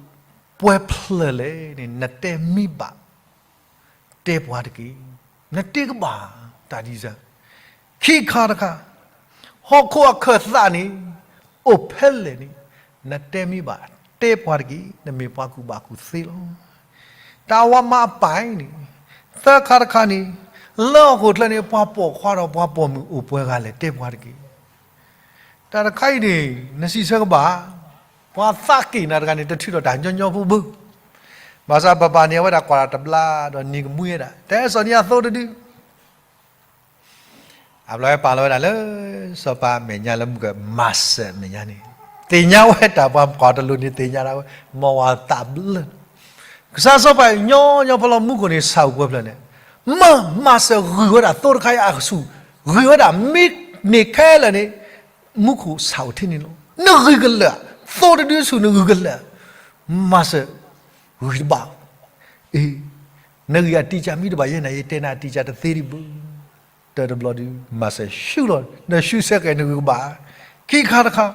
ပှဲၤဖျၢၣ်လဲၣ်န့ၣ် နတဲမ့ၢ်ဘၣ် တဲပှၤတက့ၢ်. နတဲကဘၣ်တၢ်ဒ်စၢ်, ခံခါတခါ, ဟီၣ်ခိၣ်အခၢၣ်သးန့ၣ် အိၣ်ဖဲလဲၣ်န့ၣ် နတဲမ့ၢ်ဘၣ် တဲပှၤတက့ၢ်, နမ့ၢ်ပှၤကူၣ်ဘၣ်ကူၣ်သ့လီၤ. တၢ်ဝၤမၤအပၢ်န့ၣ်, သၢခါတခါန့ၣ်, လၢဟီၣ်ခိၣ်ချၢန့ၣ် ပှၤပိာ်ခွါဒီးပှၤပိာ်မုၣ်အိၣ်ပှဲၤဂၤလဲၣ် တဲပှၤတက့ၢ်. တၢ်တခါအံၤန့ၣ် နစံးဆၢကဘၣ်, ပှၤသးက့ၣ်နၤတဂၤန့ၣ် တထုးထီၣ်တၢ်ညီညီဖိဘၣ်. ဘၣ်ဆၣ်ဘၣ်ဘၣ်န့ၣ် အဝဲဒၣ်ကွၢ်တဘျီဒီးနံၤကမှံဝဲဒၣ် တၢ်အဲၣ်စီၤနံၤအသိတဒု အဘျီဝဲပာ်လီၤဝဲဒၣ်လၢ စီၤပၤအမဲာ်ညါလၢမုၢ်ကမၤစၢၤအမဲာ်ညါန့ၣ်, သ့ၣ်ညါဝဲတၢ်ပှၤကွၢ်တလိၤန့ၣ် သ့ၣ်ညါဒၣ်ဝဲ မ်ဝၤသးဘျၢ, ကစၢ်စီၤပၤညီညီဖိလီၤ မူခိၣ်န့ၣ် ဆၣ်အိၣ်ပှဲၤဖျၢၣ်လဲၣ်, မၤ မၤစၢၤဂုာ်ဝဲဒၣ်သိတခါအံၤအကဆူၣ်, ဂုာ်ဝဲဒၣ်မ့ၢ်န့ၢ်ခဲလၢာ်န့ၣ် မူခိၣ်ဆၣ်အိၣ်ထဲန့ၣ်လီၤ. နဂံၢ်ကလၢာ်, သိတဒုဆူၣ်နဂံၢ်ကလၢာ်, မၤစၢၤ ဂံၢ်တဘၣ်, အ့, နဂံၢ်အတံာ်ကၢ်မ့ၢ်တဘၣ်ယဲၢ်နၤ ယတဲနၤအတံာ်ကၢ်တသ့ဒံးဘၣ်, တၢ်တဘျီဒုး မၤစၢၤဆူၣ်လီၤ, နဆူၣ်ဆဲကဲနဂံၢ်ကဘၣ်, ခံခါတခါ,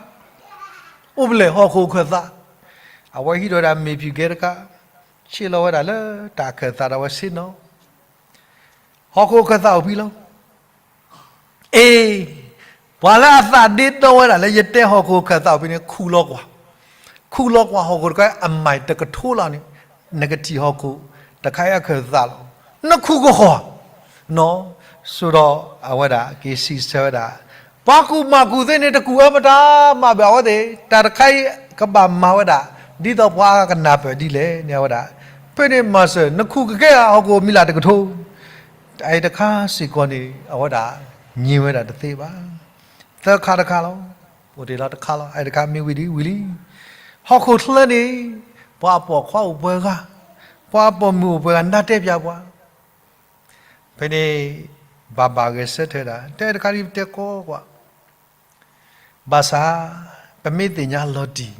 အိၣ်ဖဲလဲၣ်ဟီၣ်ခိၣ်အခၢၣ်သး, အဝဲဟံးထီၣ်ဝဲဒၣ်မ့ၢ်ဖံးကဲတခါ, ဆ့ၣ်လီၤဝဲဒၣ်လၢတၢ်အခၢၣ်သးဒီးဝဲဆ့ၣ်နီၤ ဟီၣ်ခိၣ်အခၢၣ်သးအိၣ်ဖဲလီၤ. အ့, ပှၤလၢအသးဒ့ဒီဝဲဒၣ်လၢယတဲဟီၣ်ခိၣ်အခၢၣ်သးအိၣ်ဖဲန့ၣ် ခူၣ်လီၤကွၢ်, ခူၣ်လီၤကွၢ်ဟီၣ်ခိၣ်တခါအမဲးတကထိလီၤန့ၣ်, နကထံၣ်ဟီၣ်ခိၣ်တခါအံၤအခၢၣ်သးလီၤ. နခူၣ်ကဟီၣ်နီၤ, ဆိဒီးအဝဲဒၣ်က့ၤစံးဆၢဝဲဒၣ်, ပှၤကူၣ်ဘၣ်ကူၣ်သ့န့ၣ် တကူၣ်အၢမတၤမးဘၣ်အဝဲသ့ၣ်, တၢ်တခါအံၤကဘၣ်မၤဝဲဒၣ် ဒ်သိးပှၤကနၢ်ပၢၢ်ဒ်လဲၣ်န့ၣ် အဝဲဒၣ်, ဖဲန့ၣ်မၤစၢၤ နခူၣ်ကကဲဧါဟီၣ်ခိၣ်မံၤလၢ်တကထိ, အအံၤတခါစ့ၢ်ကီးန့ၣ် အဝဲဒၣ် ငြိမ်ဝဲဒၣ်တသ့ဘၣ်. သၢခါတခါလီၤ, အိၣ်တ့ၢ်လီၤတခါလီၤ, အအံၤတခါမ့ၢ်ဝံၤဒ်ဝံၤလံ. ဟီၣ်ခိၣ်ချၢန့ၣ် ပှၤအပိာ်ခွါအိၣ်ပှဲၤဂၤ, ပှၤအပိာ်မုၣ်အိၣ်ပှဲၤဂၤ နၢ်တဲပၠးပှၤ ဖဲန့ၣ် ဘၣ်ဘၣ်ဂဲၤဆၢထၢၣ်ဒၣ် တဲတခါဒ်ပတဲကီကွၢ်, ဘၣ်ဆၣ် ပမ့ၢ်သ့ၣ်ညါလီၤတံၢ်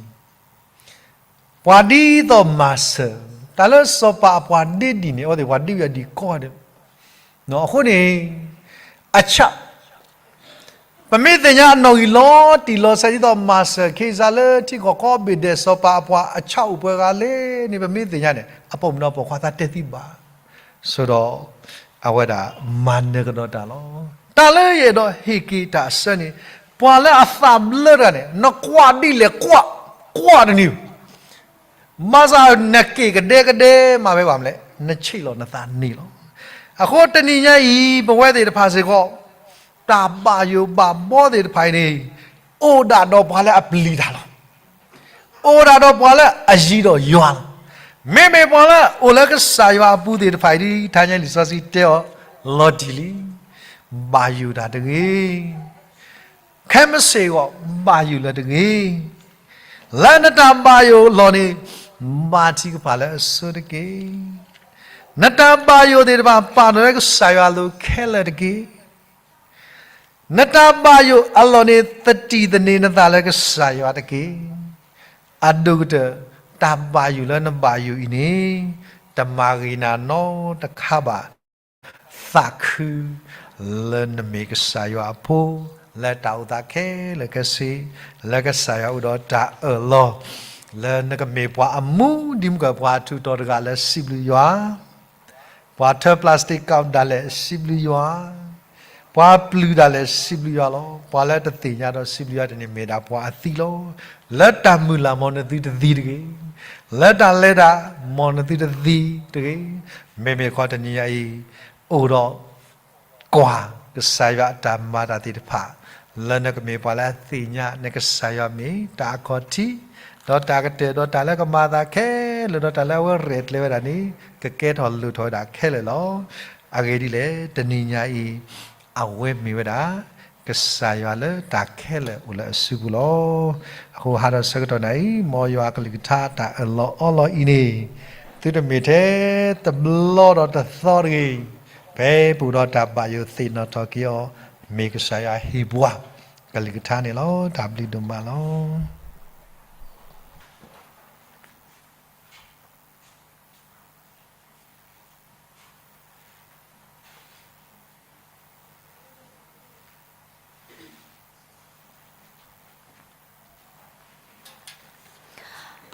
ပှၤဒ်သိးမၤစၢၤ တၢ်လၢစီၤပၤအပှၤဒ့ဒံၣ်န့ၣ် အဝဲသ့ၣ်ပှၤဒ့ဝံၤအဒံၣ်ကီဒၣ်, အဃိန့ၣ် အဆၣ် ပမ့ၢ်သ့ၣ်ညါအနီၣ်ဂံၢ်လီၤတံၢ်လီၤဆဲးဒ်သိးမၤစၢၤခ့စါလၢထံကီၢ်ကိးဘ့ၣ်ဒဲး စီၤပၤအပှၤအဆၣ်အိၣ်ပှဲၤဂၤလဲၣ်န့ၣ် ပမ့ၢ်သ့ၣ်ညါန့ၣ် အပိာ်မုၣ်ဒီးပိာ်ခွါသးတဲသံဘၣ်, ဆိဒီး အဝဲဒၣ်မၤနၢၤကဒီးတၢ်လီၤ. တၢ်လၢယအဲၣ်ဒိးဟ့ၣ်က့ၤတၢ်အဆၢန့ၣ် ပှၤလၢအသးဘျၢတဂၤန့ၣ် နကွၢ်ဒ်လဲၣ်ကွၢ်, ကွၢ်တန့ၢ် ဘၣ်ဆၣ်နက့ၤကဒဲကဒဲမးဖဲဘၣ်မနုၤလဲၣ် နဆံးလီၤနသးန့ၣ်လီၤ. အဃိတနံၤညါအံၤ ပဝဲသ့ၣ်တဖၣ်စ့ၢ်ကီး တၢ်ဘၣ်ယိၣ်ဘၣ်ဘီသ့ၣ်တဖၣ်အံၤန့ၣ် အိၣ်ဒၣ်ဒီးပှၤလၢအပျံၤတၢ်လီၤ. အိၣ်ဒၣ်ဒီးပှၤလၢအယံၤဒီးယွၤလီၤ. မ့မ့ၢ်ပှၤလၢအအိၣ်လၢကစၢ်ယွၤအပူၤသ့ၣ်တဖၣ်အံၤ ဒ်တနံၤညါလံာ်စီဆှံတဲအီၤလီၤတံၢ်လံ. ဘၣ်ယိၣ်တၢ်တဂ့ၤ ခဲမုၢ်ဆ့ၣ်အဂီၢ် ဘၣ်ယိၣ်လၢတဂ့ၤ. လၢနတၢ်ဘၣ်ယိၣ်အလီၢ်န့ၣ် ဘါထုကဖၣ်လၢအဆိတက့ၢ်. နတၢ်ဘၣ်ယိၣ်သ့ၣ်တဖၣ် ပာ်လီၤလၢကစၢ်ယွၤအလိၤခဲလၢာ်တက့ၢ်. နတၢ်ဘၣ်ယိၣ်အလီၢ်န့ၣ် သတံၢ်သန့ၤနသးလၢကစၢ်ယွၤတက့ၢ်. အဒိၣ်ကတၢၢ် တၢ်ဘၣ်ယိၣ်လၢနဘၣ်ယိၣ်အံၤန့ၣ် တမၤဂ့ၤနၤနီတခါဘၣ်. သးခုလၢနမ့ၢ်ကစၢ်ယွၤအဖိ, လၢတၢ်အိၣ်သးခဲလၢာ်ခဲဆ့, လၢကစၢ်ယွၤအိၣ်ဒီးတၢ်အၢၣ်လီၤ, လၢနကမ့ၢ်ပှၤအမူဒံးမုၢ်ကပှၤထူးတီၤတဂၤလၢစံးဘျုးယွၤ, ပှၤထၢပျၢစတံးကးဒၣ်လဲာ်စံးဘျုးယွၤ, ပှၤပျုၤဒၣ်လဲာ်စံးဘျုးယွၤလီၤ. ပှၤလၢတသ့ၣ်ညါဒီးစံးဘျုးယွၤတန့ၣ်မ့ၢ်ဒၣ်ပှၤအသံလီၤ. လၢတၢ်မုၢ်လၢ်မ်နသုတသံတဂ့ၤ, လၢတၢ်လဲၤတၢ်မ်နသုတသံတဂ့ၤ. မ့မ့ၢ်ခီတနံၤညါအံၤ အိၣ်ဒီး ကွၢ်ကစၢ်ယွၤအတၢ်မၤတၢ်သ့ၣ်တဖၣ်, လၢနကမ့ၢ်ပှၤလၢအသ့ၣ်ညါ နကစၢ်ယွၤမ့ၢ်တၢ်အခီၣ်ထံး, ဒီးတၢ်ကတၢၢ် ဒီးတၢ်လၢကမၤအသးခဲလၢာ် ဒီးတၢ်လၢအဝဲရဲၣ်ကျဲၤဝဲဒၣ်န့ၣ် ကကဲထီၣ်လိၣ်ထီၣ်ဝဲဒၣ်ခဲလၢာ်လီၤ. အဂ့ၢ်ဒ်လဲၣ်, တနံၤညါအံၤ အဝဲမ့ၢ်ဝဲဒၣ် ကစၢ်ယွၤလၢတၢ်ခဲလၢာ်အိၣ်လၢအစုပူၤလီၤ. အဃိဟါဒီးဆၢကတီၢ်နၤအံၤ မ်ယွၤအကလုၢ်ကထါတၢ်အၢၣ်လီၤအီလီၤအံၤန့ၣ် သုတမ့ၢ်ထဲတဘျီဒီးတသီတဂ့ၤ, ဖဲပအိၣ်ဒီးတၢ်ဘၣ်ယိၣ်သ့ၣ်နီၣ်ထီၣ်က့ၤအီၤ, မ့ၢ်ကစၢ်ယွၤဟ့ၣ်ပှၤ ကလုၢ်ကထါန့ၣ်လီၤ. တၢ်ဘျုးဒိၣ်မးလီၤ.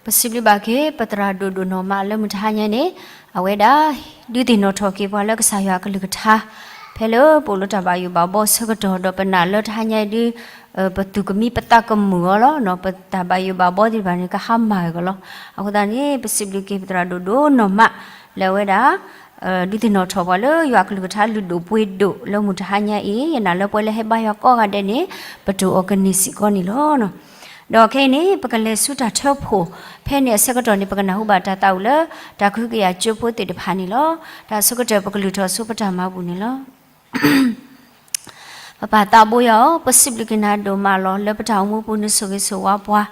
ပစံးဘျုးဘၣ်က့ၤ ပသရၣ်ဒိၣ်ဒိၣ်နီၢ်မးလၢမုၢ်တဟါညါန့ၣ်, အဝဲဒၣ် ဒုးသ့ၣ်နီၣ်ထီၣ်က့ၤပှၤလၢကစၢ်ယွၤအကလုၢ်ကထါ, ဖဲလၢပအိၣ်လၢတၢ်ဘၣ်ယိၣ်ဘၣ်ဘီဆၢကတီၢ်ဒီးပနာ်လၢတဟါညါအံၤဒုး ပသူၣ်ကမံပသးကမုာ်အီၤလီၤ. ပတၢ်ဘၣ်ယိၣ်ဘၣ်ဘီသ့ၣ်တဖၣ်န့ၣ် ကဟါမၢ်က့ၤလီၤ. အဃိသတးန့ၣ် ပစံးဘျုးက့ၤပသရၣ်ဒိၣ်ဒိၣ်နီၢ်မး လၢအဝဲဒၣ် ဒုးသ့ၣ်နီၣ်ထီၣ်ပှၤလၢယွၤအကလုၢ်ကထါလုၢ်ဒိၣ်ပှ့ၤဒိၣ်လၢမုၢ်တဟါညါအံၤ, ယနာ်လၢပှၤလၢဟဲဘါယွၤကိးဂၤဒဲးန့ၣ် ပတိၢ်အီၤကန့ၢ်စ့ၢ်ကီးန့ၣ်လီၤ. ဒီးခဲအံၤန့ၣ် ပကလဲၤဆူတၢ်ထၢဖှိၣ်, ဖဲန့ၣ်အဆၢကတီၢ်န့ၣ် ပကနၢ်ဟူဘၣ်တၢ်သးဝံၣ်လၢ တၢ်ကဟုကယာ်ကၠိဖိသ့ၣ်တဖၣ်န့ၣ်လီၤ. တၢ်ဆၢကတီၢ်ပကလုၢ်ထီၣ်ဆူပတၢ်မၤဘူၣ်န့ၣ်လီၤ. ပပၢ်သးဘိယွၤဧၢ, ပစံးဘျုးက့ၤနၤဒိၣ်မးလီၤ. လၢပတၢ်အိၣ်မူပူၤ နဆိၣ်ဂ့ၤဆိၣ်ဝါပှၤ,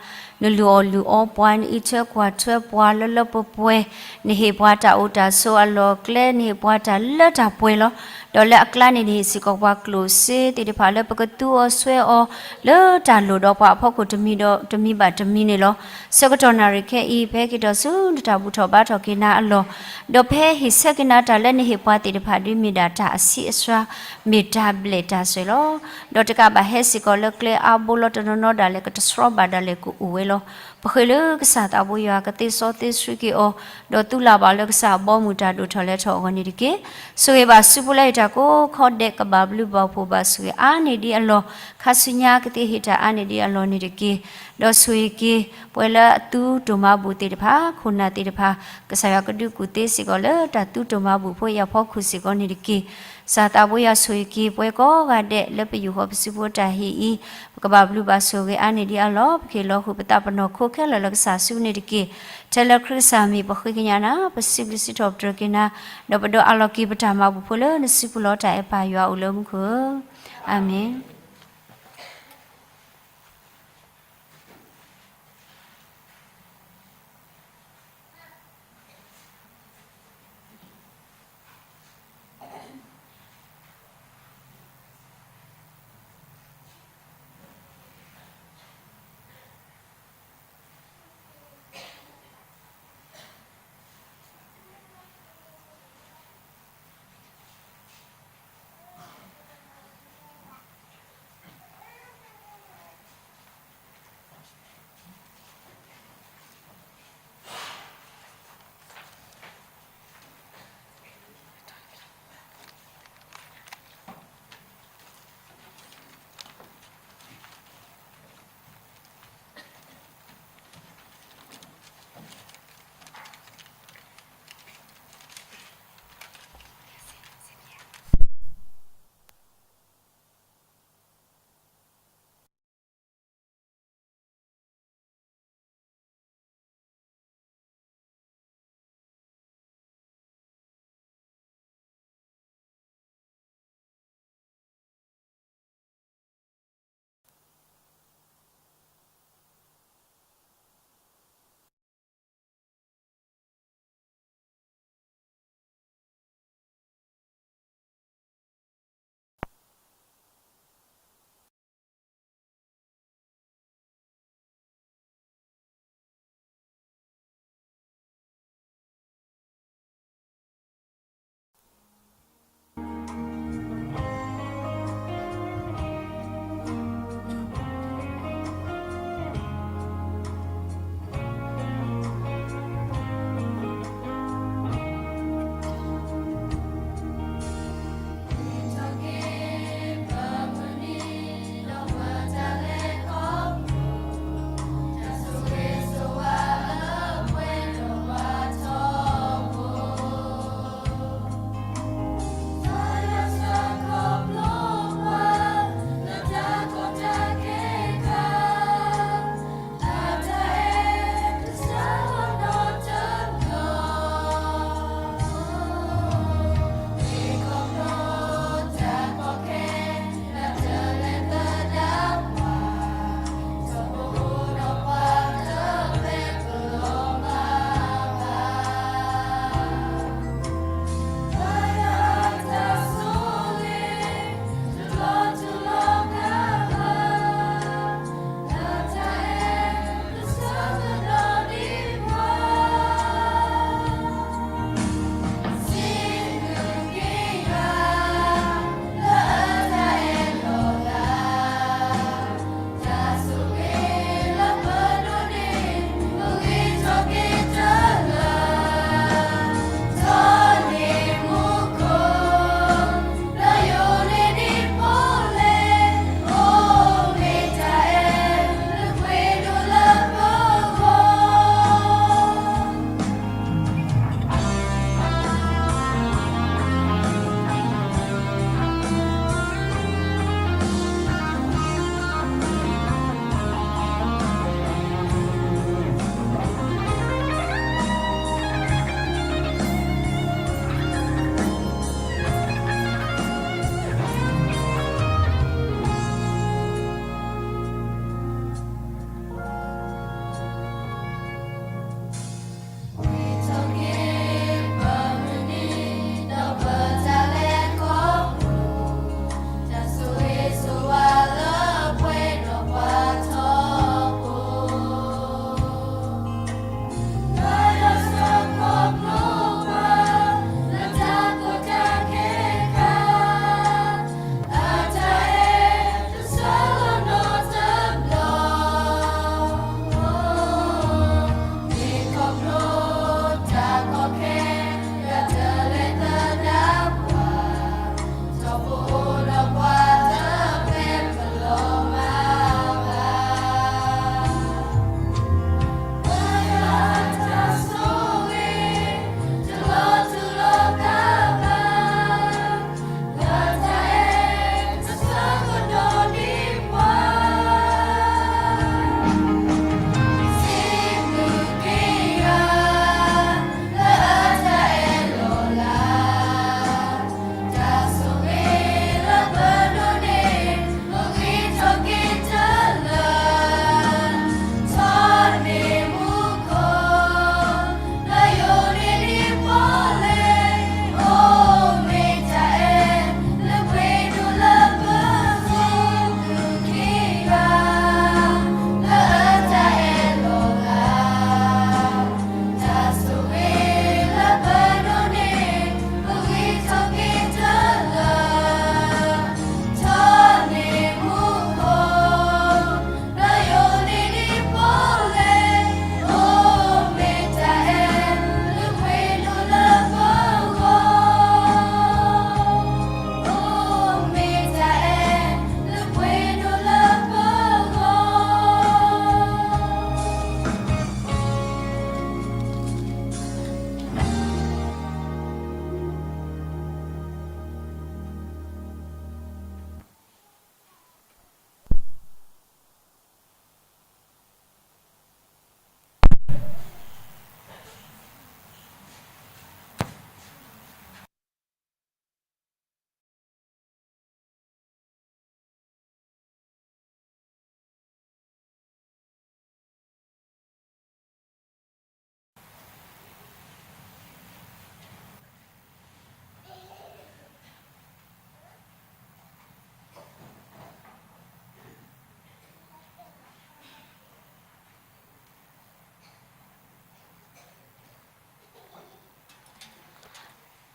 နလုၢ်အီၣ်လုၢ်အီပှၤ, နအံးထွဲကွၢ်ထွဲပှၤလၢလၢပှဲၤပှဲၤ, နဟ့ၣ်ပှၤတၢ်အိၣ်တၢ်ဆိးအလီၢ်အကျဲ, နဟ့ၣ်ပှၤတၢ်လၢတၢ်ပှဲၤလီၤ. ဒီးလၢအကျါန့ၣ် နဟ့ၣ်စ့ၢ်ကီးပှၤကျိၣ်စ့သ့ၣ်တဖၣ်လၢပကသူအီၤစွဲအီၤ လၢတၢ်လိၣ်ဒီးပှၤအဖီခိၣ်တမံၤဒီးတမံၤဘၣ်တမံၤန့ၣ်လီၤ. ဆၢကတီၢ်နၣ်ရံၣ်ခဲအံၤ ပဟဲက့ၤထီၣ်ဆူနတၢ်ဘူၣ်ထီၣ်ဘါထီၣ်က့ၤနၤအလီၢ်, ဒီးပဟဲဟ့ၣ်ဆၢက့ၤနၤတၢ်လၢနဟ့ၣ်ပှၤသ့ၣ်တဖၣ်ဒ်မ့ၢ်ဒၣ်တၢ်အဆံးအစှၤ, မ့ၢ်တၢ်ဘျဲၣ်တၢ်စဲၤလီၤ. ဒီးတကးဘၣ်ဟဲစ့ၢ်ကီးလၢကျဲအါဘိလီၤ, တနီၤနီၤဒၣ်လဲာ်ကတဆှီဘၣ်ဒၣ်လဲာ်ကအိၣ်ဝဲလီၤ. ပဃ့လၢကစၢ်သးဘိယွၤကသ့စီသ့ဆှံက့ၤအီၤ, ဒီးသူလၢ်ဘၣ်လၢကစၢ်အဘီအမုၢ်တၢ်ဒိၣ်ထီၣ်လဲၤထီၣ်အဂီၢ်န့ၣ်တက့ၢ်. ဆိၣ်ဂ့ၤဘၣ်စုဖိလၢယတၢ်ကိးခီဒဲး ကဘၣ်ဘျုးဘၣ်ဖှိၣ်ဘၣ်ဆိၣ်ဂ့ၤအါန့ၢ်ဒံးအလီၢ်, ခါဆူညါကသ့ဟ့ၣ်တၢ်အါန့ၢ်ဒံးအလီၢ်န့ၣ်တက့ၢ်. ဒီးဆိၣ်ဂ့ၤက့ၤ ပှၤလၢအသူတိၢ်မၤဘူၣ်သ့ၣ်တဖၣ်, ခိၣ်နၢ်သ့ၣ်တဖၣ်, ကစၢ်ယွၤကဒုးကူၣ်သ့စ့ၢ်ကီးလၢတၢ်သူတိၢ်မၤဘူၣ်ဖိအံၤအဖီခိၣ်စ့ၢ်ကီးန့ၣ်တက့ၢ်. ကစၢ်သးဘိယွၤဆိၣ်ဂ့ၤက့ၤ ပှၤကိးဂၤဒဲးလၢပယူာ်ဃီၤပစုဖိတၢ်ဟ့ၣ်အံၤ, ပကဘၣ်ဘျုးဘၣ်ဆိၣ်ဂ့ၤအါန့ၢ်ဒံးအလီၢ်, ပကဟ့ၣ်လီၤဃုာ်ပသးပနီၣ်ခိခဲလၢာ်လၢကစၢ်စုန့ၣ်တက့ၢ်. ထဲလၢခရံာ်ကစၢ်မံၤပဃ့ကညးနၤ, ပစံးဘျုးစံးထီၣ်ပတြၢၤက့ၤနၤ, ဒီးပဒိးအးလီၤက့ၤပတၢ်မၤဘူၣ်ဖိလၢနစုပူၤလီၤ. တၢ်အဲၣ်ပၢ်ယွၤအိၣ်လၢမူခိၣ်ဧၢ, အၤမ့ၣ်.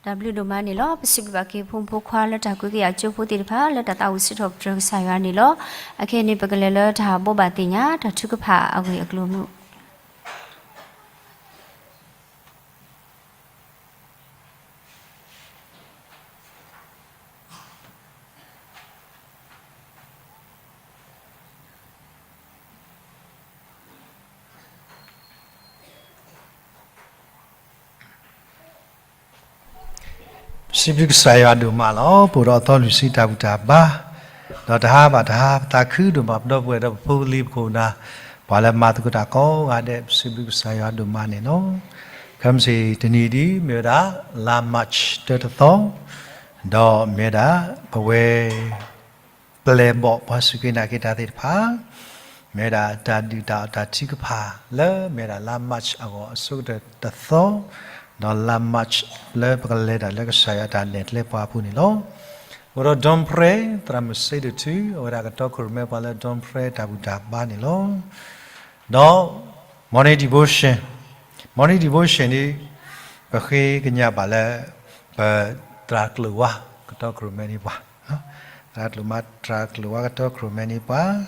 တၢ်ဘျုးဒိၣ်မးန့ၣ်လီၤ. ပစံးဘျုးဘၣ်က့ၤဖိမုၣ်ဖိခွါလၢတၢ်ကွဲးကယာ်ကၠိဖိသ့ၣ်တဖၣ် လၢတၢ်သးဝံၣ်စံးထီၣ်ပတြၢၤကစၢ်ယွၤန့ၣ်လီၤ. အခဲအံၤန့ၣ် ပကလဲၤလၢတၢ်ဘိးဘၣ်သ့ၣ်ညါ တၢ်ထုကဖၣ်အဂ့ၢ်အကျိၤမုၢ် ပစံးဘျုးကစၢ်ယွၤဒိၣ်မးလီၤ. ပအိၣ်ဒီးအသီလွံၢ်ဆံတၢ်ဘူၣ်တၢ်ဘါ, ဒီးတဟါဘၣ်တဟါ ပသးခုဒိၣ်မး ပဒီပုၢ်ဝဲၢ်ဒီးပဖိပလံၤပခိၣ်ပနၢ်, ပှၤလၢမၤသကိးတၢ်ကိးဂၤဒဲး ပစံးဘျုးကစၢ်ယွၤဒိၣ်မးန့ၣ်လီၤ. ခဲမုၢ်ဆ့ၣ်တနံၤဒ် မ့ၢ်ဝဲဒၣ် လါ March တၢတသီ, ဒီးမ့ၢ်ဝဲဒၣ် ပဝဲ ပျဲၢ်ဘီၣ်ပှၤစူၢ်က့ၤနာ်က့ၤတၢ်သ့ၣ်တဖၣ်, မ့ၢ်ဝဲဒၣ်တၢ်ဒုၣ်တၢ်အီၣ်တၢ်ထုကဖၣ်လၢ မ့ၢ်ဝဲဒၣ်လါ March အဂီၢ်အဆိကတၢၢ်တသီ, ဒီးလါ March လၢပကလဲၤတၢ်လၢကစၢ်ယွၤတၢ်နဲၣ်ကျဲပှၤအပူၤန့ၣ်လီၤ. အိၣ်ဒီး Dawn Prayer သရၣ်မုၣ်စ့ဒိၣ်ထူ အဝဲဒၣ်ကတီခိၣ်ရိၣ်မဲပှၤလၢ Dawn Prayer တၢ်ဘူၣ်တၢ်ဘါန့ၣ်လီၤ. ဒီး Morning Devotion, Morning Devotion န့ၣ် ပဃ့ကညးဘၣ်လၢ ပသရၣ်ကျိၤဝါ ကတီခိၣ်ရိၣ်မဲန့ၢ်ပှၤ, သရၣ်ကျိၤမါ သရၣ်ကျိၤဝါကတီခိၣ်ရိၣ်မဲန့ၢ်ပှၤ,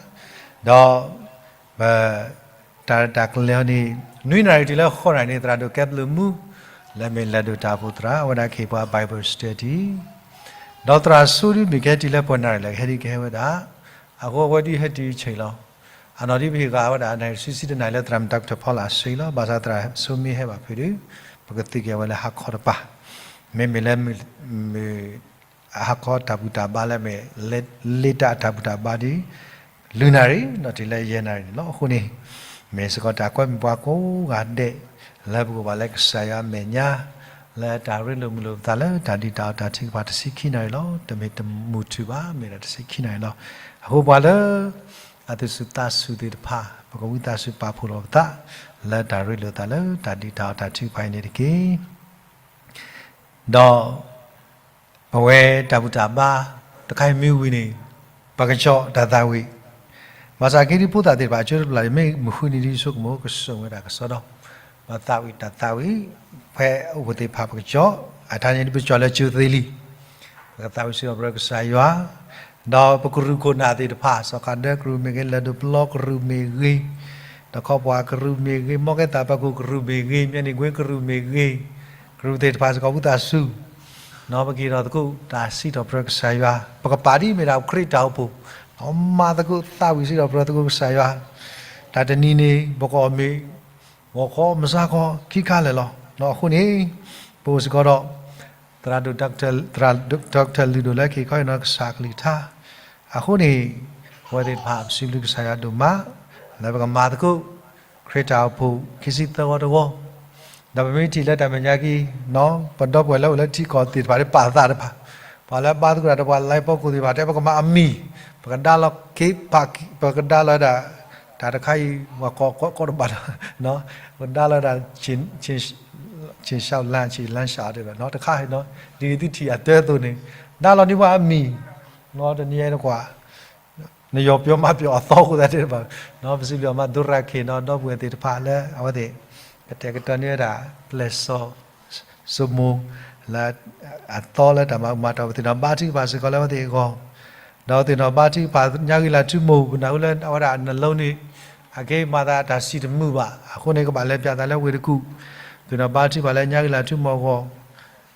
ဒီး ပ တၢ်ရဲၣ်တၢ်ကျဲၤန့ၣ် နွံနၣ်ရံၣ်တုၤလၢဃိးနၣ်ရံၣ်န့ၣ် သရၣ်ဒိၣ်ကဲပျုၢ်မူ လၢမ့ၢ်လဲၤဒိၣ်တၢ်အိၣ်ဖှိၣ်သရၣ် အဝဲဒၣ်ကဟ့ၣ်ပှၤ Bible study, ဒီးသရၣ်စိဒ်မ့ၢ်ကဟဲတုၤလၢပှဲၤနၣ်ရံၣ်လၢကဟဲဒ်ကဟဲဝဲဒၣ်, အဃိအဝဲဒ်ဟဲတုၤဆံးလီၤ. အနီၢ်ဒ်ပဟ့ၣ်ဂၤဝဲဒၣ် နၣ်ရံၣ်တဆံဆံတနၣ်ရံၣ်လၢ သရၣ်မုၣ်တၢ်ကထၢၣ်ဖီလာ်ဆံးလီၤ. ဘၣ်ဆၣ်သရၣ်စိမ့ၢ်ဟဲဘၣ်ဖုးဒီး ပကသ့ၣ်က့ၤဝဲလၢဟါခီတပၤ, မ့မ့ၢ်လၢ မ့ၢ် ဟါခီတၢ်ဘူၣ်တၢ်ဘါလၢမ့ၢ် လ့တၢ်အတၢ်ဘူၣ်တၢ်ဘါဒီး လွံၢ်နၣ်ရံၣ် ဒီးတုၤလၢယဲၢ်နၣ်ရံၣ်န့ၣ်လီၤ. အဃိန့ၣ် မ့ၢ်စ့ၢ်ကီးတၢ်ကွဲမုာ်ပှၤကိးဂၤဒဲး လၢပကအိၣ်ဘၣ်လၢကစၢ်ယွၤအမဲာ်ညါ လၢတၢ်ရ့လိာ်မုာ်လိာ်ပသးလၢတၢ်ဒုၣ်တၢ်အီၣ်တၢ်ထုကဖၣ်တဆံခံနၣ်ရံၣ်လီၤ. တမ့ၢ်တမုာ်ထူၣ်ဘၣ် မ့ၢ်ဒၣ်တဆံခံနၣ်ရံၣ်လီၤ. အဃိပှၤလၢ အသူၣ်စူၤသးစူၤသ့ၣ်တဖၣ် ပကဝံသးစူၤပာ်ဖှိၣ်လီၤပသး လၢတၢ်ရ့လိာ်သးလၢတၢ်ဒုၣ်တၢ်အီၣ်တၢ်ထုကဖၣ်အံၤန့ၣ်တက့ၢ်. ဒီး ပဝဲတၢ်ဘူၣ်တၢ်ဘါ တခါအံၤမ့ၢ်ဝံၤန့ၣ် ပကကၠီၣ်တၢ်သးဝံၣ်, ဘၣ်ဆၣ်က့ၤဒ်ဖိသၣ်သ့ၣ်တဖၣ် အကၠိတပျၢ်န့ၣ် မ့ၢ်မုၢ်ဃုနံၤဒ်ဆိကမိၣ် ကစိာ်ဝဲဒၣ်ကစီဒီ, ပသးဝံၣ်တၢ်သးဝံၣ် ဖဲအိၣ်ဖှိၣ်သ့ၣ်တဖၣ်ပကကၠီၣ်, အတၢ်န့ၣ်ဒ်ပကကၠီၣ်လၢကၠိသ့လံ ပကသးဝံၣ်စံးထီၣ်ပတြၢၤကစၢ်ယွၤ, ဒီးပကရူၢ်ခိၣ်နၢ်သ့ၣ်တဖၣ် စီၤကၤဒၢကရူၢ်မ့ၢ်ဂ့ၤ လၢၢ်ဒိၣ်ပလီကရူၢ်မ့ၢ်ဂ့ၤ, တခီပှၤကရူၢ်မ့ၢ်ဂ့ၤ, မီၢ်ကဲသးပကိၣ်ကရူၢ်မ့ၢ်ဂ့ၤ, မၠဲၣ်နံၣ်ကွ့ကရူၢ်မ့ၢ်ဂ့ၤ, ကရူၢ်သ့ၣ်တဖၣ်စ့ၢ်ကီးဝံသးစူၤ, ပကဟ့ၣ်ထီၣ်သကိးတၢ်စံးထီၣ်ပတြၢၤကစၢ်ယွၤ, ပကပာ်ဒ်မ့ၢ်ဒၣ်ခရံာ်တၢ်အိၣ်ဖှိၣ်, ဒီးမၤသကိးသးဝံၣ်စံးထီၣ်ပတြၢၤသကိးကစၢ်ယွၤ, တၢ်တနံၤန့ၣ် ပကအီၣ်မ့ၤ ဂီၤခီမုၢ်ဆါခီ ခံခါလၢာ်လီၤ. အဃိန့ၣ် ပအိၣ်စ့ၢ်ကီးဒီး သရၣ်ဒိၣ် သရၣ်ဒိၣ် Doctor လုၢ်ဒိၣ်လၢကဟ့ၣ်ခီဟ့ၣ်နီၤကစၢ်ကလုၢ်ကထါ, အဃိန့ၣ် ပဝဲသ့ၣ်တဖၣ် ပစံးဘျုးကစၢ်ယွၤဒိၣ်မး လၢပကမၤသကိး ခရံာ်တၢ်အိၣ်ဖှိၣ် ခံဆံသၢဂီၤတဂီၤ, ဒီးပမ့ၢ်ထံၣ်လၢတၢ်မဲာ်ညါက့ၤ ပဒီပုၢ်ဝဲၢ်လၢအိၣ်လၢထံကီၢ်သ့ၣ်တဖၣ် ပာ်သးတဖၣ်, ပှၤလၢဘါသကိးတၢ်ဒီးပှၤလၢပှၤကိၣ်သ့ၣ်တဖၣ် တဲပကမၤအမံၤ, ပကဒါလီၤခ့ပာ်, ပကဒါလီၤဒၣ် တၢ်တခါအံၤ ပှၤကိးကိးတဘၣ်လီၤ, ပကဒါလီၤဒၣ် ဆ့ၣ်လါ ဆ့ၣ်လါရှးတဲဘၣ် တခါအံၤ ဒ်သုထံၣ်အတၢ်အသိးန့ၣ် ဒါလီၤန့ၢ်ပှၤအမံၤ, တနံၤအံၤနကွၢ် နယီၤပျီမၤပျီအသီအဃိသတးတဲတဘၣ်, ပစံးဘျုးအမၤဒိရၤခ့ၣ်နီၤ ဒီပုၢ်ဝဲၢ်သ့ၣ်တဖၣ်လၢအဝဲသ့ၣ် ကတဲာ်ကတီၤန့ၢ်ဝဲဒၣ် ပျဲၢ်စီၤ စီၤမိၤ လၢအသီလၢတၢ်မၤအူမၤတီၢ် ပသ့ၣ်နီၣ်ဘါထုကဖၣ်စ့ၢ်ကီးလၢအဝဲသ့ၣ်အဂီၢ်, ဒီးသ့ၣ်နီၣ်ဘါထုကဖၣ်ညါဂ့ၤလၢ်ထူမိၢ် ပနၢ်ဟူလၢအဝဲဒၣ်နလိန့ၣ် အက့ၤမၤသးတၢ်စံၣ်တမုာ်ဘၣ် အဃိန့ၣ် ကဘၣ်လဲၤပၠးသးလၢဝ့ၢ်တကူၣ်, သ့ၣ်နီၣ်ဘါထုကဖၣ်လၢညါဂ့ၤလၢ်ထူမိၢ်အဂီၢ်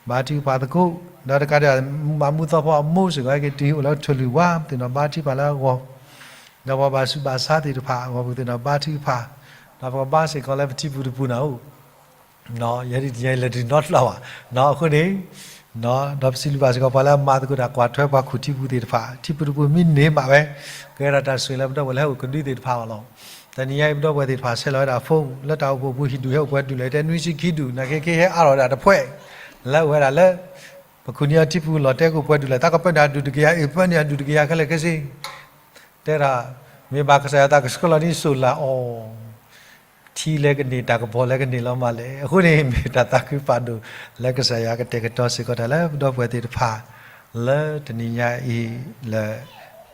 ဘါထုကဖၣ်သကိး, ဒီးတကးဒံး မူးဘၣ်မူးသီဖီအမိၢ်စ့ၢ်ကီး ဟဲက့ၤတုၤအိၣ်လၢထိၣ်လွံၢ်ဝါ ပသ့ၣ်နီၣ်ဘါထုကဖၣ်လၢအဂီၢ်, ဒီးပှၤဘၣ်ဆူးဘၣ်ဆါသ့ၣ်တဖၣ်အဂီၢ် ပကသ့ၣ်နီၣ်ဘါထုကဖၣ်, ဒီးပကဘါစ့ၢ်ကီးလၢပထံပူၤတပူၤနၤအိၣ်, ယဲဒ်ယဲလဲၤဒုးနီတဘျီဘၣ်, အဃိန့ၣ် ဒီးပစံးဘျုးဘၣ်စ့ၢ်ကီးပှၤလၢအမၤသကိးတၢ်ကွၢ်ထွဲပှၤခူၣ်ထံပူၤသ့ၣ်တဖၣ် ထံပူၤတပူၤမ့ၢ်န့ၢ်မးဝဲ, ကဲထီၣ်တၢ်ဆိၣ်ဂ့ၤလၢပဒီပုၢ်ဝဲၢ်လၢဟဲအိၣ်ကဒုသ့ၣ်တဖၣ်အဂီၢ်လီၤ. တနံၤညါအံၤ ပဒီပုၢ်ဝဲၢ်သ့ၣ်တဖၣ်ဆဲးလီၤဝဲဒၣ် phone လၢတၢ်အိၣ်ဖှိၣ်ပူၤ ဟံၣ်ဒူၣ်ဟဲအိၣ်ပှဲၤဒူၣ်လဲၣ် တဲနွံဆံခံဒူၣ် နာ်က့က့ဟဲအါထီၣ်ဝဲဒၣ်တဖှဲး, လၢအိၣ်ဝဲဒၣ်လၢ ပခူၣ်န့ၢ်အီၤထံပူၤလီၤ တဲကအိၣ်ပှဲၤဒူၣ်လဲၣ် တၢ်ကပၢနုာ်အဒူၣ်တကယၤ အ့ၣ်ပၢနုာ်အဒူၣ်တကယၤခဲလၢာ်ခဲဆ့ တဲဒၣ် မ့ၢ်ဘၣ်ကစၢ်ယွၤသးကဆှၢလီၤန့ၢ် solar အီၤ, ထံလဲကန့ၢ် တၢ်ကပီၤလဲကန့ၢ်လီၤမးလဲၣ်. အဃိန့ၣ် မ့ၢ်တၢ်သးခုဖးဒိၣ်လၢကစၢ်ယွၤကတဲာ်ကတီၤစ့ၢ်ကီးတၢ်လၢပဒီပုၢ်ဝဲၢ်သ့ၣ်တဖၣ် လၢတနံၤညါအံၤလၢ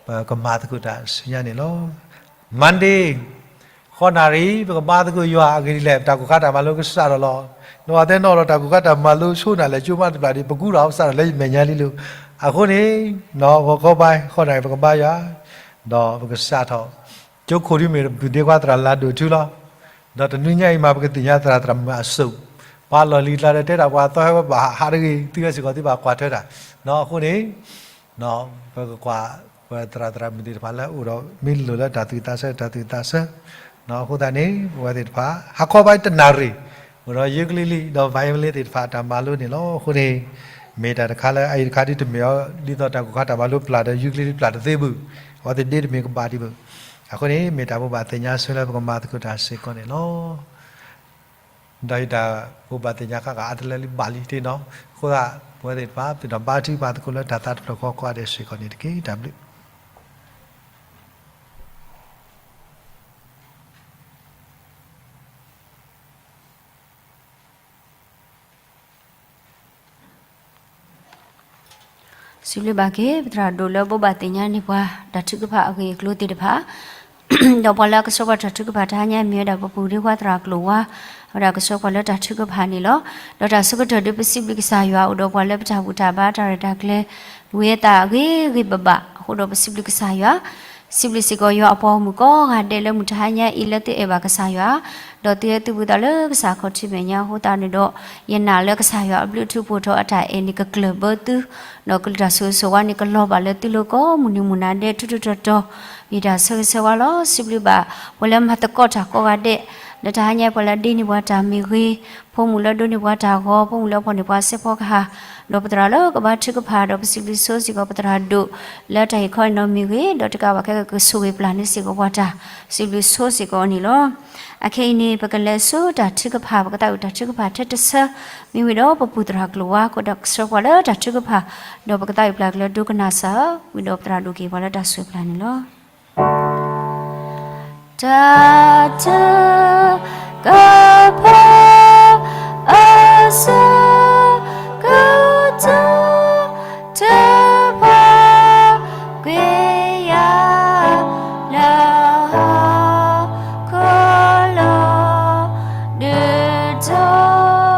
ပကမၤသကိးတၢ်ဆူညါန့ၣ်လီၤ. Monday, ဃိးနၣ်ရံၣ် ပကဘါသကိးယွၤအဂ့ၢ်ဒ်လဲၣ်, ပတၢ်ကိၢ်ခါတၢ်မၤလိကစးထီၣ်လီၤ. နဝၤတဲနီၣ်ဒီးတၢ်ကိၢ်ခါတၢ်မၤလိဆိနၤလဲၣ် ကၠိမးတဘျီဒီး ပကူၣ်ထီၣ်အကစးထီၣ်လၢယမဲာ်ညါလံလီၤ. အဃိန့ၣ် ဂီၤခီဘါ ဃိးနၣ်ရံၣ် ပကဘါယွၤ ဒီးပကစးထီၣ် ကၠိခိၣ်ဒ်မ့ၢ်ပဒ့ခွါသရၣ်လၤဒိၣ်ထူလီၤ. ဒီးတနွံညါအံၤမး ပကသ့ၣ်ညါသရၣ်သရၣ်မုၣ်အစိၣ်, ပှၤလီၢ်လံၤကျါဒီး တဲတၢ်ပှၤသီဟဲဝဲဘၣ်ဟးတဂ့ၤ, သုဝဲစ့ၢ်ကီးသုဘၣ်ကွၢ်ထွဲတၢ်. အဃိန့ၣ် ပကကွၢ် ပသရၣ်သရၣ်မုၣ်သ့ၣ်တဖၣ်လၢအအိၣ်ဒီး မ့ၢ်လိၣ်လၢတၢ်သူၣ်ဝံၣ်သးဆၢ တၢ်သူၣ်ဝံၣ်သးဆၢ, အဃိသတးန့ၣ် ပဝဲသ့ၣ်တဖၣ် ဟါခီဘါတနၣ်ရံၣ် အိၣ်ဒီးယုကလံလံ ဒီး violin သ့ၣ်တဖၣ် တၢ်မၤလိန့ၣ်လီၤ. အဃိန့ၣ် မ့ၢ်တၢ်တခါလၢအအံၤတခါဒ်တမ့ၢ်အီၤ ဒ်သိးတၢ်ကိၢ်ခါတၢ်မၤလိပျၢ်ဒီး ယုကလံလံပျၢ်တသ့ဘၣ်, အဝဲသ့ၣ်ဒ့တမ့ၢ်ကဘၣ်ဒံးဘၣ်. အဃိန့ၣ် မ့ၢ်တၢ်ဘိးဘၣ်သ့ၣ်ညါဆၢလၢပကမၤသကိးတၢ်စ့ၢ်ကီးန့ၣ်လီၤ. ဒီးယတၢ်ဘိးဘၣ်သ့ၣ်ညါခါဂ့ၤအါတလၢလံဘၣ်လံတ့ၢ်နီၤ, အဃိသတး ပဝဲသ့ၣ်တဖၣ် ပတၢ်ဘါထုကဖၣ်သကိးလၢတၢ်သးတဖျၢၣ်ဃီကိးဂၤဒဲးစ့ၢ်ကီးန့ၣ်တက့ၢ်. တၢ်ဘျုး စံးဘျုးဘၣ်က့ၤ ပသရၣ်ဒိၣ်လၢဘိးဘၣ်သ့ၣ်ညါန့ၢ်ပှၤ တၢ်ထုကဖၣ်အဂ့ၢ်အကျိၤသ့ၣ်တဖၣ်, ဒီးပှၤလၢအကဆှၢပှၤတၢ်ထုကဖၣ်တဟါညါမ့ၢ်ဝဲဒၣ် ပပူၤဒ့ခွါသရၣ်ကျိာ်ဝါ, အဝဲဒၣ်ကဆှၢပှၤလၢတၢ်ထုကဖၣ်န့ၣ်လီၤ. ဒီးတၢ်ဆၢကတီၢ်ဒ်ပစံးဘျုးကစၢ်ယွၤအိၣ်ဒီးပှၤလၢပတၢ်ဘူၣ်တၢ်ဘါတၢ်ရဲၣ်တၢ်ကျဲၤ ဝံၤအသးအဂ့ၤဂ့ၤဘၣ်ဘၣ် အဃိဒီးပစံးဘျုးကစၢ်ယွၤ စံးဘျုးစ့ၢ်ကီးယွၤအပှၤဂီၢ်မုၢ်ကိးဂၤဒဲးလၢမုၢ်တဟါညါအံၤလၢသုအဲၣ်ဘၣ်ကစၢ်ယွၤ, ဒီးသုဟဲသုဘူးသးလၢကစၢ်ခီၣ်ထံးမဲာ်ညါအဃိသတးန့ၣ်ဒီး, ယနာ်လၢကစၢ်ယွၤအဘျုးအထူအဖှိၣ်ထီၣ်အတၢ်အဲၣ်န့ၣ်ကကျၢၢ်ဘၢသု, ဒီးကလုၢ်တၢ်ဆိၣ်ဂ့ၤဆိၣ်ဝါန့ၣ် ကလီၤဘၣ်လၢသုလိၤကိးမုၢ်နံၤမုၢ်နၤဒဲးထူထူတီၤတီၤ, ယတၢ်ဆၢဂ့ၤဆၢဝါလီၤ. စံးဘျုးဘၣ် ပှၤလၢမၤသကိးတၢ်ကိးဂၤဒဲး, လၢတဟါညါပှၤလၢဒ့န့ၢ်ပှၤတၢ်မ့ၢ်ဂ့ၤ, ဖိမုၣ်လၢဒိးန့ၢ်ပှၤတၢ်ဂီၤ, ဖိမုၣ်လၢဖီၣ်န့ၢ်ပှၤစဲးဖီကဟၣ်, ဒီးပသရၣ်လၢကဘါထုကဖၣ် ဒီးပစံးဘျုးဆိစ့ၢ်ကီးပသရၣ်ဒိၣ် လၢတၢ်ဟ့ၣ်ခီအံၤနီၢ်မ့ၢ်ဂ့ၤ, ဒီးတကးဘၣ်ခဲကကဆိၣ်ဂ့ၤပျၢ်န့ၢ်စ့ၢ်ကီးပှၤတၢ်, စံးဘျုးဆိစ့ၢ်ကီးအီၤန့ၣ်လီၤ. အခဲအံၤန့ၣ် ပကလဲၤဆူတၢ်ထုကဖၣ် ပကသးဝံၣ်တၢ်ထုကဖၣ်ထဲတဆၢ, မ့ၢ်ဝံၤဒီးပပူၤသရၣ်ကျိာ်ဝါ ကဒီးကဆှၢပှၤလၢတၢ်ထုကဖၣ်, ဒီးပကသးဝံၣ်ပျၢ်က့ၤလၢဒိကနၣ်စၢ်, ဝံၤဒီးပသရၣ်ဒိၣ်က့ၤပှၤလၢတၢ်ဆိၣ်ဂ့ၤပျၢ်န့ၣ်လီၤ. တၢ်ထုကဖၣ် အဆၢကတီၢ် ထုကဖၣ် ကွံာ်ယၤ လၢဟီၣ်ခိၣ်လီၤ, ဒုးထီၣ်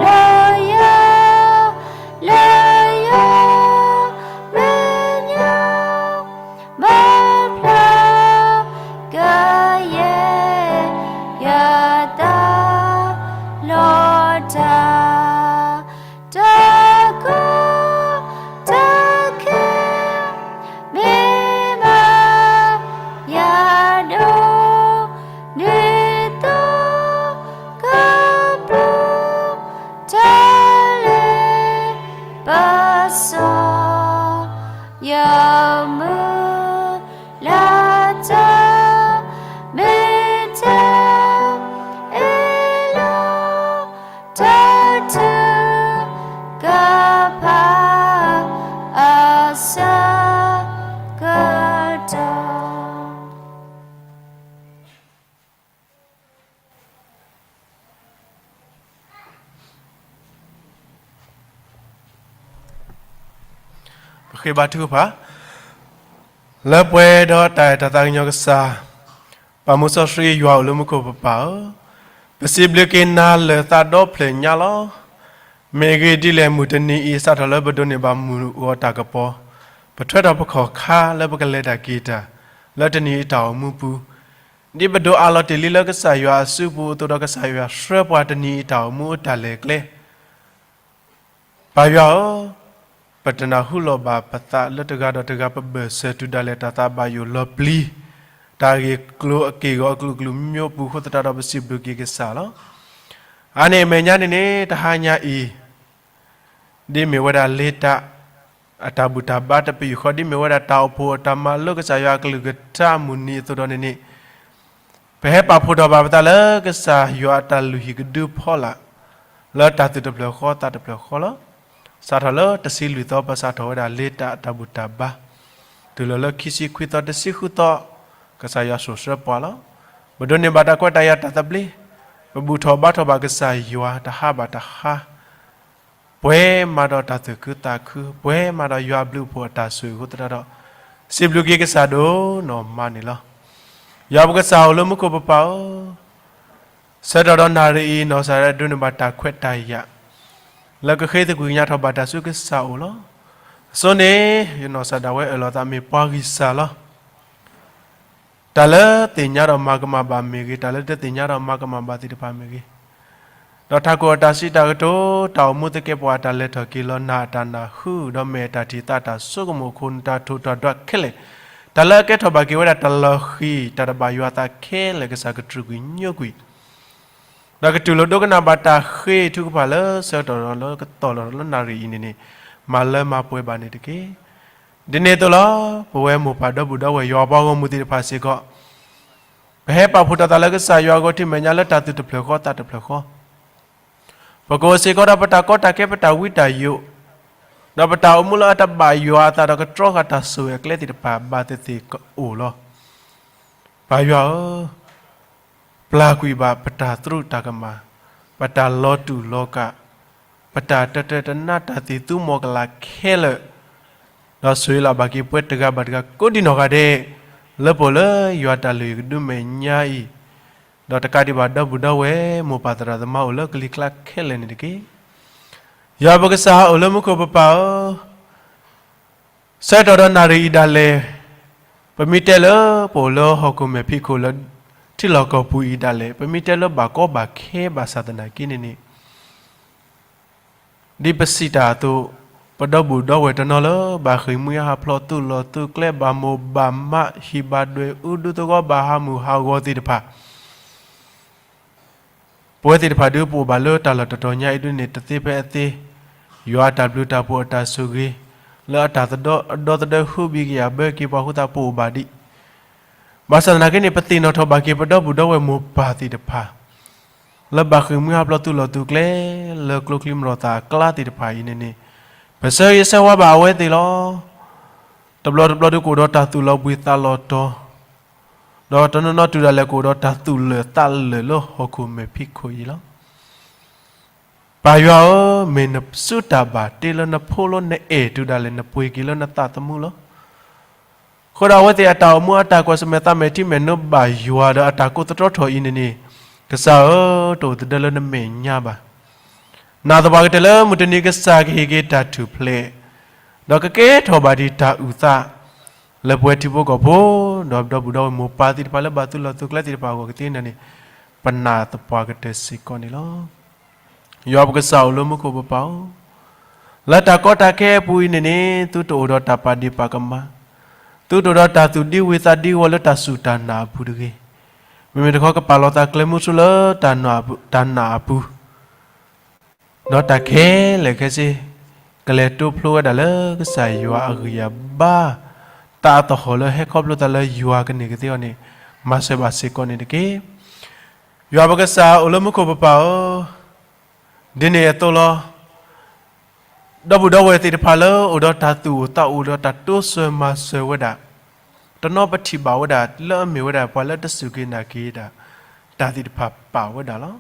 လၢယၤ လၢယမဲာ်ညါ ဘၣ်ဖျါကယဲၢ် ယသးလီၤတၢ် တၢ်ကီတၢ်ခဲ မ့ၢ်ဘၣ်ယၤဒိၣ် ဒ်သိးကပျိ တၢ်လ့ပစီ ယမုၢ်လၢ်တၢ် မ့ၢ်တၢ်အ့ၣ်လိာ် တၢ်ထုကဖၣ် အဆၢကတီၢ် ပဃ့ဘါထုကဖၣ်, လၢပှဲၤဒီးတၢ်အဲၣ်တၢ်သးကညီၤကစၢ်, ပၢ်မူစီဆှံယွၤအိၣ်လၢမူခိၣ်ပပၢ်ဧၢ, ပစံးဘျုးက့ၤနၤလၢာ်သးဒီဖျၢၣ်ညါလီၤ. မ့ၢ်ဂ့ၢ်ဒ်လဲၣ် မုၢ်တနံၤအံၤ စးထီၣ်လၢပဒိးန့ၢ်ဘၣ်မုၢ်ဂီၤတၢ်ကပီၤ, ပထွဲထီၣ်ပခီၣ်ခါလၢပကလဲၤတၢ်က့ၤတၢ် လၢတနံၤအံၤတၢ်အိၣ်မူပူၤ, ဒ်ပဒိးအးလီၤတ့ၢ်လံလၢကစၢ်ယွၤအစုပူၤအသိးဒီး ကစၢ်ယွၤဆှၢပှၤတနံၤအံၤတၢ်အိၣ်မူအတၢ်လဲၤကျဲ ပၢ်ယွၤဧၢ, ပတနၢ်ဟူလီၤဘၣ်ပသးလၢတဂၤဒီးတဂၤ ပဘၢၣ်စၢၤတုၤဒၣ်လဲာ်တၢ်သးဘၣ်ယိၣ်လီၤပျံၤ, တၢ်ဂ့ၢ်ကျိၤအက့ၢ်အဂီၤအကလုာ်ကလုာ်မံၤမံၤပူၤအဃိသတးဒီး ပစံးဘျုးက့ၤကစၢ်လီၤ. အါန့ၢ်အမဲာ်ညါန့ၣ်န့ၣ် တဟါညါအံၤ ဒ်မ့ၢ်ဝဲဒၣ်လ့တၢ် အတၢ်ဘူၣ်တၢ်ဘါတပယူာ်ဃီ ဒ်မ့ၢ်ဝဲဒၣ်တၢ်အိၣ်ဖှိၣ်အတၢ်မၤလိကစၢ်ယွၤအကလုၢ်ကထါမုၢ်နံၤအသိးဒီးန့ၣ်န့ၣ် ပဟဲပာ်ဖှိၣ်ထီၣ်ဘၣ်ပသးလၢကစၢ်ယွၤအတၢ်လုၢ်ဟံၣ်ကဒုဖီလာ် လၢတၢ်သူၣ်တဖျၢၣ်ဃီသးတဖျၢၣ်ဃီလီၤ. စးထီၣ်လၢတဆံလွံၢ်သီ ပစးထီၣ်ဝဲဒၣ်လ့တၢ်အတၢ်ဘူၣ်တၢ်ဘါ တုၤလီၤလၢခံဆံခွံသီ တဆံဃုသီ ကစၢ်ယွၤဆိၣ်ဆှၢပှၤလီၤ. ပဒိးန့ၢ်ဘၣ်တၢ်ခွဲးတၢ်ယာ်တၢ်သဘျ့, ပဘူၣ်ထီၣ်ဘါထီၣ်ဘၣ်ကစၢ်ယွၤတဟါဘၣ်တဟါ ပှဲၤမးဒီးတၢ်သူၣ်ခုသးခု, ပှဲၤမးဒီးယွၤအဘျုးအဖှိၣ်အတၢ်ဆိၣ်ဂ့ၤအဃိသတးဒီး စံးဘျုးက့ၤကစၢ်ဒိၣ်နီၢ်မးန့ၣ်လီၤ. ယွၤပကစၢ်အိၣ်လၢမူခိၣ်ပပၢ်ဧၢ, ဆၢကတီၢ်ဒီးနၣ်ရံၣ်အံၤ နီၢ်ကစၢ်ဒၣ်ဒိးန့ၢ်ဘၣ်တၢ်ခွဲးတၢ်ယာ် လၢကဃ့သကွံာ်ကညးထီၣ်ဘၣ်တၢ်ဆူကစၢ်အအိၣ်လီၤ. အဆိန့ၣ် ယနီၢ်ကစၢ်ဒၣ်ဝဲအၢၣ်လီၤသးမ့ၢ်ပှၤဂံၢ်စၢ်လီၤ. တၢ်လၢသ့ၣ်ညါဒီးမၤကမၣ်ဘၣ်မ့ၢ်ဂ့ၤ, တၢ်လၢတသ့ၣ်ညါဒီးမၤကမၣ်ဘၣ်သ့ၣ်တဖၣ်မ့ၢ်ဂ့ၤ, ဒီးထးခိၣ်အတၢ်စံးတၢ်ကတိၤ, တၢ်အိၣ်မူသကဲးပဝးအတၢ်လဲၤထီၣ်က့ၤလီၤ, နၢ်အတၢ်နၢ်ဟူ, ဒီးမဲာ်အတၢ်ထံၣ်သးတၢ်ဆိကမိၣ်, ခိၣ်နူာ်တၢ်ထိၣ်တၢ်ဒွးခဲလၢာ်, တၢ်လၢအကဲထီၣ်ဘၣ်က့ၤဝဲဒၣ်တၢ်လီၢ်ဃံၤ, တၢ်တဘၣ်ယွၤအသးခဲလၢာ်, ကစၢ်ကတြူာ်ကွံာ်ညိကွံာ် ဒီးကတူၢ်လိာ်ဒိကနၣ်ဘၣ်တၢ်ဃ့ထုကဖၣ်လၢဆၢကတီၢ်ဒီးလၢကတီၢ်လီၤလၢနၣ်ရံၣ်အံၤန့ၣ်န့ၣ်, မၤလၢမၤပှဲၤဘၣ်န့ၣ်တက့ၢ်. ဒ်န့ၣ်အသိးလီၤ. ပဝဲမိၢ်ပၢ်ဒီပုၢ်ဒီဝဲၢ်ယွၤပှၤဂီၢ်မုၢ်သ့ၣ်တဖၣ်စ့ၢ်ကီး, ပဟဲပာ်ဖှိၣ်ထီၣ်သးလၢကစၢ်ယွၤအဂီၢ် ထံမဲာ်ညါလၢတၢ်သူၣ်တဖျၢၣ်ဃီသးတဖျၢၣ်ဃီ, ပကအိၣ်စ့ၢ်ကီးဒီးပတၢ်ကီတၢ်ခဲ ပတၢ်ဝံတၢ်ယိး, ဒီးပတၢ်အိၣ်မူလၢအတဘၣ်ယွၤအသးဒီးကတြီဃာ်တၢ်ဆိၣ်ဂ့ၤအကျဲသ့ၣ်တဖၣ် ဘၣ်သ့ၣ်သ့ၣ်ကအိၣ်လီၤ. ပၢ်ယွၤဧၢ, ပျၢ်ကွံာ်ဘၣ်ပတၢ်သရူးတၢ်ကမၣ်, ပတၢ်လီၤတူာ်လီၤကာ်, ပတၢ်တတၢတနါတၢ်သံၣ်သူမီၤကလၤခဲလၢာ်, ဒီးဆိၣ်ဂ့ၤလီၤဘၣ်က့ၤပဝဲတဂၤဘၣ်တဂၤကိးဒံနီၢ်ဂၤဒဲး, လၢပအိၣ်လၢယွၤတၢ်လုၢ်ဟံၣ်ကဒုမဲာ်ညါအံၤ, ဒီးတကးဒံးဘၣ်ဒီပုၢ်ဒီဝဲၢ် မိၢ်ပၢ်သရၣ်သမါအိၣ်လၢကလံၤကျါခဲလၢာ်န့ၣ်တက့ၢ်. ယွၤပကစၢ်အိၣ်လၢမူခိၣ်ပပၢ်ဧၢ, ဆၢကတီၢ်ဒီးနၣ်ရံၣ်အံၤဒၣ်လဲာ်, ပမ့ၢ်တဲလၢပအိၣ်လၢဟီၣ်ခိၣ်မဲာ်ဖံးခိၣ်လၢထံလီၢ်ကီၢ်ပူၤအံၤဒၣ်လဲာ်, ပမ့ၢ်တဲလၢဘၣ်ကီဘၣ်ခဲဘၣ်ဆၣ်သနာ်က့န့ၣ်န့ၣ်, ဒ်ပစံးတၢ်အသိး, ပဒီပုၢ်ဒီဝဲၢ်တနီၤလၢ ဘၣ်ဃ့ၢ်မှံဟးဖျိးသူၣ်လီၢ်သူၣ်ကျဲ ဘၣ်မိၢ်ဘၣ်မး ဟံၣ်ဘၣ်ဒွဲၣ်အူဒူသဝီ ဘၣ်ဟးမုၢ်ဟးဂီၤသ့ၣ်တဖၣ် ပဝဲသ့ၣ်တဖၣ်ဒုး ပအိၣ်ဘၣ်လၢတၢ်လီၢ်တတီၤညါအံၤဒုးန့ၣ် တသ့ဖဲအသ့, ယွၤအတၢ်ဘျုးတၢ်ဖှိၣ်အတၢ်ဆိၣ်ဂ့ၤ, လၢအတၢ်သဒီအဒီသဒၢ ဟူးဘံကယာ်ဘၢက့ၤပှၤအဃိသတး ပအိၣ်ဘၣ်ဒံး. ဘၣ်ဆၣ်သနာ်က့န့ၣ် ပသ့ၣ်နီၣ်ထီၣ်ဘၣ်က့ၤ ပဒီပုၢ်ဒီဝဲၢ်မိၢ်ပၢ်သ့ၣ်တဖၣ် လၢဘၣ်ဃ့ၢ်မှံဟးဖျိးသူၣ်လီၢ်သူၣ်ကျဲ လၢကျိချံမျိာ်သၣ်အကျါသ့ၣ်တဖၣ်အံၤန့ၣ်န့ၣ်, ပဆၢဂ့ၤဆၢဝါဘၣ်အဝဲသ့ၣ်လီၤ. တဘျီတဘျီဒုး ကအိၣ်ဒီးတၢ်သူၣ်လီၤဘှံးသးလီၤတီၤ, ဒီးတနီၤနီၤတုၤဒၣ်လဲာ် ကအိၣ်ဒီးတၢ်သူၣ်လၢာ်သးလၢာ်လၢဟီၣ်ခိၣ်မဲာ်ဖံးခိၣ်အံၤလီၤ. ပၢ်ယွၤဧၢ, မ့ၢ်နစုတၢ်ဘၣ်တ့လၢနဖိလီၤ, နအဲၣ်တုၤဒၣ်လဲာ် နပှ့ၤက့ၤလၢနသးသမူလီၤ. အဃိဒီးအဝဲသ့ၣ်အတၢ်အိၣ်မူအတၢ်ကွၢ်ဆၢၣ်မဲာ်သးမဲာ်ထံမဲာ်နိဘၣ်ယွၤဒီးအတၢ်ကိးသတြီထီၣ်အံၤန့ၣ်န့ၣ်, ကစၢ်ဧၢ, တအိၣ်သဒၢလၢနမဲာ်ညါဘၣ်. နာ်သပှၢ်ကတၢၢ်လၢမုၢ်တနံၤကစၢ်ကဟ့ၣ်က့ၤတၢ်ထူၣ်ဖျဲး, ဒီးကကဲထီၣ်ဘၣ်ဒံးတၢ်အုၣ်သး လၢပဝဲထံဖိကီၢ်ဖိ, ဒီးဒီပုၢ်ဒီဝဲၢ်မိၢ်ပၢ်သ့ၣ်တဖၣ်လၢဘၣ်သူၣ်လီၤသူၣ်ကျဲသ့ၣ်တဖၣ်အဂီၢ်ကသ့န့ၣ်န့ၣ်, ပနာ်သပှၢ်ကတၢၢ်စ့ၢ်ကီးန့ၣ်လီၤ. ယွၤပကစၢ်အိၣ်လၢမူခိၣ်ပပၢ်ဧၢ, လၢတၢ်ကီတၢ်ခဲအပူၤအံၤန့ၣ်န့ၣ် သုတအိၣ်ဒီးတၢ်ပာ်ဒ့ၣ်ပာ်ကမၣ်, သုတအိၣ်ဒီးတၢ်သူၣ်ဒံဝုၤသးဒံဝီၤလၢတၢ်စူၢ်တၢ်နာ်အပူၤတဂ့ၤ. မ့မ့ၢ်တခီကပာ်လီၤသးကျဲမုၢ်ဆူၣ်လၢတၢ်နာ်အပူၤ ဒီးတၢ်ခဲလၢာ်ခဲဆ့ ကလဲၤတိဖျိဝဲဒၣ်လၢကစၢ်ယွၤအဂံၢ်အဘါ, သးအသဟီၣ်လၢဟဲခီဖျိသးလၢယွၤကန့ၢ်ကသ့အီၤန့ၣ်, မၤစၢၤဘၣ်စ့ၢ်ကီးန့ၣ်တက့ၢ်. ယွၤပကစၢ်အိၣ်လၢမူခိၣ်ပပၢ်ဧၢ, ဒ်န့ၣ်အသိးလီၤ. ဒီပုၢ်ဒီဝဲၢ်သ့ၣ်တဖၣ်လၢအိၣ်ဒီးတၢ်သူၣ်အိၣ်သးအိၣ်ဒီးတၢ်တိစၢၤမၤစၢၤဝဲဒၣ်, တနီၤပထံၣ်ဘၣ်ဝဲဒၣ်လၢအမ့ၢ်ဝဲဒၣ်ပှၤလၢတစူၢ်က့ၤနာ်က့ၤဒၣ် တၢ်သ့ၣ်တဖၣ်ပာ်ဝဲဒၣ်လီၤ.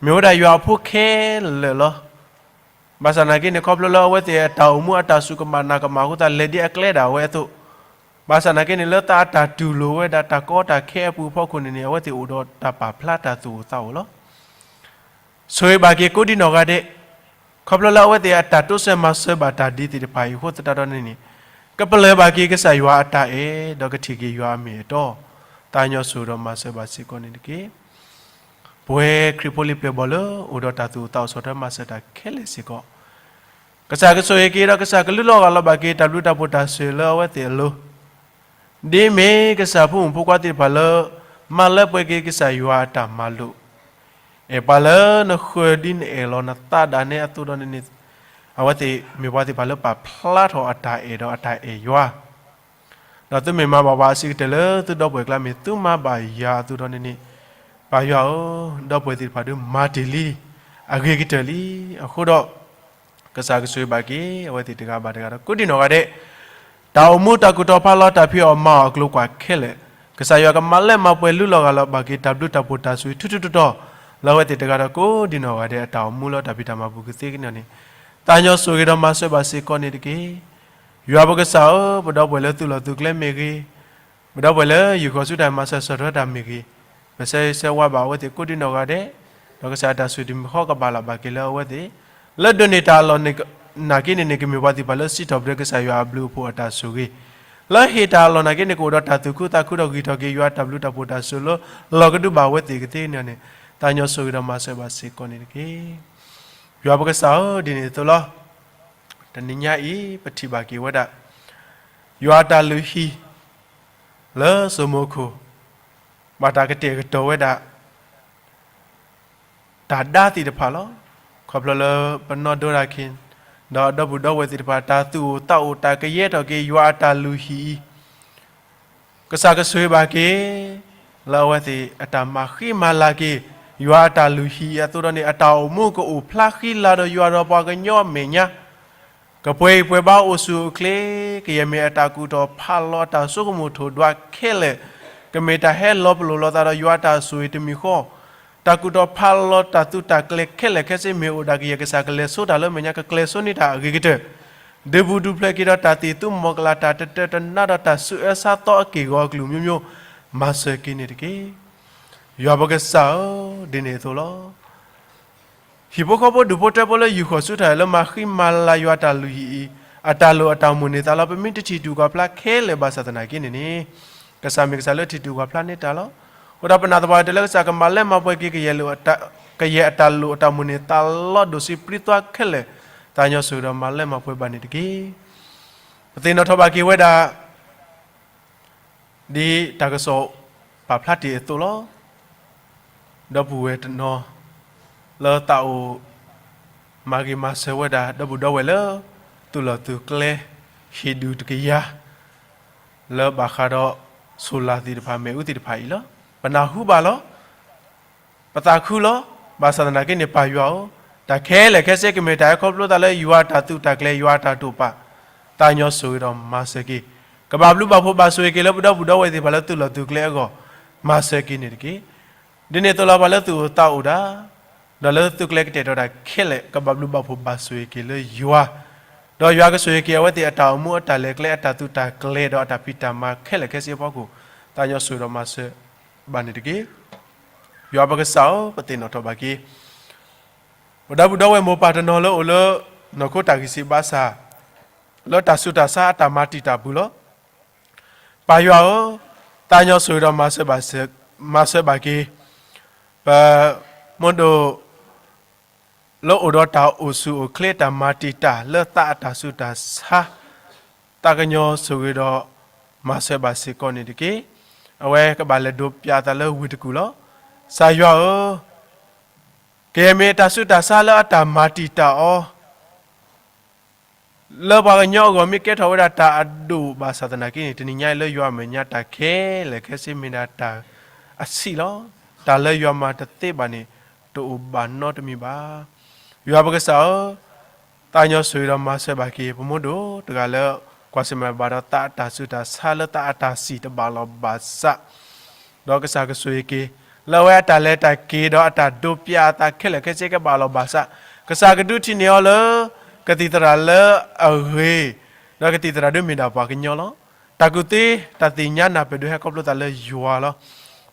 မ့ၢ်ဝဲဒၣ်ယွၤအဖိခဲလၢာ်လီၤ. ဘၣ်ဆၣ်သနာ်က့န့ၣ် ခီဖျိလၢအဝဲသ့ၣ်အတၢ်အိၣ်မူအတၢ်စူၢ်ကမၣ်နာ်ကမၣ်အဃိသတး လဲၤဒ်အကျဲဒၣ်ဝဲအသိး, ဘၣ်ဆၣ်သနာ်က့န့ၣ် လၢသးအတၢ်တူၢ်လိာ်ဝဲဒၣ်တၢ်ကီတၢ်ခဲအပူၤအဖီခိၣ်န့ၣ်န့ၣ် အဝဲသ့ၣ်အိၣ်ဒီးတၢ်ပာ်ဖျါတၢ်သူၣ်အိၣ်သးအိၣ်လီၤ. ဆိၣ်ဂ့ၤဘၣ်က့ၤကိးဒံနီၢ်ဂၤဒဲး, ခီဖျိလၢအဝဲသ့ၣ်အတၢ်တိစၢၤမၤစၢၤဘၣ်တၢ်ဒ်သ့ၣ်တဖၣ်အံၤအဃိသတးဒီးန့ၣ်န့ၣ်, ကပလၢၢ်ဘၣ်က့ၤကစၢ်ယွၤအတၢ်အဲၣ် ဒီးကထံၣ်က့ၤယွၤအမ့ၢ်အတီ, သးကညီၤဆိၣ်ဂ့ၤဒီးမၤစၢၤဘၣ်စ့ၢ်ကီးန့ၣ်တက့ၢ်. ပဝဲခရံာ်ဖိလံၤပျဲၢ်ဘီၣ်လၢအိၣ်ဒီးတၢ်သူၣ်အိၣ်သးအိၣ် ဆီၣ်ထွဲမၤစၢၤတၢ်ခဲလၢာ်စ့ၢ်ကီး, ကစၢ်ကဆိၣ်ဂ့ၤက့ၤဒီးကစၢ်ကလုၢ်လီၤဂာ်လီၤဘၣ်က့ၤတၢ်ဘျုးတၢ်ဖှိၣ်တၢ်ဆိၣ်ဂ့ၤလၢအဝဲသ့ၣ်အလိၤ, ဒ်မ့ၢ်ကစၢ်ဖိမုၣ်ဖိခွါသ့ၣ်တဖၣ်လၢ မၤလၢပှဲၤက့ၤကစၢ်ယွၤအတၢ်မၤလိာ်, အဲၣ်ပှၤလၢနဃၢၤဒ်နအဲၣ်လီၤနသးဒၣ်နဲအသိးဒီးန့ၣ်န့ၣ်, အဝဲသ့ၣ်မ့ၢ်ပှၤသ့ၣ်တဖၣ်လၢပာ်ဖျါထီၣ်အတၢ်အဲၣ်ဒီးအတၢ်အဲၣ်ယွၤ ဒီးသုမ့ၢ်မၤဘၣ်ပှၤအဆံးကတၢၢ်လၢသုဒီပုၢ်ဝဲၢ်အကျါ မ့ၢ်သုမၤဘၣ်ယၤအသိးဒီးန့ၣ်န့ၣ်, ပၢ်ယွၤဧၢ, ဒီပုၢ်ဝဲၢ်သ့ၣ်တဖၣ်ဒုးမၤတ့ၢ်လံ, အဂ့ၤကတၢၢ်လံ. အဃိဒီး ကစၢ်ကဆိၣ်ဂ့ၤဘၣ်က့ၤ အဝဲသ့ၣ်တဂၤဘၣ်တဂၤဒီးကိးဒံနီၢ်ဂၤဒဲး, တၢ်အိၣ်မူတၢ်ကူၣ်ထီၣ်ဖးလီၤ တၢ်ဖံးအီၣ်မၤအီၣ်အကျိၤကွၢ်ခဲလၢာ်, ကစၢ်ယွၤကမၤလၢမၤပှဲၤလုၢ်လီၤဂာ်လီၤဘၣ်က့ၤတၢ်ဘျုးတၢ်ဖှိၣ်တၢ်ဆိၣ်ဂ့ၤထူထူတီတီ လၢအဝဲသ့ၣ်တဂၤဒီးကိးဒံနီၢ်ဂၤဒဲးအတၢ်အိၣ်မူလၢတၢ်ဖံးတၢ်မၤပူၤကသ့ကန့ၣ်န့ၣ်, သးကညီၤဆိၣ်ဂ့ၤဒီးမၤစၢၤဘၣ်စ့ၢ်ကီးန့ၣ်တက့ၢ်. ယွၤပကစၢ်ဧၢ, ပဒီပုၢ်ဝဲၢ်လၢသုးလီၢ်သုးကျဲမ့ၢ်ဂ့ၤ, ပဒီပုၢ်ဝဲၢ်လၢယုၢ်ဃီၤဆူတၢ်မၤစၢၤဆီၣ်ထွဲတၢ်မ့ၢ်ဂ့ၤ, ပဆၢဂ့ၤဆၢဝါဘၣ်အဝဲသ့ၣ်ကိးဒံနီၢ်ဂၤဒဲး, ဒီးကစၢ်အတၢ်ဆိၣ်တံၢ်မုၢ်ဃီကဘၣ်လီၤဘၣ်က့ၤလၢအဝဲသ့ၣ်, လၢဒိးန့ၢ်တၢ်အလီၢ်နာ်က့န့ၣ်န့ၣ် ကမ့ၢ်ပှၤသ့ၣ်တဖၣ်လၢစံးထီၣ်ပတြၢၤကစၢ်ယွၤအဘျုးအဖှိၣ်အတၢ်ဆိၣ်ဂ့ၤ, လၢဟ့ၣ်တၢ်အလီၢ်နာ်က့န့ၣ် ကအိၣ်ဒီးတၢ်သူၣ်ခုသးခုဒီးဂံၢ်ထီၣ်က့ၤယွၤအတၢ်ဘျုးတၢ်ဖှိၣ်တၢ်ဆိၣ်လီၤလီၤကဒုဘၣ်အဝဲသ့ၣ်ကသ့န့ၣ်န့ၣ်, သးညီဆိၣ်ဂ့ၤဒီးမၤစၢၤဘၣ်စ့ၢ်ကီးန့ၣ်တက့ၢ်. ယွၤပကစၢ်ဧၢ, ဒ်န့ၣ်အသိးလီၤ. တနံၤညါအံၤ ပထံၣ်ဘၣ်က့ၤဝဲဒၣ် ယွၤအတၢ်လုၢ်ဟံၣ် လၢစိမိၤခိၣ် ဘၣ်တၢ်ကတဲာ်ကတီၤဝဲဒၣ် တၢ်ဒါသ့ၣ်တဖၣ်လီၤ. ခီဖျိလၢပနီၢ်ဒိတၢ်ခ့ ဒီးအဒီပုၢ်ဒီဝဲၢ်သ့ၣ်တဖၣ် တၢ်သူၣ်အိၣ်သးအိၣ် တၢ်ကယဲၢ်ထီၣ်က့ၤ ယွၤအတၢ်လုၢ်ဟံၣ်အံၤ ကစၢ်ကဆိၣ်ဂ့ၤဘၣ်က့ၤ လၢအဝဲသ့ၣ်အတၢ်မၤဃံမၤလၤက့ၤ ယွၤအတၢ်လုၢ်ဟံၣ်အံၤအသိးဒီးန့ၣ် အတၢ်အိၣ်မူကအိၣ်ဖျါဃံလၤဒီးယွၤဒီးပှၤကညီအမဲာ်ညါ ကပှဲၤအံၤပှဲၤဘၣ်အိၣ်ဆူၣ်အိၣ်ချ့ ကယဲၢ်မ့ၢ်အတၢ်ကူၣ်ထီၣ်ဖးလီၤအတၢ်ဆိကမိၣ်ထိၣ်ဒွးခဲလၢာ်, ကမ့ၢ်တၢ်ဟဲလီၤပလိာ်လိာ်သးဒီးယွၤအတၢ်ဆိၣ်ဂ့ၤတမံၤဃီ, တၢ်ကူၣ်ထီၣ်ဖးလီၤတၢ်သုးတၢ်ကျဲၤခဲလၢာ်ခဲဆ့ မ့ၢ်အိၣ်ဒၣ်ကယဲၢ် ကစၢ်ကလဲၤဆိတၢ်လၢမဲာ်ညါ ကကျဲၤဆိန့ၢ်တၢ်အဂ့ၤကတၢၢ်, ဒုးဘူးဒုးဖျဲးက့ၤဒီးတၢ်သံၣ်သူမီၤကလၤ တၢ်တတၢတနါဒီးတၢ်ဆူးအၢဆါသီအက့ၢ်အဂီၤအကလုာ်မျိုးမျိုး, မၤစၢၤက့ၤန့ၣ်တက့ၢ်. ယွၤပကစၢ်ဧၢ, ဒ်န့ၣ်အသိးလီၤ. ဟံၣ်ဖိဃီဖိဒူၣ်ဖိထၢဖိလၢယုၢ်ဃီၤဆူတၢ်လၢမၤဃံမၤလၤယွၤအတၢ်လုၢ်ဟံၣ်အံၤ, အတၢ်လိၣ်အတၢ်မိၣ်န့ၢ်သးလီၤ. ပမ့ၢ်တထံၣ်တူၢ်ကွၢ်ဖျါခဲလၢာ်ဘၣ်ဆၣ်သနာ်က့န့ၣ်န့ၣ်, ကစၢ်မ့ၢ်ကစၢ်လၢထံၣ်တူၢ်ကွၢ်ဖျါန့ၢ်တၢ်လီၤ. အဃိဒီးပနာ်သပှၢ်ကတၢၢ်လၢကစၢ်ကမၤလၢမၤပှဲၤက့ၤ ကယဲၢ်အတၢ်လိၣ်အတၢ်မိၣ်န့ၢ်သးလီၤ ဒိၣ်ဆံးပြံသွါခဲလၢာ်, သးညီဆိၣ်ဂ့ၤဒီးမၤလၢမၤပှဲၤဘၣ်န့ၣ်တက့ၢ်. ပသ့ၣ်နီၣ်ထီၣ်ဘၣ်က့ၤဝဲဒၣ် ဒ်တၢ်ကစီၣ်ပာ်ဖျါတ့ၢ်အသိးလီၤ. ဒီပုၢ်ဝဲၢ်တနီၤ လၢသးအိၣ်မၤဂ့ၤမၤစၢၤဝဲဒၣ် ဒီပုၢ်ဒီဝဲၢ်လၢ သုးလီၢ်သုးကျဲ ဟံၣ်ဒူၣ်တကယၤ လၢဘၣ်ဃးဒီး solar သ့ၣ်တဖၣ် မ့ၣ်အူသ့ၣ်တဖၣ်အံၤလီၤ. ပနၢ်ဟူဘၣ်လီၤ. ပသးခုလီၤ. ဘၣ်ဆၣ်သနာ်က့န့ၣ် ပၢ်ယွၤဧၢ, တၢ်ခဲလၢာ်ခဲဆ့ကမ့ၢ်တၢ်ဟဲခီဖျိသးလၢ ယွၤအတၢ်သုးတၢ်ကျဲၤ ယွၤအတၢ်တိာ်ပာ်, သးညီဆိၣ်ဂ့ၤဒီးမၤစၢၤက့ၤ, ကဘၣ်ဘျုးဘၣ်ဖှိၣ်ဘၣ်ဆိၣ်ဂ့ၤက့ၤလၢပဒီပုၢ်ဒီဝဲၢ်သ့ၣ်တဖၣ်လၢသုးလီၢ်သုးကျဲအဂီၢ်, မၤစၢၤက့ၤန့ၣ်တက့ၢ်. ဒ်န့ၣ်အသိးလီၤ ပှၤလၢသုးအိၣ်သးအိၣ်ဒၣ်, ဒီးလၢသုးကျဲကတဲာ်ကတီၤတၢ်ခဲလၢာ် ကဘၣ်ဘျုးဘၣ်ဖှိၣ်ဘၣ်ဆိၣ်ဂ့ၤက့ၤလၢယွၤ, ဒီးယွၤကဆိၣ်ဂ့ၤက့ၤအဝဲသ့ၣ်အတၢ်အိၣ်မူအတၢ်လဲၤကျဲ အတၢ်သုးတၢ်ကျဲၤ ဒီးအတၢ်ဖံးတၢ်မၤခဲလၢာ်ခဲဆ့အဖီခိၣ်, သးညီဆိၣ်ဂ့ၤဒီးမၤစၢၤဘၣ်န့ၣ်တက့ၢ်. ယွၤပကစၢ်ဧၢ, ပသ့ၣ်နီၣ်ထီၣ်ဘၣ်က့ၤ ပဒီပုၢ်ဒီဝဲၢ်မိၢ်ပၢ်တနီၤလၢအိၣ်လၢ နီၢ်ခိတၢ်ဂံၢ်စၢ်ဘါစၢ် လၢတၢ်ဆူးတၢ်ဆါအတၢ်မၤတံာ်တာ်ပူၤလီၤ. ပၢ်ယွၤဧၢ, သးညီဆိၣ်ဂ့ၤဒီးမၤစၢၤဘၣ်စၢၤ, မၤစၢၤဘၣ်က့ၤ ပမိၢ်ဒိၣ် လၢအိၣ်ဒီးတၢ်အိၣ်ဆူၣ်အိၣ်ချ့ တၢ်မၤတံာ်တာ်လၢသးအတၢ်ဆူးတၢ်ဆါ, သးကညီၤဆိၣ်ဂ့ၤဒီး မၤစၢၤဘၣ်စ့ၢ်ကီးန့ၣ်တက့ၢ်. အဝဲကဘၣ်လဲၤဒိးပၠးအသးလၢဝ့ၢ်တကူၣ်လီၤ. ကစၢ်ယွၤဧၢ, ကယဲၢ်မ့ၢ်တၢ်ဆူးတၢ်ဆါလၢအတၢ်မၤတံာ်တာ်အီၤ လၢပှၤကညီအဂီၢ် မ့ၢ်ကဲထီၣ်ဝဲဒၣ်တၢ်အဒိၣ်ဘၣ်ဆၣ်သနာ်က့န့ၣ် တနံၤညါအံၤလၢယွၤအမဲာ်ညါ တၢ်ခဲလၢာ်ခဲဆ့မ့ၢ်ဒၣ်တၢ်အဆံးလီၤ. တၢ်လၢယွၤမၤတသ့ဘၣ်န့ၣ် တအိၣ်ဘၣ်နီတမံၤဘၣ်. ယွၤပကစၢ်ဧၢ, သးညီဆိၣ်ဂ့ၤဒီးမၤစၢၤဘၣ်က့ၤ ပမိၢ်ဒိၣ်တဂၤလၢ ကွၢ်ဆၢၣ်မဲာ်ဘၣ်ဒီးသးအတၢ်ဆူးတၢ်ဆါ လၢသးအတၢ်စံၣ်တဘၣ်လီၤဘၣ်စး ဒီးကစၢ်ကဆိၣ်ဂ့ၤက့ၤ လၢအဝဲအတၢ်လဲၤတၢ်က့ၤဒီးအတၢ်ဒိးပၠးအသးခဲလၢာ်ခဲဆ့ကဘၣ်လီၤဘၣ်စး, ကစၢ်ကဒုးထံၣ်န့ၢ်အီၤလၢ ကသံၣ်သရၣ်လၢအဂ့ၤ, ဒီးကသံၣ်သရၣ်ဒုးမ့ၢ်ဒၣ်ပှၤကညီလီၤ. တၢ်ကူၣ်သ့တၢ်သ့ၣ်ညါနၢ်ပၢၢ်ဒုးဟဲခီဖျိသးလၢယွၤလီၤ.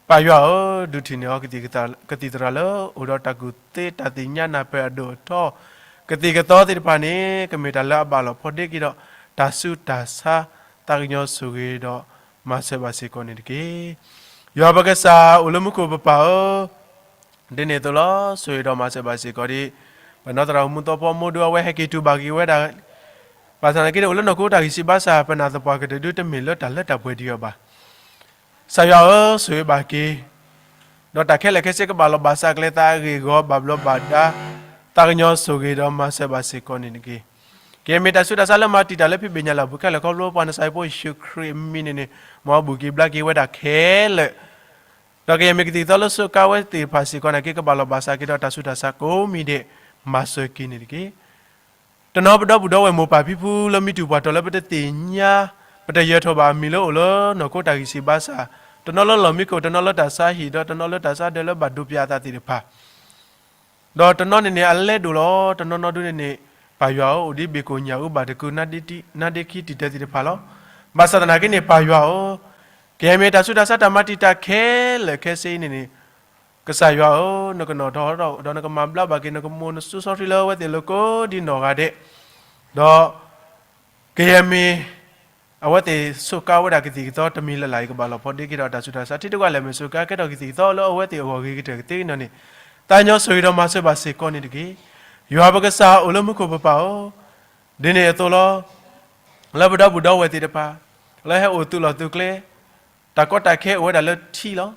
ပၢ်ယွၤဧၢ, ဒုးထံၣ်န့ၢ်အီၤ ကသံၣ်သရၣ်လၢ အိၣ်ဒီးတၢ်ကူၣ်သ့တၢ်သ့ၣ်ညါနၢ်ပၢၢ်အဒိၣ်အထီ ကသံၣ်ကသီသ့ၣ်တဖၣ်န့ၣ် ကမ့ၢ်တၢ်လၢအဘၣ်လီၤဖီဒ့က့ၤဒီး တၢ်ဆူးတၢ်ဆါ, သးကညီၤဆိၣ်ဂ့ၤဒီး မၤစၢၤဘၣ်စ့ၢ်ကီးန့ၣ်တက့ၢ်. ယွၤပကစၢ်အိၣ်လၢမူခိၣ်ပပၢ်ဧၢ, ဒ်န့ၣ်အသိးလီၤ ဆိၣ်ဂ့ၤဒီးမၤစၢၤဘၣ်စ့ၢ်ကီးဒံး ပနီၢ်သရၣ်မူသီဖီမိၢ်ဒိၣ်အဝဲဟဲက့ၤတူၢ်ဘၣ်က့ၤဝဲဒၣ် ဘၣ်ဆၣ်သနာ်က့န့ၣ် အိၣ်လၢနီၢ်ခိတၢ်ဂံၢ်စၢ်ဘါစၢ် ပနာ်သပှၢ်ကတၢၢ်ဒုးတမ့ၢ်လၢတၢ်လၢတၢ်ပှဲၤဒံးအီၤဘၣ်. ကစၢ်ယွၤဧၢ, ဆိၣ်ဂ့ၤဘၣ်က့ၤ ဒီးတၢ်ခဲလၢာ်ခဲဆ့ကဘၣ်လီၤဘၣ်စးကျဲ သးအဂ့ၢ်အဂီၤဘၣ်ဘျီးဘၣ်ဒါ, သးကညီၤဆိၣ်ဂ့ၤဒီးမၤစၢၤဘၣ်စ့ၢ်ကီးန့ၣ်တက့ၢ်. ကယဲၢ်မ့ၢ်တၢ်ဆူးတၢ်ဆါလၢမၤတံာ်တာ်လၢဖံဘ့ၣ်ညါလၢအပူၤခဲလၢာ်ခီဖျိ ပှၤနစၤရ့းဖိယ့ၣ်ၡူးခရံာ်အမံၤန့ၣ်န့ၣ် မ်အဘူးက့ၤဘျါက့ၤဝဲဒၣ်ခဲလၢာ် ဒီးကယဲၢ်မ့ၢ်ကသံၣ်ကသီလၢစူးကါဝဲသ့ၣ်တဖၣ်စ့ၢ်ကီးနာ်က့ ကဘၣ်လီၤဘၣ်စးက့ၤဒီးတၢ်ဆူးတၢ်ဆါကိးမံၤဒဲး မၤစၢၤက့ၤန့ၣ်တက့ၢ်. တနီၤပဒီပုၢ်ဒီဝဲၢ်မိၢ်ပၢ်ဖံဖုလၢမံတူၢ်ပှၢ်တီၤလၢပတသ့ၣ်ညါ ပတယၢၤထီၣ်ဘၣ်အမံၤလၢအိၣ်လၢနီၢ်ခိတၢ်ဂံၢ်စၢ်ဘါစၢ်, တနီၤလၢလီၢ်မံခိၣ်, တနီၤလၢတၢ်ဆါဟံၣ်, ဒီးတနီၤလၢတၢ်ဆါဒၢးလၢဘၣ်ဒိးပၠးအသးသ့ၣ်တဖၣ် ဒီးတနီၤန့ၣ်န့ၣ် အလဲဒိၣ်လီၤ. တနီၤနီၤဒုန့ၣ်န့ၣ် ပၢ်ယွၤဧၢ, အိၣ်ဒ်ဘ့ၣ်ကိၣ်ညၣ်အူဘၣ်တကု, နါဒ့ခံတံာ်တၢသ့ၣ်တဖၣ်လီၤ. ဘၣ်ဆၣ်သနာ်က့န့ၣ် ပၢ်ယွၤဧၢ, ကယဲၢ်မ့ၢ်တၢ်ဆူးတၢ်ဆါတၢ်မၤတံာ်တာ်ခဲလၢာ်ခဲဆ့အံၤန့ၣ်န့ၣ်, ကစၢ်ယွၤဧၢ, နကနီၣ်ထီၣ်ထီၣ်ဒီးနကမၤဘျါဘၣ်က့ၤ နကမိၣ်နစိစီဆှံလၢအဝဲသ့ၣ်အလိၤကိးဒံနီၢ်ဂၤဒဲး, ဒီး ကယဲၢ်မ့ၢ် အဝဲသ့ၣ်စူးကါဝဲဒၣ်ကသံၣ်ကသီတမံၤလၢ်လၢ်အံၤ ကဘၣ်လီၤဖီဒ့က့ၤဒီးတၢ်ဆူးတၢ်ဆါ ထံတကွၢ်လဲၣ် မ့ၢ်စူးကါကဲထီၣ်ကသံၣ်ကသီလၢအဝဲသ့ၣ်အဂီၢ်ဂ့ၤကတၢၢ်ကသ့နီၣ်န့ၣ်, သးညီဆိၣ်ဂ့ၤဒီးမၤစၢၤဘၣ်စ့ၢ်ကီးန့ၣ်တက့ၢ်. ယွၤပကစၢ်အိၣ်လၢမူခိၣ်ပပၢ်ဧၢ, ဒ်န့ၣ်အသိးလီၤ. လၢပဒီပုၢ်ဒီဝဲၢ်သ့ၣ်တဖၣ် လၢဟဲအိၣ်သုးလီၢ်သုးကျဲ တၢ်ကီတၢ်ခဲအိၣ်ဝဲဒၣ်လၢထံလီၤ.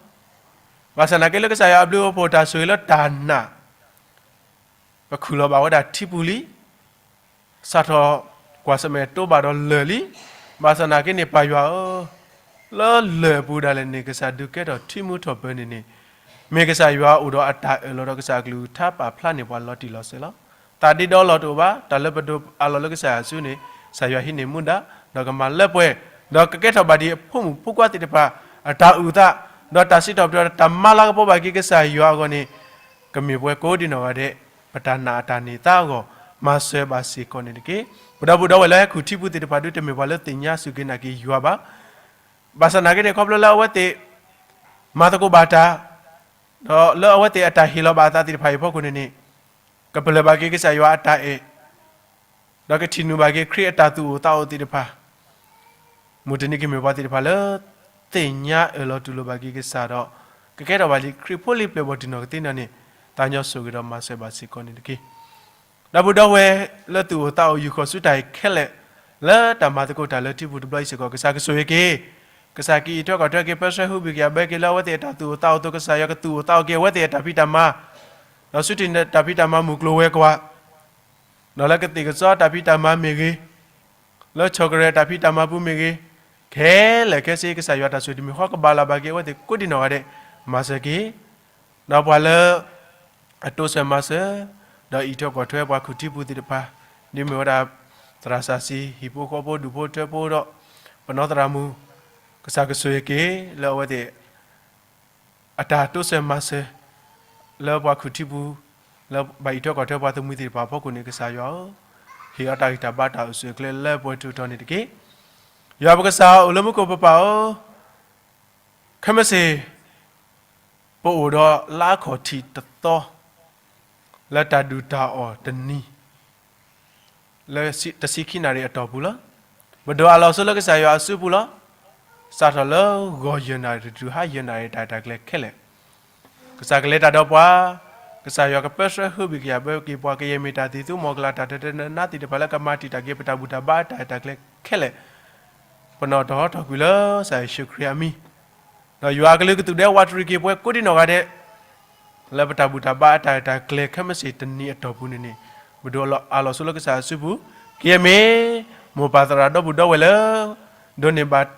ဘၣ်ဆၣ်သနာ်က့လၢကစၢ်ယွၤအဘျုးအဖှိၣ်တၢ်ဆိၣ်ဂ့ၤလၢတၢ်နာ် ပခူၣ်လီၤဘၣ်ဝဲဒၣ်ထံပူၤလံ. စးထီၣ်ကွၢ်ဆၢၣ်မဲာ်တိဘၣ်ဒီးလၢၢ်လံ. ဘၣ်ဆၣ်သနာ်က့န့ၣ် ပၢ်ယွၤဧၢ, လၢလၢၢ်အပူၤဒၣ်လဲာ်န့ၣ် ကစၢ်ဒုးကဲထီၣ်ထံမူထီၣ်ပၢၤန့ၣ်န့ၣ်, မ့ၢ်ကစၢ်ယွၤအိၣ်ဒီးအတၢ်အၢၣ်လီၤဒီးကစၢ်အကလုၢ်ကထါပာ်ဖျါန့ၢ်ပှၤလီၤတံၢ်လီၤဆဲးလီၤ. တၢ်ဒ့ဒီလီၢ်တအိၣ်ဘၣ်, တၢ်လၢပဒိးအးလီၤလၢကစၢ်ယွၤအစုန့ၣ် ကစၢ်ယွၤဟံးန့ၢ်မူဒါ, ဒီးကမၤလၢပှဲၤ, ဒီးကကဲထီၣ်ဘၣ်ဒ်အဖိမုၣ်ဖိခွါသ့ၣ်တဖၣ် အတၢ်အုၣ်အသး, ဒီးတၢ်စံးထီၣ်ပတြၢၤဒီးတၢ်မၤလၤကပီၤဘၣ်က့ၤကစၢ်ယွၤအဂီၢ်န့ၣ်, ကမ့ၢ်ပှၤကိးဒံနီၢ်ဂၤဒဲး ပတၢ်နာ်အတၢ်န့ၢ်သါအဂီၢ် မၤစၢၤဘၣ်စ့ၢ်ကီးန့ၣ်တက့ၢ်. ပဒီပုၢ်ဒီဝဲၢ်လၢဟဲခူၣ်ထံပူၤသ့ၣ်တဖၣ်ဒုးတမ့ၢ်ပှၤလၢသ့ၣ်ညါစူၢ်က့ၤနာ်က့ၤယွၤဘၣ်. ဘၣ်ဆၣ်သနာ်က့န့ၣ် ခီဖျိလၢအဝဲသ့ၣ် မၤသကိးဘၣ်တၢ်, ဒီးလၢအဝဲသ့ၣ်အတၢ်ဟ့ၣ်လီၤဘၣ်အသးသ့ၣ်တဖၣ်အံၤအဖီခိၣ်န့ၣ်န့ၣ်, ကပလၢၢ်ဘၣ်က့ၤကစၢ်ယွၤအတၢ်အဲၣ်, ဒီးကထံၣ်နုာ်ဘၣ်က့ၤခရံာ်အတၢ်သူၣ်အိၣ်သးအိၣ်သ့ၣ်တဖၣ်, မုၢ်တနံၤကမ့ၢ်ပှၤသ့ၣ်တဖၣ်လၢ သ့ၣ်ညါအၢၣ်လီၤတူၢ်လိာ်ဘၣ်က့ၤကစၢ်ဒီး ကကဲထီၣ်ဘၣ်ဒ်ခရံာ်ဖိလံၤပျဲၢ်ဘီၣ်တံၢ်နီၢ်ကသ့န့ၣ်န့ၣ်, သးညီဆိၣ်ဂ့ၤဒီးမၤစၢၤဘၣ်စ့ၢ်ကီးန့ၣ်တက့ၢ်. ဒီပုၢ်ဒီဝဲၢ်လၢသူၣ်အိၣ်သးအိၣ်ယူၢ်ဃီၤဆူတၢ်အံၤခဲလၢာ်, လၢတၢ်မၤသကိးတၢ်လၢထံပူၤတဘျီအံၤစ့ၢ်ကီး ကစၢ်ကဆိၣ်ဂ့ၤက့ၤ, ကစၢ်ကအံးထွဲကွၢ်ထွဲက့ၤ ပၢဆှၢဟုဘံၣ်ကယၤဘၢက့ၤလၢအဝဲသ့ၣ်အတၢ်သူၣ်အိၣ်သးအိၣ်အသိး ကစၢ်ယွၤကသူၣ်အိၣ်သးအိၣ်က့ၤအဝဲသ့ၣ်အတၢ်ဖံးတၢ်မၤ, ဒီးဆူတၢ်ဖံးတၢ်မၤမုၢ်ကျိၤဝဲၤကွာ် ဒီးလၢကသ့ၣ်ကစီတၢ်ဖံးတၢ်မၤမ့ၢ်ဂ့ၤ, လၢဆီၣ်ကရၢၢ်တၢ်ဖံးတၢ်မၤပူၤမ့ၢ်ဂ့ၤ, ခဲလၢာ်ခဲဆ့ ကစၢ်ယွၤတၢ်ဆိၣ်တမံၤဃီကဘၣ်လီၤဘၣ်က့ၤအဝဲသ့ၣ်ကိးဒံနီၢ်ဂၤဒဲး, မၤစၢၤက့ၤ, ဒီးပှၤလၢ အတိစၢၤမၤစၢၤ, ဒီးအံးထွဲကွၢ်ထွဲပှၤခူၣ်ထံပူၤသ့ၣ်တဖၣ်, ဒ်မ့ၢ်ဝဲဒၣ် သရၣ်စၢ်စံၤ ဟံၣ်ဖိဃီဖိဒူၣ်ဖိထၢဖိဒီး ပနီၢ်သရၣ်မုၣ်, ကစၢ်ကဆိၣ်ဂ့ၤက့ၤလၢအဝဲသ့ၣ် အတၢ်တိစၢၤမၤစၢၤ လၢပှၤခူၣ်ထံပူၤ, လၢဘၣ်အံးထွဲကွၢ်ထွဲပှၤသးမုာ်သ့ၣ်တဖၣ်အဖီခိၣ်န့ၣ် ကစၢ်ယွၤဧၢ, ဟ့ၣ်အီၤတၢ်ဂံၢ်တၢ်ဘါတၢ်အိၣ်ဆူၣ်အိၣ်ချ့လၢပှဲၤထူၣ်ထီၣ်န့ၣ်တက့ၢ်. ယွၤပကစၢ်အိၣ်လၢမူခိၣ်ပပၢ်ဧၢ, ခဲမုၢ်ဆ့ၣ် ပအိၣ်ဒီးလါခီၣ်ထံးတသီ လၢတၢ်ဒုၣ်တၢ်အီၣ်တနံၤ လၢတဆံခံနၣ်ရံၣ်အတီၢ်ပူၤလီၤ. ပဒိးအးလီၤဆိလၢကစၢ်ယွၤအစုပူၤလီၤ. စးထီၣ်လၢဂီၤယဲၢ်နၣ်ရံၣ်တုၤဟါယဲၢ်နၣ်ရံၣ်တၢ်ရဲၣ်တၢ်ကျဲၤခဲလၢာ်, ကစၢ်ကလဲၤတၢ်ဒီးပှၤ, ကစၢ်ယွၤကပၢဆှၢဟုဘံၣ်ကယၤဘၢက့ၤပှၤ ကယဲၢ်မ့ၢ်တၢ်သံၣ်သူမီၤကလၤတၢ်တနါသ့ၣ်တဖၣ်လၢကမၤတံာ်တာ်က့ၤ ပတၢ်ဘူၣ်တၢ်ဘါအတၢ်ရဲၣ်တၢ်ကျဲၤခဲလၢာ်, ပနီၢ်တဟီထီၣ်ကွံာ်လၢကစၢ်ယ့ၣ်ၡူးခရံာ်အမံၤ, ဒီးယွၤအကလုၢ်ကသူၣ်ဒဲးဝးတရံးက့ၤပှၤကိးဒံနီၢ်ဂၤဒဲး လၢပတၢ်ဘူၣ်တၢ်ဘါအတၢ်ရဲၣ်တၢ်ကျဲၤခဲမုၢ်ဆ့ၣ်တနံၤအတီၢ်ပူၤန့ၣ်န့ၣ်, ပဒိးအးလီၤဆိလၢကစၢ်အစုပူၤ, ကယဲၢ်မ့ၢ် မိၢ်ပၢ်သရၣ်ဒီပုၢ်ဒီဝဲၢ်လၢ ဒိးန့ၢ်ဘၣ်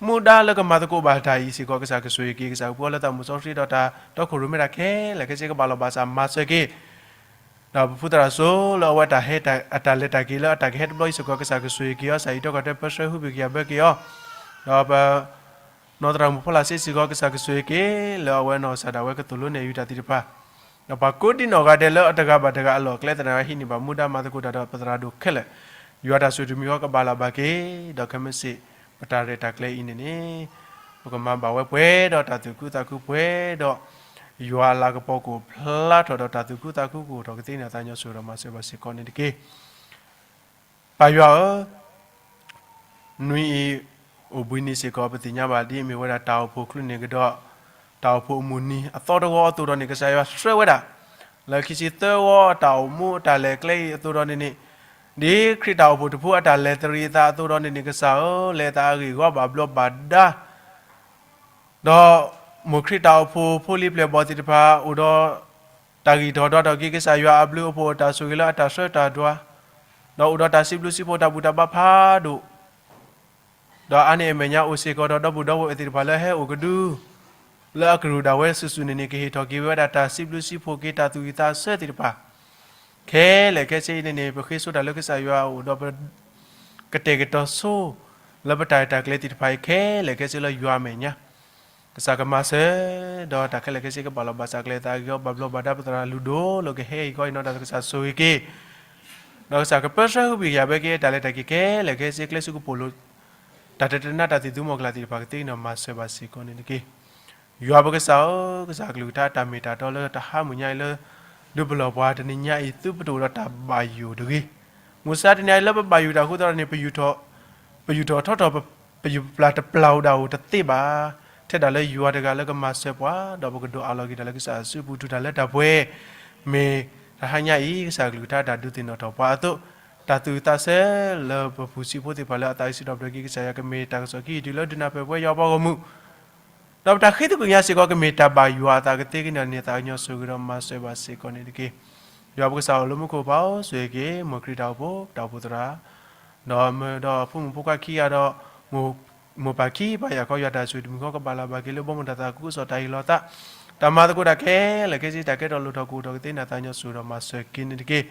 မူဒါလၢကမၤသကိးဘၣ်တၢ်အံၤစ့ၢ်ကီး ကစၢ်ကဆိၣ်ဂ့ၤက့ၤ ကစၢ်ကပှဲၤလၢသးမုၢ်စီဆှံဒီးတၢ်တီခိၣ်ရိၣ်မဲတၢ်ခဲလၢာ်ခဲဆ့ ကဘၣ်လီၤဘၣ်စးမၤစၢၤက့ၤ ဒီးပဖုသရၣ်စိလၢအဝဲတၢ်ဟဲအတၢ်လဲၤတၢ်က့ၤလၢအတၢ်ကဟဲတဘျီအံၤစ့ၢ်ကီး ကစၢ်ကဆိၣ်ဂ့ၤက့ၤအီၤ ကစၢ်အံးထွဲကွၢ်ထွဲပၢဆှၢဟုဘံၣ်ကယၤဘၢက့ၤအီၤ, ဒီးပ နီၢ်သရၣ်မုၣ်ဖီလာ်စ့ၢ်ကီး ကစၢ်ကဆိၣ်ဂ့ၤက့ၤ လၢအဝဲနီၢ်ကစၢ်ဒၣ်ဝဲကသိၣ်လိနဲၣ်ယုာ်တၢ်သ့ၣ်တဖၣ်, ဒီးပှၤကိးဒံနီၢ်ဂၤဒဲးလၢအတဂၤဘၣ်တဂၤအလီၢ်အကျဲသနာ်က့ ဟံးန့ၢ်ဘၣ်မူဒါမၤသကိးတၢ်ဒီးပသရၣ်ဒိၣ်ခဲလၢာ်, ယွၤတၢ်ဆိၣ်တမံၤဃီကဘၣ်လီၤဘၣ်က့ၤ, ဒီးခဲမုၢ်ဆ့ၣ် ပတၢ်ရဲၣ်တၢ်ကျဲၤအံၤန့ၣ်န့ၣ် ပကမၤဘၣ်ဝဲပှဲၤဒီးတၢ်သူၣ်ခုသးခုပှဲၤဒီး ယွၤအလၤကပီၤကအိၣ်ဖျါထီၣ်ဒီးတၢ်သူၣ်ခုသးခုကအိၣ်ထီၣ်ကသ့န့ၣ် သးညီဆိၣ်ဒီးမၤစၢၤဘၣ်စ့ၢ်ကီးန့ၣ်တက့ၢ်. ပၢ်ယွၤဧၢ, နွံအံၤအိၣ်ဘှံးနံၤစ့ၢ်ကီး ပသ့ၣ်ညါဘၣ်ဒ်အမ့ၢ်ဝဲဒၣ်တၢ်အိၣ်ဖှိၣ်ချုးန့ၣ်ကဒီး တၢ်အိၣ်ဖှိၣ်အမုၢ်နံၤအသီတဝီအသိးဒီးန့ၣ် ကစၢ်ယွၤဆှၢဝဲဒၣ် လၢခံဆံသၢဝီတၢ်အိၣ်မူအတၢ်လဲၤကျဲအံၤအသိးဒီးန့ၣ်န့ၣ်, ဒ်ခရံာ်တၢ်အိၣ်ဖှိၣ်တဖုအတၢ်လဲၤတရံးအသးအသိးဒီးန့ၣ်န့ၣ် ကစၢ်ဧၢ, လဲၤအသးအဂ့ၢ်အဂီၢ်ဘၣ်ဘျီးဘၣ်ဒါ ဒီးမိၢ်ခရံာ်တၢ်အိၣ်ဖှိၣ်ဖိလံၤပျဲၢ်ဘီၣ်သ့ၣ်တဖၣ် အိၣ်ဒီးတၢ်ဂံၢ်ထီၣ်ဒွးထီၣ်က့ၤ ကစၢ်ယွၤအဘျုးအဖှိၣ်အတၢ်ဆိၣ်ဂ့ၤလၢအတၢ်ဆှၢတၢ်ဒွး, ဒီးအိၣ်ဒီးတၢ်စံးဘျုးစံးဖှိၣ်တၢ်ဘူၣ်တၢ်ဘါဖးဒိၣ်, ဒီးအါန့ၢ်အမဲာ်ညါအိၣ်စ့ၢ်ကီးဒီးဒီပုၢ်ဒီဝဲၢ်သ့ၣ်တဖၣ်လၢဟဲအိၣ်ကဒု လၢအကရူၢ်ဒၣ်ဝဲစုာ်စုာ်န့ၣ်န့ၣ် ကဟ့ၣ်ထီၣ်က့ၤဝဲဒၣ်တၢ်စံးဘျုးစံးဖှိၣ်က့ၤတၢ်သူၣ်ဝံၣ်သးဆၢသ့ၣ်တဖၣ် ခဲလၢာ်ခဲဆ့အံၤန့ၣ်န့ၣ် ပဃ့ဆိတၢ်လၢကစၢ်ယွၤအအိၣ်ဒီးပ ကတဲာ်ကတီၤဆိ လၢပတၢ်ရဲၣ်တၢ်ကျဲၤသ့ၣ်တဖၣ်အံၤခဲလၢာ်ခဲဆ့လၢယွၤအမဲာ်ညါ, ကစၢ်ကမၤစၢၤ ဒီးတၢ်ခဲလၢာ်ခဲဆ့ကဘၣ်လီၤဘၣ်စးကျဲၤသးဂ့ၤအီၤ ဘၣ်ဘျီးဘၣ်ဒါပသရၣ်လုၢ်ဒိၣ်လၢကဟဲအံၤကီးအံၤနီၢ်တၢ်ကစၢ်ဆိၣ်ဂ့ၤက့ၤ ဒီးကစၢ်ကပၢဆှၢဟုဘံၣ်ကယၤဘၢက့ၤ တၢ်လဲၤတၢ်က့ၤခဲလၢာ်ခဲဆ့ ကျဲဆူကပိာ်လိၤ တၢ်တတနၢ်တၢ်သံၣ်သူမီၤကလာ်သ့ၣ်တဖၣ်ကသ့က့ၤနီၤ မၤစၢၤဘၣ်စ့ၢ်ကီးန့ၣ်တက့ၢ်. ယွၤပကစၢ်ဧၢ, ကစၢ်အကလုၢ်ကထါတၢ်မ့ၢ်တၢ်တီလၢတဟါမုၢ်ညါအံၤလၢ ဒုးပလီၢ်ပှၤတနံၤညါအံၤ သုပတအိၣ်ဒီးတၢ်ဘၣ်ယိၣ်တဂ့ၤ. မုၢ်မဆါတနံၤအံၤလၢပဘၣ်ယိၣ်တၢ်အဃိသတးန့ၣ် ပယူာ်ထီၣ်ထီထီၣ် ပယူာ်ပပျၢ်တပျၢ်အိၣ်ဒၣ်အိၣ်တသ့ဘၣ်. ထဲဒၣ်လၢယွၤတဂၤလၢကမၤစၢၤပှၤ ဒီးပကဒိးအးလီၤက့ၤတၢ်လၢကစၢ်အစုပူၤ တုၤတၢ်လၢတၢ်ပှဲၤ, မ့ၢ်တဟါညါအံၤ ကစၢ်အကလုၢ်ကထါတၢ်ဒုးသ့ၣ်နီၣ်ထီၣ်ပှၤအသိး, တၢ်သူၣ်ဝံၣ်သးစဲလၢပပူၤစံးဖိသ့ၣ်တဖၣ်လၢအသးအံၤစံးထီၣ်ပတြၢၤက့ၤကစၢ်ယွၤ ကမ့ၢ်တၢ်ကစီၣ်ခံအံၤတုၤလၢဒုးနၢ်ပၢၢ်ပဝဲယွၤအပှၤဂီၢ်မုၢ် ဒီးပတၢ်ဃ့သကွံာ်ညါစ့ၢ်ကီး ကမ့ၢ်တၢ်ဘၣ်ယွၤအသးကသ့က့ၤနီၤန့ၣ် သးကညီၤဆိၣ်ဂ့ၤဒီးမၤစၢၤဘၣ်စ့ၢ်ကီးန့ၣ်တက့ၢ်. ယွၤပကစၢ်အိၣ်လၢမူခိၣ်ကပၤအိၣ်ဆိၣ်ဂ့ၤက့ၤ မ်ခရံာ်တၢ်အိၣ်ဖှိၣ် တၢ်အိၣ်ဖှိၣ်သရၣ်, ဒီးမ့ၢ်ဒီးဖိမုၣ်ဖိခွါခံဂၤဒီး မိၢ်ပၢ်ခံပၢ်ယာ်ခီ ယွၤတၢ်ဆိၣ်ဂ့ၤတမံၤဃီကဘၣ်လၢ်ဘၣ်က့ၤလၢဘီမုၢ်တၢ်သးခုကစီၣ်တၢ်ဟ့ၣ်လီၤသး, တၢ်မၤသကိးတၢ်ခဲလၢာ်ခဲဆ့ တၢ်ကဲထီၣ်လိၣ်ထီၣ်ကအိၣ်ထီၣ်ကသ့န့ၣ် သးကညီၤဆိၣ်ဂ့ၤဒီးမၤစၢၤက့ၤန့ၣ်တက့ၢ်.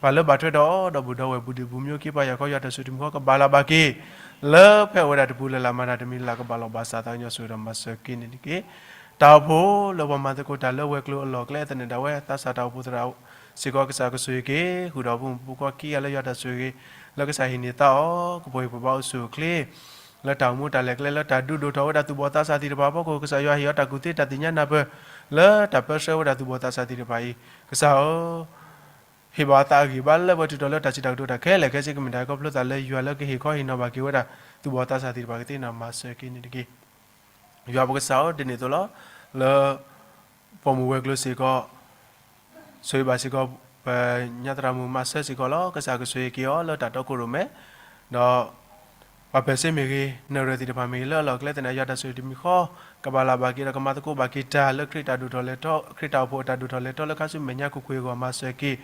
ပှၤလၢဘၣ်ထွဲဒီးအီၤဒီးဘူၣ်ဒီးဝဲၢ် ဘူးဒံးဘူးမျိုးခံပၢ်ယာ်ခီ ယွၤတၢ်ဆိၣ်ဂ့ၤတမံၤဃီကဘၣ်လၢ်ဘၣ်က့ၤ လၢဖဲအိၣ်ဝဲဒၣ်တပူၤလၢ်လၢ်မၤတၢ်တမံၤလၢ်လၢ်ကဘၣ်လီၤဘၣ်စး သးကညီၤဆိၣ်ဂ့ၤဒီးမၤစၢၤက့ၤန့ၣ်တက့ၢ်. တၢ်အိၣ်ဖှိၣ်လၢပှၤမၤသကိးတၢ်လၢဝဲၤကျိၤအလီၢ်အကျဲသနၢၣ်ဒၣ်ဝဲ သးစၢ်တၢ်အိၣ်ဖှိၣ်သရၣ်စ့ၢ်ကီး ကစၢ်ကဆိၣ်ဂ့ၤက့ၤ ဃုာ်ဒီးဖိမုၣ်ဖိခွါခံဂၤလၢယွၤတၢ်ဆိၣ်ဂ့ၤ လၢကစၢ်ဟ့ၣ်န့ၢ်သးအီၤ ကပီၤဟ့ၣ်ပှၤဘါအိၣ်ဆူၣ်အိၣ်ချ့ လၢတၢ်အိၣ်မူတၢ်လဲၤကျဲ လၢတၢ်ဒုးဒိၣ်ထီၣ်ဝဲဒၣ်သူၣ်ဘီၣ်သးစၢ်သ့ၣ်တဖၣ်အဖီခိၣ် ကစၢ်ယွၤဟ့ၣ်အီၤတၢ်ကူၣ်သ့တၢ်သ့ၣ်ညါနၢ်ပၢၢ် လၢတၢ်ပၢဆှၢဝဲဒၣ်သူၣ်ဘီၣ်သးစၢ်သ့ၣ်တဖၣ်အံၤ ကစၢ်ဧၢ ဟ့ၣ်ဘၣ်သးအဂံၢ်ဘါလၢပှဲၤတုၤထီၣ်လၢတၢ်စံးတၢ်ကတိၤတၢ်ခဲလၢာ်ခဲဆ့ ကမ့ၢ်တၢ်ခီဖျိသးလၢယွၤလၢကဟ့ၣ်ခီဟ့ၣ်နီၤဘၣ်က့ၤဝဲဒၣ် သူၣ်ဘီၣ်သးစၢ်သ့ၣ်တဖၣ်ကသ့နီၤ မၤစၢၤက့ၤန့ၣ်တက့ၢ်. ယွၤပကစၢ်ဧၢ ဒ်န့ၣ်အသိးလီၤ. လၢ ပိာ်မုၣ်ဝဲၤကျိၤစ့ၢ်ကီး ဆိၣ်ဂ့ၤဘၣ်စ့ၢ်ကီး ပညါသရၣ်မုၣ်မးဆၢစ့ၢ်ကီးလီၤ. ကစၢ်ကဆိၣ်ဂ့ၤက့ၤအီၤလၢတၢ်တီခိၣ်ရိၣ်မဲ ဒီး ပှၤပၢၤစ့မ့ၢ်ဂ့ၤ နၢ်ရွဲၣ်သ့ၣ်တဖၣ်မ့ၢ်ဂ့ၤ လၢအလီၢ်အကျဲသနၢၣ် ယွၤတၢ်ဆိၣ်ဂ့ၤတမံၤဃီ ကဘၣ်လၢ်ဘၣ်က့ၤဒီးကမၤသကိးဘၣ်က့ၤတၢ်လၢခရံာ်တၢ်ဒိၣ်ထီၣ်လဲၤထီၣ် ခရံာ်တၢ်အိၣ်ဖှိၣ်အတၢ်ဒိၣ်ထီၣ်လဲၤထီၣ်လၢခါဆူမဲာ်ညါခိၣ်ကွ့ၢ်အဂီၢ်မၤစၢၤက့ၤ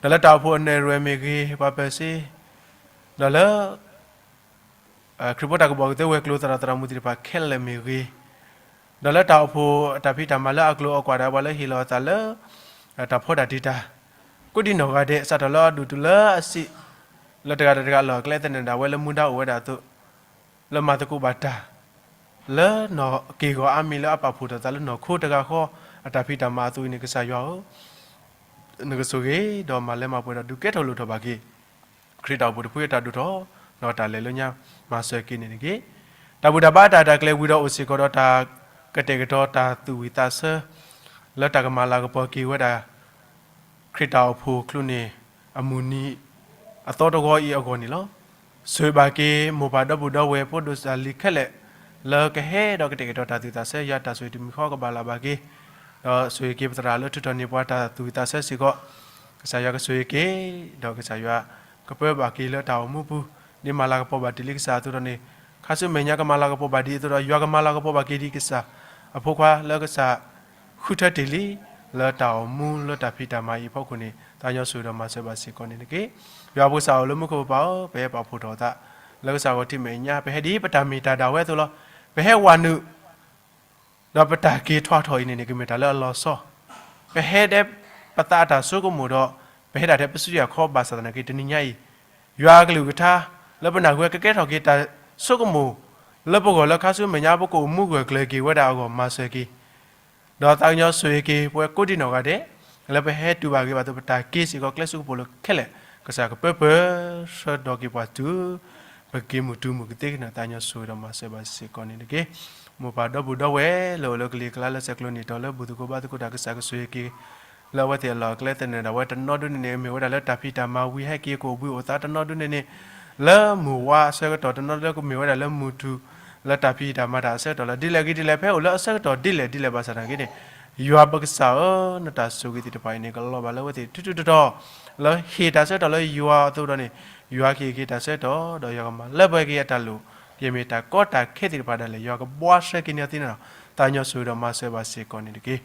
ဒီးလၢတၢ်အိၣ်ဖှိၣ်အနၢ်ရွဲၣ်မ့ၢ်ဂ့ၤ ပှၤပၢၤစ့ ဒီးလၢ ခရံာ်ဖိတၢ်ကပီၤကသ့ဝဲၤကျိၤသရၣ်သရၣ်မုၣ်သ့ၣ်တဖၣ်ခဲလၢာ်မ့ၢ်ဂ့ၤ, ဒီးလၢတၢ်အိၣ်ဖှိၣ်အတၢ်ဖံးတၢ်မၤလၢအကျိၤအကွာ်ဒၣ်ပှၤလၢဟ့ၣ်လီၤအသးလၢ တၢ်ဖီတၢ်တံာ်တာ် ကိးဒံနီၢ်ဂၤဒဲး စးထီၣ်လၢအဒိၣ်တုၤလၢအဆံး လၢတဂၤဒီးတဂၤအလီၢ်အကျဲသနၢၣ်ဒၣ်ဝဲလၢမူဒါအိၣ်ဝဲဒၣ်အသိး လၢမၤသကိးဘၣ်တၢ် လၢနီၢ်က့ၢ်ဂီၤအါမံၤလၢအပာ်ဖှိၣ်ထီၣ်သးလၢနီၢ်ခိတဂၤဃီ အတၢ်ဖံးတၢ်မၤအသိးအံၤန့ၣ် ကစၢ်ယွၤဧၢ နကဆိၣ်ဂ့ၤ ဒီးမၤလၢမၤပှဲၤဒီးဒုးကဲထီၣ်လိၣ်ထီၣ်ဘၣ်က့ၤ ခရံာ်တၢ်အိၣ်ဖှိၣ်တဖုအတၢ်ဒိၣ်ထီၣ် ဒီးတၢ်လဲၤလၢညါမၤစၢၤက့ၤန့ၣ်တက့ၢ်. တၢ်ဘူၣ်တၢ်ဘါတၢ်တၢ်ကျဲၤဝံၤဒီးအိၣ်စ့ၢ်ကီးဒီးတၢ်ကတဲာ်ကတီၤတၢ်သူၣ်ဝံၣ်သးဆၢ လၢတၢ်ကမၤလၤကပီၤက့ၤဝဲဒၣ် ခရံာ်တၢ်အိၣ်ဖှိၣ်အကျိၤန့ၣ် အမုၢ်နံၤ အသီတဝီအံၤအဂီၢ်န့ၣ်လီၤ. ဆိၣ်ဂ့ၤဘၣ်က့ၤ မိၢ်ပၢ်ဒီပုၢ်ဒီဝဲၢ် ဖိဒိၣ်စၢ်လံၤခဲလၢာ် လၢကဟဲဒီးကတဲာ်ကတီၤတၢ်သူၣ်ဝံၣ်သးဆၢ ယွၤတၢ်ဆိၣ်ဂ့ၤတမံၤဃီကဘၣ်လၢ်ဘၣ်က့ၤ ဒီးဆိၣ်ဂ့ၤက့ၤပသရၣ်လၢထုးထီၣ်န့ၢ်ပှၤတၢ်သူၣ်ဝံၣ်သးဆၢစ့ၢ်ကီး ကစၢ်ယွၤကဆိၣ်ဂ့ၤက့ၤ ဒီးကစၢ်ယွၤကပၢဘၣ်က့ၤလၢတၢ်အိၣ်မူပူၤ ဒ်မၤလၤကပီၤဘၣ်တ့ၢ်လံကစၢ်အသိးဒီးန့ၣ် ခါဆူမဲာ်ညါကမၤလၤကပီၤဘၣ်ဒ်အသိးဒီး ယွၤကမၤလၤကပီၤဘၣ်က့ၤဒံးကစၢ်အဖိခွါလၢကစၢ် ဃုထၢတ့ၢ်လံ လၢတၢ်အိၣ်မူလၢတၢ်ဖံးတၢ်မၤအံၤအဖီခိၣ်န့ၣ် သးကညီၤဆိၣ်ဂ့ၤဒီးမၤစၢၤဘၣ်စ့ၢ်ကီးန့ၣ်တက့ၢ်. ယွၤပကစၢ်အိၣ်လၢမူခိၣ်ကပၤဧၢ, ပဟဲပာ်ဖှိၣ်ထီၣ်သး လၢကစၢ်ဂီၤထံးမဲာ်ညါ ပဟဲဒ်ပတၢ်မ့ၢ်တၢ်ဒၣ်ဝဲအသိးလီၤ. ပဟဲဝးနုာ် ဒီးပတၢ်က့ၤထီၣ်ထီၣ်အံၤန့ၣ်န့ၣ် ကမ့ၢ်တၢ်လၢအလီၤဆီ ပဟဲဒဲးပသးအတၢ်ဆိကမိၣ်ဒီး ပဟဲဒၣ်ထဲပစုယၤခီဘၣ်ဆၣ်သနာ်က့ တနံၤညါအံၤ ယွၤအကလုၢ်ကထါ လၢပနၢ်ဟူဝဲကကဲထီၣ်က့ၤတၢ်ဆိကမိၣ် လၢပဂီၢ်လၢခါဆူမဲာ်ညါ ပကအိၣ်မူဂၢၢ်ကျၢၤက့ၤဝဲဒၣ်အဂီၢ်မၤစၢၤက့ၤ ဒီးသးကညီၤဆိၣ်ဂ့ၤက့ၤ ပဝဲကိးဒံနီၢ်ဂၤဒဲး လၢပဟဲတူၢ်ဘၣ်ဂ့ၤဘၣ်သိး ပတၢ်က့ၤစ့ၢ်ကီးကျဲစူးကပိာ်လၢခဲလၢာ် ကစၢ်ကပၢပၢၢ်ဆှၢဒီးက့ၤပှၤတုၤ ပက့ၤမုၢ်တူၢ်မုၢ်ကသ့ကနၣ် သးကညီၤဆိၣ်ဂ့ၤဒီးမၤစၢၤဘၣ်စ့ၢ်ကီးန့ၣ်တက့ၢ်. မိၢ်ပၢ်ဒီပုၢ်ဒီဝဲၢ် လၢအိၣ်လၢကလံၤကျါလၢဆဲးကျိးနံၣ်တီၤ လၢဘူၣ်သကိးဘါသကိးတၢ် ကစၢ်ကဆိၣ်ဂ့ၤက့ၤ လၢအဝဲသ့ၣ်အလီၢ်အကျဲသနၢၣ်ဒၣ်ဝဲတနီၤဒုန့ၣ်န့ၣ် မ့ၢ်ဝဲဒၣ်လၢတၢ်ဖံးတၢ်မၤဝံၤဟဲက့ၤကအိၣ်ဘှံးအိၣ်သါတနီၤဒုန့ၣ်န့ၣ် လၢမုၢ်ဝါအဆၢကတီၢ် တနီၤဒုကမ့ၢ်ဝဲဒၣ်လၢမုၢ်ထူၣ် လၢတၢ်ဖံးတၢ်မၤတၢ်အဆၢကတီၢ်လီၤ. ဒ်လဲၣ်ဂ့ၤဒ်လဲၣ် ဖဲအိၣ်လၢအဆၢကတီၢ်ဒ်လဲၣ်ဒ်လဲၣ်ဘၣ်ဆၣ်သနာ်က့န့ၣ် ယွၤပကစၢ်ဧၢ နတၢ်ဆိၣ်ဂ့ၤသ့ၣ်တဖၣ်အံၤန့ၣ် ကလီၤဘၣ်လၢအဝဲသ့ၣ်ထူထူတီတီ လၢဟ့ၣ်တၢ်ဆၢကတီၢ်လၢယွၤအသိးဒီးန့ၣ် ယွၤကဟ့ၣ်က့ၤတၢ်ဆၢကတီၢ် ဒီးယွၤကမၤလၢပှဲၤက့ၤအတၢ်လိၣ် ယမ့ၢ်တၢ်ကီတၢ်ခဲသ့ၣ်တဖၣ်ဒၣ်လဲာ် ယွၤကဘှါဆှဲက့ၤန့ၢ်အီၤသ့န့ၣ်လီၤ. သးကညီၤဆိၣ်ဂ့ၤဒီးမၤစၢၤဘၣ်စ့ၢ်ကီးန့ၣ်တက့ၢ်.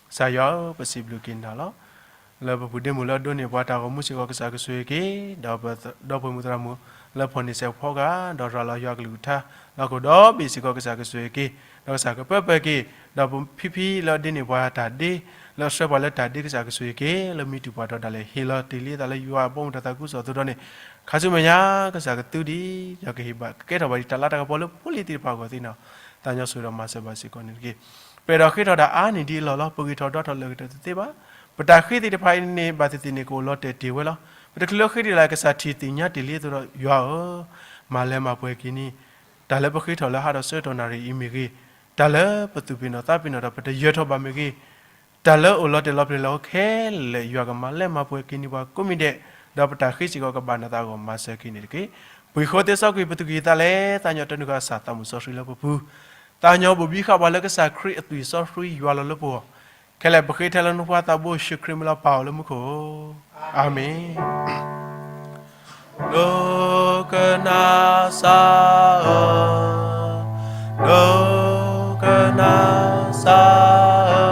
ကစၢ်ယွၤဧၢ ပစံးဘျုးက့ၤနၤလီၤ. လၢပပူၤဒ့မုၣ်လၢအဒိးန့ၢ်ပှၤတၢ်ဂီၤမူစ့ၢ်ကီး ကစၢ်ကဆိၣ်ဂ့ၤက့ၤ ဒီးပဒီပုၢ်ဝဲၢ်မုၣ်သရၣ်မုၣ် လၢဖီၣ်န့ၢ်စဲးဖီကၤ ဒီးရၤလီၤယွၤကလုၢ်ကထါ လၢဟီၣ်ခိၣ်ဒီဘ့ၣ်စ့ၢ်ကီး ကစၢ်ကဆိၣ်ဂ့ၤက့ၤ ဒီးကစၢ်ကပၢပၢၢ်က့ၤ ဒီးဖံဖံလၢအဒ့န့ၢ်ပှၤတၢ်ဒ့ လၢအဆှၢပှၤလၢတၢ်ဒ့ ကစၢ်ကဆိၣ်ဂ့ၤက့ၤ လၢမံတူၢ်ပှၤဒီးဒၣ်လဲာ် ဟ့ၣ်လီၤတ့ၢ်လံအသးလၢယွၤအဘီမုၢ်တၢ်သးခုကစီၣ်အသိးဒီးန့ၣ် ခါဆူမဲာ်ညါ ကစၢ်ကသူဒံး ဒီးကဟ့ၣ်ဘၣ်ကကဲထီၣ်ဘၣ်ဒံးတၢ်လၤတၢ်ကပီၤလၢဖိလံၤသ့ၣ်တဖၣ်အဂီၢ်သ့န့ၣ်လီၤ. သးကညီၤဆိၣ်ဂ့ၤဒီးမၤစၢၤဘၣ်စ့ၢ်ကီးန့ၣ်တက့ၢ်. ပအဲၣ်ဒိးဃ့ထီၣ်တၢ်အါန့ၢ်ဒံးအလီၢ်လီၤ. ပဂံၢ်ထီၣ်ဒီးထီၣ်လၢာ်ကတၢၢ်တသ့ဘၣ်. ပတၢ်ဃ့သ့ၣ်တဖၣ်အံၤန့ၣ် ဘၣ်သ့ၣ်သ့ၣ်န့ၣ် ကအိၣ်လီၤတဲာ်တ့ၢ်ဝဲလီၤ. ပတချုးလၢဃ့ဒံးလၢ် ကစၢ်ထံၣ်သ့ၣ်ညါတ့ၢ်လံအသိးဒီး ယွၤဧၢ, မၤလၢမၤပှဲၤက့ၤန့ၣ် တၢ်လၢပဃ့ထီၣ်လၢဟါဒီးဆၢကတီၢ်နၣ်ရံၣ်အံၤမ့ၢ်ဂ့ၤ, တၢ်လၢပသူၣ်ပ့ၤနီၣ်သးပ့ၤနီၣ်ဒီးပတယၢၤထီၣ်ဘၣ်မ့ၢ်ဂ့ၤ, တၢ်လၢအိၣ်လီၤတဲာ်လီၤပျဲၤလၢအီၤခဲလၢာ် ယွၤကမၤလၢမၤပှဲၤက့ၤန့ၢ်ပှၤကိးမံၤဒဲး, ဒီးပတၢ်ဃ့စ့ၢ်ကီးကဘၣ်နသးအဂီၢ်မၤစၢၤက့ၤန့ၣ်တက့ၢ်. ပှၤဃိသ့စီကွံာ်ပသူၣ်ကံၢ်သးလဲ, သးညီတနုာ်ဃာ်အသးမုၢ်စီဆှံလၢပပူၤ, သးညီဘိၣ်ဘံဃာ်ပှၤလၢကစၢ်ခရံာ်အသွံၣ်စီဆှံယွၤလီၤလၢပဂီၢ်, ခဲလၢာ်ပဃ့ထဲလၢနဖိသးဘိယ့ၣ်ၡူးခရံာ်မံၤလီၤပၢ်အီၤလၢမူခိၣ်, အၤမ့ၣ်. ဒိကနၣ်စၢ်ဧၢ, ဒိကနၣ်စၢ်ဧ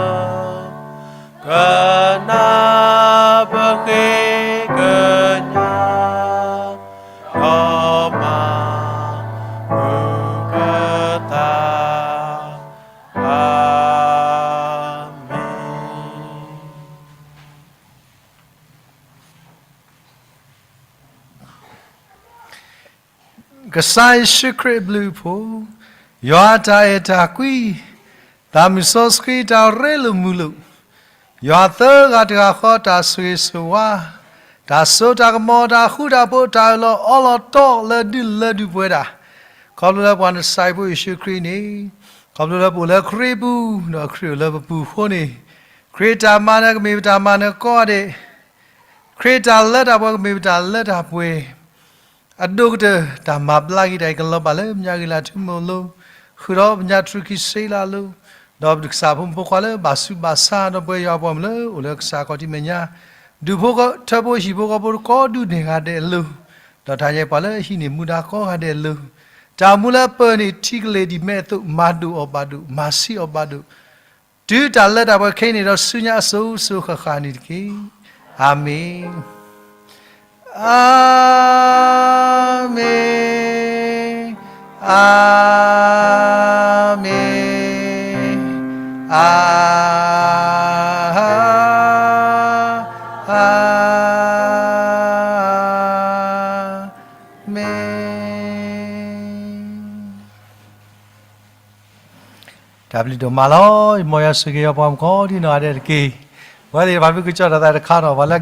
ၢ, ကနၣ်ပဃ့ကညး, ဒီးမၤမုာ်ပသး, အၤမ့ၣ်. ကစၢ်ယ့ၣ်ၡူးခရံာ်အဘျုးအဖှိၣ်, ယွၤအတၢ်အဲၣ်တၢ်ကွံ, သးမုၢ်စီဆှံတၢ်ရ့လိာ်မုာ်လိာ်, ယွၤသၢဂၤတဂၤဃီတၢ်ဆိၣ်ဂ့ၤဆိၣ်ဝါ, တၢ်စိတၢ်ကမီၤ တၢ်ဃူတၢ်ဖိး တၢ်အၢၣ်လီၤအီလီၤတီလၢဒုၣ်လၢဒုၣ်ပဝဲဒၣ်, ခီဖျိလၢပှၤနဆံးဖိယ့ၣ်ၡူးခရံာ်န့ၣ်, ခီဖျိလၢပအိၣ်လၢခရံာ်ပူၤ, ဒီးခရံာ်အိၣ်လၢပပူၤအဃိန့ၣ်, ခရံာ်တၢ်မၤနၢၤကမ့ၢ်ပတၢ်မၤနၢၤကိးဂၤဒဲး, ခရံာ်တၢ်လၢတၢ်ပှဲၤကမ့ၢ်ပတၢ်လၢတၢ်ပှဲၤ အဒိၣ်ကတၢၢ် တၢ်မၤဘျါက့ၤတၢ်အံၤ ကလီၤဘၣ်လၢပညါဂ့ၤလၢထူမိၣ်လိၤ, ဃုာ်ဒီးပညါတြူာ်ခံဆံလၢအလိၤ, ဒီးပကစၢ်ဖိမုၣ်ဖိခွါလၢဘၣ်ဆူးဘၣ်ဆါ ဒီပုၢ်ဝဲၢ်ယွၤပှၤမုၣ်လၢအိၣ်လၢကစၢ်ခီၣ်ထံးမဲာ်ညါ, ဒူၣ်ဖိထၢဖိဟံၣ်ဖိဃီဖိတကိးဒူၣ်န့ၢ်ဂၤဒဲးအလိၤ, ဒီးတၢ်ညါပှၤလၢဟံးန့ၢ်မူဒါကိးဂၤဒဲးအလိၤ, တၢ်မူလၢအပၢၢ်န့ၣ် ထံကလ့ၤဒ်မဲအသိး မၤဒိၣ်အီၤဘၣ်ဒိၣ် မၤဆံးအီၤဘၣ်ဒိၣ် တုၤတၢ်လၢတၢ်ပှဲၤခဲအံၤန့ၣ်ဒီး ဆူညါအစိၤစိၤဃၣ်ဃၣ်န့ၣ်တက့ၢ်. အၤမ့ၣ်, အၤမ့ၣ်, အၤမ့ၣ်, အၤ, အၤမ့ၣ်. တၢ်ဘျုးဒိၣ်မးလီၤ. မ်ယွၤဆိၣ်ဂ့ၤယွၤပှၤမုၣ်ကိးဒ်နီၢ်ဂၤဒဲးတက့ၢ်. ပဝဲသ့ၣ်တဖၣ်မ့ၢ်ကစၢ်တၢ်သးတခါနီၤ ပှၤလၢ